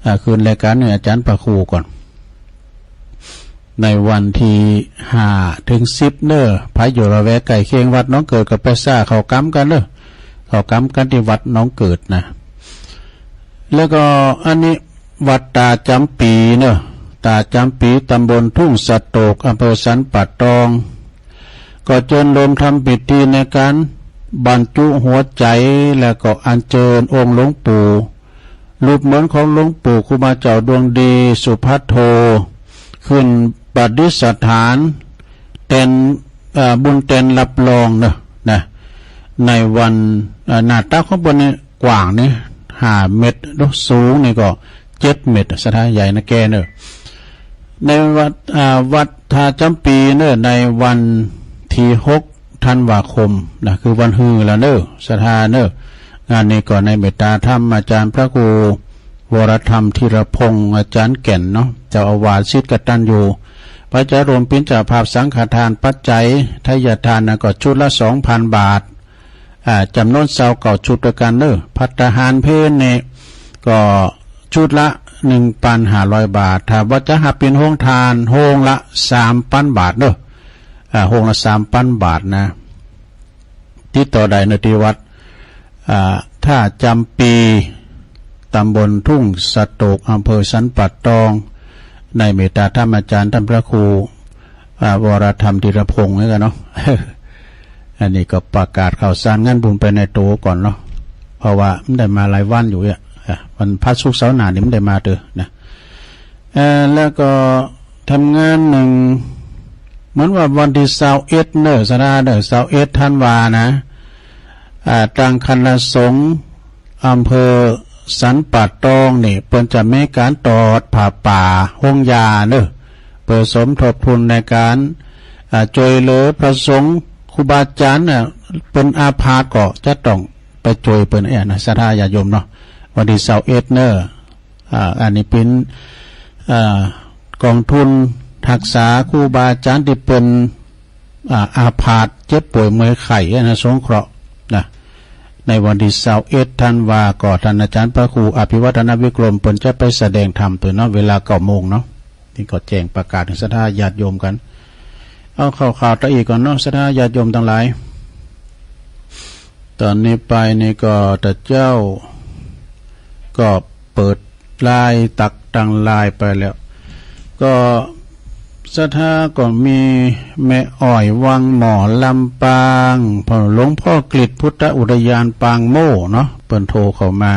อ่า คืนรายก๋านหื้ออาจ๋ารย์พระครูก่อน ในวันตี้ห้าเถิงสิบเน่อ ใผอยู่ละแวกใก้เคียงวัดหนองเกิดก็ไปสาเข้ากรรมกั๋นเน่อ เข้ากรรมกั๋นตี้วัดหนองเกิดนะ แล้วก็อันนี้วัดต๋าจ๋ำปี๋เน่อ ต๋าจ๋ำปี๋ ต๋ำบลทุ่งสะโตก อำเภอสันป่าตอง ก็เจิญโฮมทำพิธีในก๋านบรรจุหัวใจ๋ แล้วก็อัญเจิญองค์หลวงปู่ รูปเหมือนของหลวงปู่ครูบาเจ้าดวงดีสุภัทโท ขึ้นประดิษฐานแตน เอ่อ บนแตนรับรองเน่อ นะ ในวัน เอ่อ หน้าตักของเปิ้นนี่กว้างนี่ห้าเมตร แล้วสูงนี่ก็เจ็ดเมตร ศรัทธา ใหญ่นะแกเน่อ ในวัด อ่า วัดต๋าจ๋ำปี๋เน่อ ในวันตี้หกธันวาคมนะ คือวันฮือแล้วเน่อ ศรัทธาเน่อ งานนี้ก็ในเมตตาธรรมอาจ๋ารย์พระครูวรธรรมธีรพงษ์ อาจ๋ารย์แก่นเนาะ เจ้าอาวาสศิษย์กตัญญู เปิ้นจะร่วมเป๋นเจ้าภาพสังฆทานปัจจัย ไทยทานนะ ก็ชุดละสองพันบาท อ่า จ๋ำนวนซาวเก้าชุดตวยกั๋นเน่อ ภัตตาหารเพลนี่ก็ชุดละหนึ่งปันห้าร้อยบาท ถ้าว่าจะหับเป๋นโฮงตาน โฮงละสามปันบาทเน่อ อ่า โฮงละสามปันบาทนะ ติดต่อได้เน่อตี้วัด อ่า ต๋าจ๋ำปี๋ ต๋ำบลทุ่งสะโตก อำเภอสันป่าตอง ในเมตตาธรรมอาจ๋ารย์ต้านพระครู อ่า วรธรรมธีรพงษ์นี่ก่อนเนาะ อันนี้ก็ประกาศข่าวสารงานบุญไปในตั๋วก่อนเนาะ เพราะว่าบ่ได้มาหลายวันอยู่เนี่ย อ่ะ วันผัดศุกร์เสาร์หน้านี่บ่ได้มาเตื้อนะ เอ่อ แล้วก็ทำงานนึ่ง เหมือนว่าวันตี้ซาวเอ็ดเน่อ ศรัทธาเน่อ ซาวเอ็ดธันวานะ อ่า ตางคณะสงฆ์อำเภอสันป่าตองนี่ เปิ้นจะมีก๋านตอดผ้าป่าโฮงยาเน่อ เปื้อสมทบทุนในก๋าน อ่า จ้วยเหลือพระสงฆ์ครูบาอาจ๋ารย์น่ะ เปิ้นอาพาธก็จะต้องไปจ้วยเปิ้นเนี่ยนะ ศรัทธาญาติโยมเนาะ วันตี้ซาวเอ็ดเน่อ อ่า อันนี้เป๋น อ่า ก๋องทุนฮักษาครูบาอาจ๋ารย์ตี้เปิ้น อ่า อาพาธเจ็บป่วยเมื่อยไข้นะ สงเคราะห์นะ ในวันตี้ซาวเอ็ดธันวา ก็ต้านอาจ๋ารย์พระครูอภิวัฒนวิกรม เปิ้นจะไปแสดงธรรมตวยเนาะ เวลาเก้าโมงเนาะ นี่ก็แจ้งประกาศเถิงศรัทธาญาติโยมกั๋น เอาข่าวๆ ตะอี้ก่อนเนาะ ศรัทธาญาติโยมตังหลาย ต๋อนนี้ไปนี่ก็ตะเจ้า ก็เปิดไลน์ตั๊กตังไลน์ไปแล้ว ก็ศรัทธาก็มีแม่อ้อยวังหม้อลำปาง พ่อหลวงพ่อกฤษพุทธอุทยานปางโม่เนาะ เปิ้นโทรเข้ามา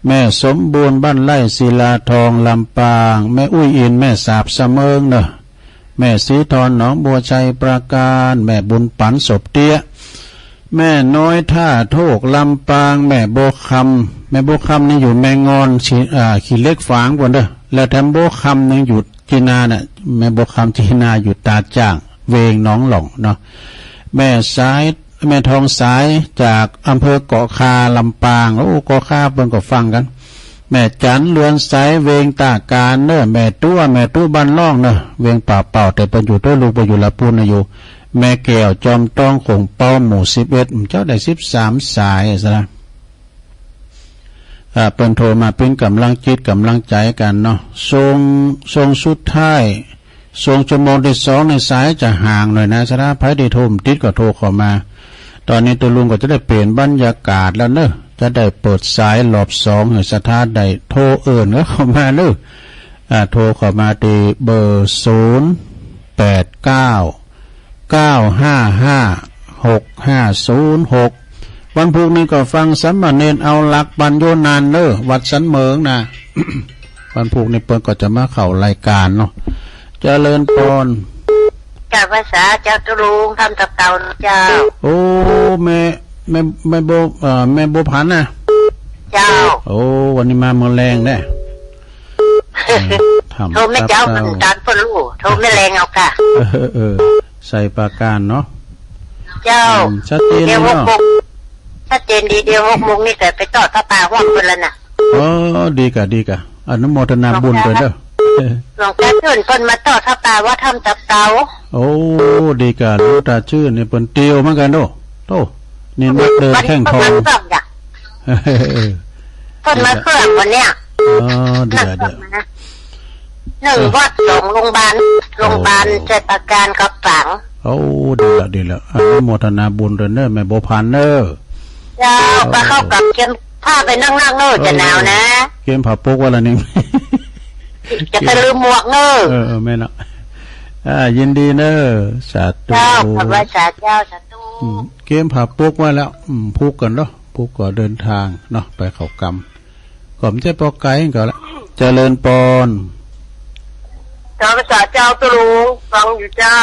แม่สมบูรณ์บ้านไร่ศิลาทองลำปาง แม่อุ้ยอิน แม่สาบสะเมิงเนอะ แม่ศรีทรหนองบัวชัยปราการ แม่บุญปั๋นศพเตี้ย แม่น้อยท่าโทกลำปาง แม่บัวคำ แม่บัวคำนี่อยู่แม่งอน ขี้ อ่า ขี้เหล็กฝางปู๊นเด้อ แล้วแถมบัวคำนี่อยู่ จีนาน่ะ แม่บัวคำจีนาอยู่ตาจ่าง เวงหนองหล่องเนาะ แม่สาย แม่ทองสายจากอำเภอเกาะคาลำปาง โอ้ เกาะคาเปิ้นก็ฟังกั๋น แม่จั๋นเรือนใสเวงตาการเนอะ แม่ตุ๊ แม่ตุ๊บ้านล่องเนอะ เวงป่าเป่า แต่เปิ้นอยู่ตวยลูก เปิ้นอยู่ละปูนนะ อยู่ แม่แก้วจอมตองขงเปาหมู่สิบเอ็ด เจ้าได้สิบสามสายซะนะ อ่า เปิ้นโทรมาเป๋นก๋ำลังจิตก๋ำลังใจ๋กั๋นเนาะ ส่ง ส่งสุดท้าย ส่งชั่วโมงตี้สองในสายจะห่างหน่อยนะ สำหรับใผตี้โทรบ่ติดก็โทรเข้ามา ต๋อนนี้ตุ๊ลุงก็จะได้เปลี่ยนบรรยากาศแล้วเนอะ จะได้เปิดสายรอบสอง หื้อสถาได้โทรเอิ้นเข้ามาเนอะ อ่า โทรเข้ามาตี้เบอร์ ศูนย์แปดเก้า เก้าห้าห้า หกห้าศูนย์หก วันพูกนี้ก็ฟังสามเณรเอาหลักปั๋นโยนานเนอะ วัดสันเหมิงนะ วันพูกนี้เปิ้นก็จะมาเข้ารายก๋านเนาะ เจริญปอน กราบไหว้สาเจ้าตุ๊ลุง ถ้ำตับเต่าเจ้า โอ้ แม่ แม่ แม่บัว เอ่อ แม่บัวผันนะ เจ้า โอ้ วันนี้มาเมื่อแลงแน่ เออ ถ้ำ โทรแม่เจ้า ตับเต่า มันตานเปิ้นฮู้ โทรแม่แลงเอาก่ะ เออ เออ ใส่ปราการเนาะ เจ้า อืม ชัดเจน เดี๋ยว เนาะ หกโมง ชัดเจนดี เดี๋ยวหกโมงนี่ก็ไปตอดผ้าป่าฮ่วมเปิ้นแล้วน่ะ เออ ดีก่ะ ดีก่ะ อนุโมทนาบุญด้วยเด้อ หลวงตาจื้นเปิ้นมาตอดผ้าป่าวัดถ้ำตับเต่า โอ้ ดีก่ะ หลวงตาจื้นนี่เปิ้นเตียวเหมือนกั๋นเนาะ โธ่ นี่นักเดินแท่งทอง เปิ้นมาเพื่อมจ้ะ เปิ้นมาเพื่อมวันเนี้ย อ๋อ เดี๋ยว เดี๋ยว หนึ่งวัดสองโรงพยาบาล โรงพยาบาลชัยปราการกับฝาง โอ้ ดีละ ดีละ อนุโมทนาบุญด้วยเนอะ แม่บัวผันเนอะ เจ้า ไปเข้ากับเตรียมผ้าไปนั่งๆ เนอะ จะหนาวนะ เตรียมผ้าปกไว้ละนี่ จะไปลืมหมวกเนอะ เออ เออ แม่นเนาะ อ่า ยินดีเนอะ สาธุ เจ้า ขอบไหว้สาเจ้า สาธุ อืม เตรียมผ้าปกไว้แล้ว อืม ผูกก่อนเนาะ ผูกก่อนเดินทางเนาะ ไปเข้ากรรม ก็บ่ใจ้ปอไก๋ก็ละ เจริญปอน เจ้า ภาษาเจ้าตุ๊ลุง ฟังอยู่เจ้า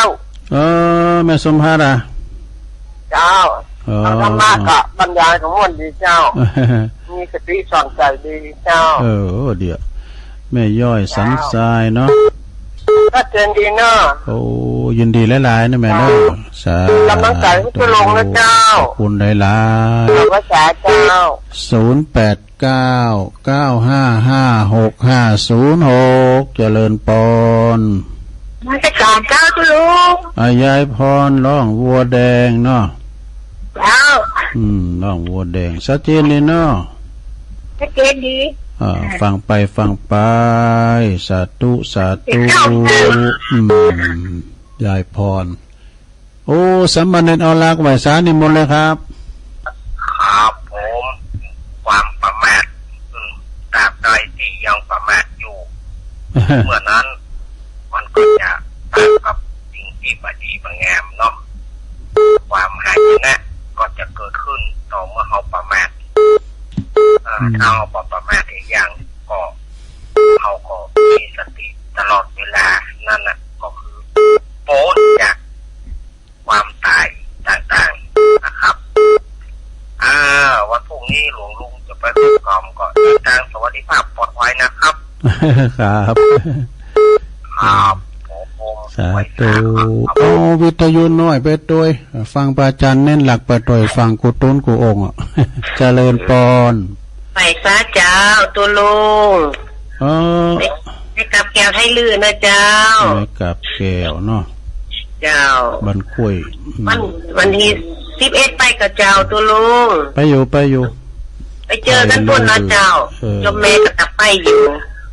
เออ แม่สมภัทรอะ เจ้า เออ ฟังธรรมะก็บรรยายก็ม่วนดีเจ้า มีสติสอนใจ๋ดีเจ้า เออ เดี๋ยว แม่ย้อยสันทรายเนาะ ชัดเจนดีเนาะ โอ้ ยินดีหลายๆ นะแม่เนาะ เจ้า สาธุ กำลังใจ๋หื้อตุ๊ลุงนะเจ้า ขอบคุณหลายๆ ขอบไหว้สาเจ้า ศูนย์แปด เก้า เก้าห้าห้า หกห้าศูนย์หก เจริญปอน นมัสก๋านเจ้าตุ๊ลุง อ่ะ ยายพร ล่องวัวแดงเนาะ เจ้า อืม ล่องวัวแดง ชัดเจนดีเนาะ ชัดเจนดี อ่า ฟังไปฟังไป สาธุ สาธุ เจ้า อืม ยายพร โอ้ สามเณรเอาหลักไหว้สานิมนต์เลยครับ ครับผม ความประมาท อืม ตราบใดตี้ยังประมาทอยู่ เมื่อนั้น มันก็จะพบกับสิ่งตี้บ่ดีบ่งามเนาะ ความหายนะก็จะเกิดขึ้นต่อเมื่อเฮาประมาท อ่า อืม ถ้าเฮาบ่ประมาทอีกอย่าง ก็ เฮาก็มีสติตลอดเวลา นั่นน่ะ ก็คือป๊นจาก ความต๋ายต่างๆ นะครับ อ่า วันพรุ่งนี้หลวงลุงจะไปฝึกซ้อม ก็เดินทางสวัสดิภาพปลอดภัยนะครับ ครับ ครับผม สาธุ เอาวิทยุน้อยไปตวย ฟังพระอาจารย์เน้นหลักไปตวย ฟังกู้ตุ๊นกู้องค์อะ เจริญปอน ไหว้สาเจ้าตุ๊ลุง เออ แม่ แม่กับแก้วไทยลื้อนะเจ้า แม่กับแก้วเนาะ เจ้า บ้านคุ้ย อืม วัน วันตี้สิบเอ็ดไปก่อเจ้าตุ๊ลุง ไปอยู่ ไปอยู่ ไปเจอกั๋นปู๊นนะเจ้า เออ โยมแม่ก็จะไปอยู่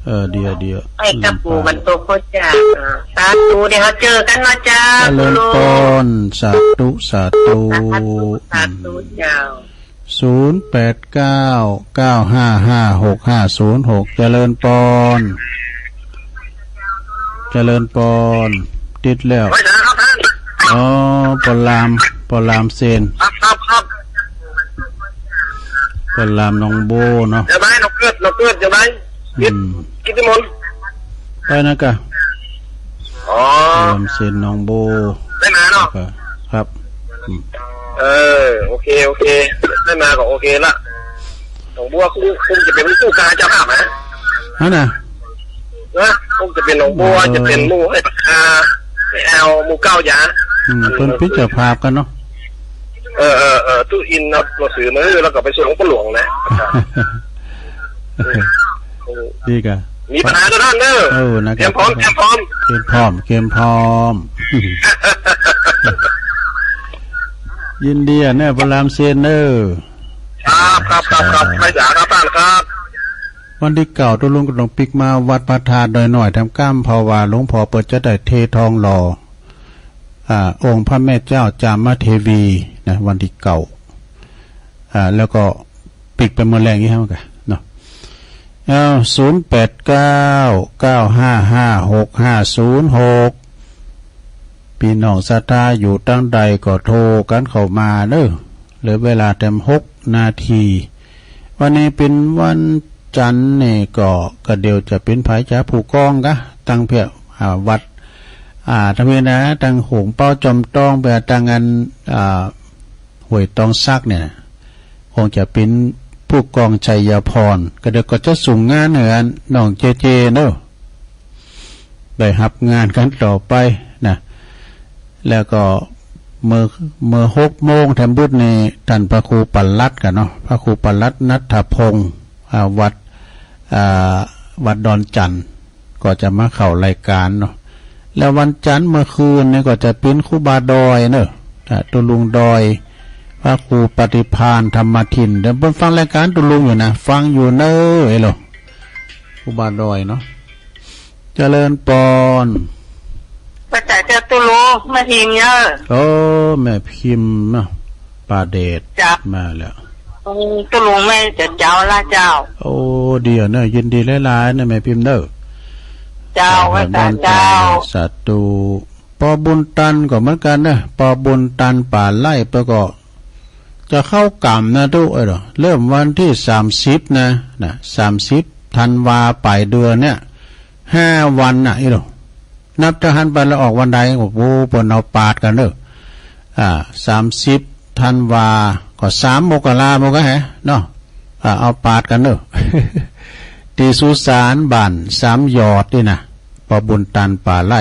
เออ เดี๋ยว เดี๋ยว ไปกับ อืม หมู่บ้านโตโคจา อ่า สาธุ เดี๋ยวเฮาเจอกั๋นนะเจ้า เจริญปอน ตุ๊ลุง สาธุ สาธุ สาธุ สาธุ อืม เจ้า ศูนย์แปดเก้า เก้าห้าห้า หกห้าศูนย์หก เจริญปอน เจริญปอน ติดแล้ว ไหว้สาครับท่าน อ๋อ ปอลาม ปอลามเซน ครับ ครับ ครับ ปอลามหนองโบเนาะ เดี๋ยวมาให้หลวง กิด น้องเกิด จังใด อืม กิตติมนต์ ไปนะกะ อ๋อ ลำเสนหนองโบ ได้มาเนาะ ครับ อืม เออ โอเค โอเค ได้มาก็โอเคละ หนองบัวคง คงจะเป๋นผู้กาเจ้าภาพนะ ฮะน่ะ นะ คงจะเป๋นหนองบัว เออ จะเป๋นหมู่ห้วยปากคา แม่แอ่ว หมู่เก้า ยา อืม เปิ้นเป๋นเจ้าภาพกั๋นเนาะ เออ เออ เออ ตู้อินเอาหนังสือมาหื้อ แล้วก็ไปส่งหลวงปู่หลวงนะ ดีกะ มีปัญหาเต้านั้นเน่อ เออ นะ เตรียมพร้อม เตรียมพร้อม เตรียมพร้อม เตรียมพร้อม ยินดีอะเน่อ ป้อลำเสนเน่อ ครับ ครับ ครับ ครับ ไปจ๋าครับ ต้านครับ วันตี้เก้า ตุ๊ลุงก็ต้องปิ๊กมาวัดพระธาตุดอยน้อยแถมก้ำ เพราะว่าหลวงพ่อเปิ้นจะได้เททองหล่อ อ่า องค์พระแม่เจ้าจามเทวีนะ วันตี้เก้า อ่า แล้วก็ปิ๊กไปเมื่อแลงอี้เหมือนกั๋นเนาะ เอ้า ศูนย์แปดเก้า เก้าห้าห้า หกห้าศูนย์หก ปี้น้องศรัทธาอยู่ตางใดก็โทรกั๋นเข้ามาเน่อ เหลือเวลาแถมหกนาที วันนี้เป๋นวันจันทร์นี่ก็ ก็เดี๋ยวจะเป๋นใผจะผู้กองกะ ตังเปื้อ อ่า วัด อ่า ตางเปื้อนะ ตังโหงเป๊าจอมต้องไปตังอัน อ่า ห้วยตองสักเนี่ย คงจะเป๋นผู้กองชัยพร ก็เดี๋ยวก็จะส่งงานหื้ออันน้องเจเจเนาะ ได้ฮับงานกั๋นต่อไปนะ แล้วก็เมื่อ เมื่อหกโมงแถมบึดนี่ ต้านพระครูปลัดกั๋นเนาะ พระครูปลัดณัฐพงษ์ อ่า วัด อ่า วัดดอนจันทน์ ก็จะมาเข้ารายก๋านเนาะ แล้ววันจันทร์เมื่อคืนนี่ก็จะเป๋นครูบาดอยเนาะ อ่า ตุ๊ลุงดอย พระครูปฏิภาณธรรมทิน เดี๋ยวเปิ้นฟังรายก๋านตุ๊ลุงอยู่นะ ฟังอยู่เน่อ เอ้ยโหล ครูบาดอยเนาะ เจริญปอน พระเจ้า เจ้าตุ๊ลุง แม่พิมพ์เย้อ โอ้ แม่พิมพ์เนาะ ป่าเดช เจ้า มาแล้ว อืม ตุ๊ลุงแม่จะเจ้าละเจ้า โอ้ ดีอะเนาะ ยินดีหลายๆ นะแม่พิมพ์เน่อ เจ้า เจ้า พระเจ้า เจ้า สาธุ ปอบุญตันก็เหมือนกั๋นเนาะ ปอบุญตันป่าไร่เปิ้นก็จะเข้าก๋ำนะตุ๊ เอ้ยเหรอ เริ่มวันตี้สามสิบนะ นะ สามสิบธันวาป๋ายเดือนเนี่ย ห้าวันน่ะ เอ้ยเหรอ นับแต่หั้นไปแล้วออกวันใด โอ้โห เปิ้นเอาปาดกั๋นเนาะ อ่า สามสิบธันวา ก็สามมกรา มกราแหะเนาะ อ่า เอาปาดกั๋นเนาะ ตี้สุสานบ้านสามหยอดนี่นะ ปอบุญตันป่าไร่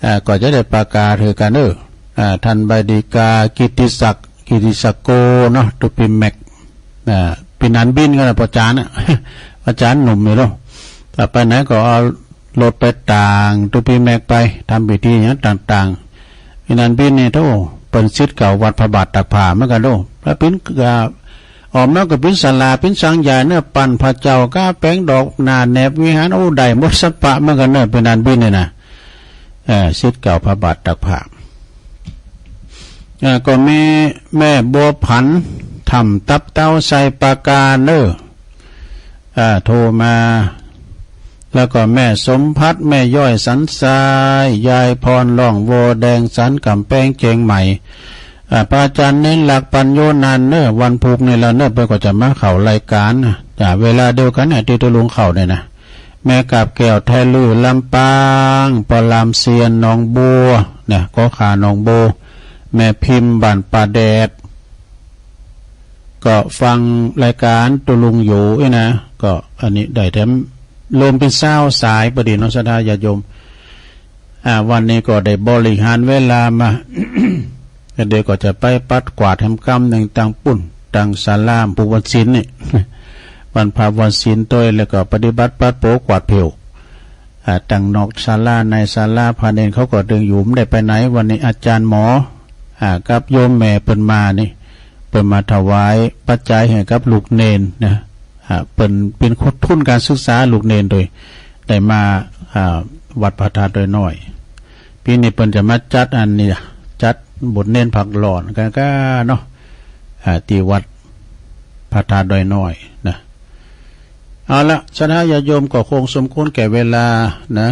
อ่า ก็จะได้ประกาศหื้อกั๋นเนาะ อ่า ต้านใบดีกากิตติศักดิ์ กิตติศักดิ์โกเนาะ ตุ๊ปี้แม็ก อ่า ปี้นันบินก็ได้ ป้อจารย์น่ะ ป้อจารย์หนุ่มนี่เนาะ ถ้าไปไหนก็เอา รถไปตางตุ๊ปี้แม็กไป ทำพิธีหยังต่างๆ ปี้นันบินนี่ โธ่ เปิ้นศิษย์เก่าวัดพระบาทตากผ้าเหมือนกั๋นโธ่ แล้วเป๋น อ่า ออกมาก็เป๋นศาลา เป๋นสังใหญ่เนาะ ปั้นพระเจ้า กาแป๋งดอกหน้าแหนบวิหาร โอ้ ได้หมดสัพพะเหมือนกั๋นเนาะ ปี้นันบินนี่นะ เอ่อ ศิษย์เก่าพระบาทตากผ้า เอ่อ ก็มีแม่บัวผัน ถ้ำตับเต้า ไชยปราการเนาะ อ่า โทรมา แล้วก็แม่สมภัทร แม่ย้อยสันทราย ยายพร ร่องโวแดง สันก๋ำแปง เจียงใหม่ อ่า พระอาจารย์เน้นหลักปัญโญนันท์เนาะ วันพูกนี่แหละเนาะ เปิ้นก็จะมาเข้ารายก๋านนะ อ่า เวลาเดียวกั๋นเนี่ย ตี้ตุ๊ลุงเข้าเนี่ยนะ แม่กาบแก้ว ไทยลื้อ ลำปาง ปอลามเซียน หนองบัว เนี่ย ก็ขาหนองบัว แม่พิมพ์ บ้านป่าแดด ก็ฟังรายก๋านตุ๊ลุงอยู่อี้นะ ก็อันนี้ได้แถมรวมเป๋นซาวสายปอดีเนาะ ศรัทธาญาติโยม อ่า วันนี้ก็ได้บริหารเวลามา แล้วเดี๋ยวก็จะไปปัดกวาดแถมกำนึ่งตางปุ้น ตางศาลาผู้วันศีลนี่ วันพระวันศีลตวย แล้วก็ปฏิบัติปัดโปกวาดเผียว อ่า ตางนอกศาลาในศาลา พระเณรเขาก็เดินอยู่ บ่ได้ไปไหน วันนี้อาจารย์หมอ อ่า กับโยมแม่เปิ้นมานี่ เปิ้นมาถวายปัจจัยหื้อกับลูกเณรนะ อ่า เปิ้นเป๋นทุนก๋านศึกษาลูกเณรตวย ได้มา อ่า วัดพระธาตุดอยน้อย ปี๋นี้เปิ้นจะมาจัดอันนี้ จัดบวชเณรพักร้อนกั๋นก้าเนาะ อ่า ตี้วัดพระธาตุดอยน้อยนะ เอาละ ศรัทธาญาติโยม ก็คงสมควรแก่เวลานะ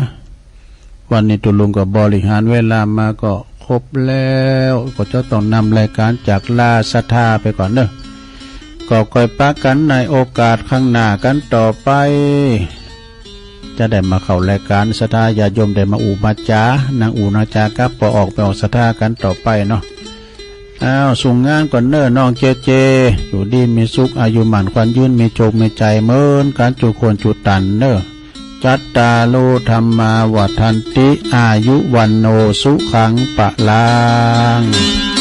วันนี้ตุ๊ลุงก็บริหารเวลามาก็ครบแล้ว ก็จะต้องนำรายก๋านจากลาศรัทธาไปก่อนเนาะ ก็ค่อยปะกั๋นในโอกาสข้างหน้ากั๋นต่อไป จะได้มาเข้ารายก๋าน ศรัทธาญาติโยมได้มาอู้มาจ๋า นั่งอู้นั่งจ๋ากับป้อออกแม่ออกศรัทธากั๋นต่อไปเนาะ อ้าว สุงงานก่อนเน่อน้องเจเจ อยู่ดีมีสุข อายุหมั้นขวัญยืน มีโจคมีใจ๋เหมือนกั๋นจุคนจุตันเน่อ จัตตาโร ธัมมา วัฑฒันติ อายุ วัณโณ สุขัง พลัง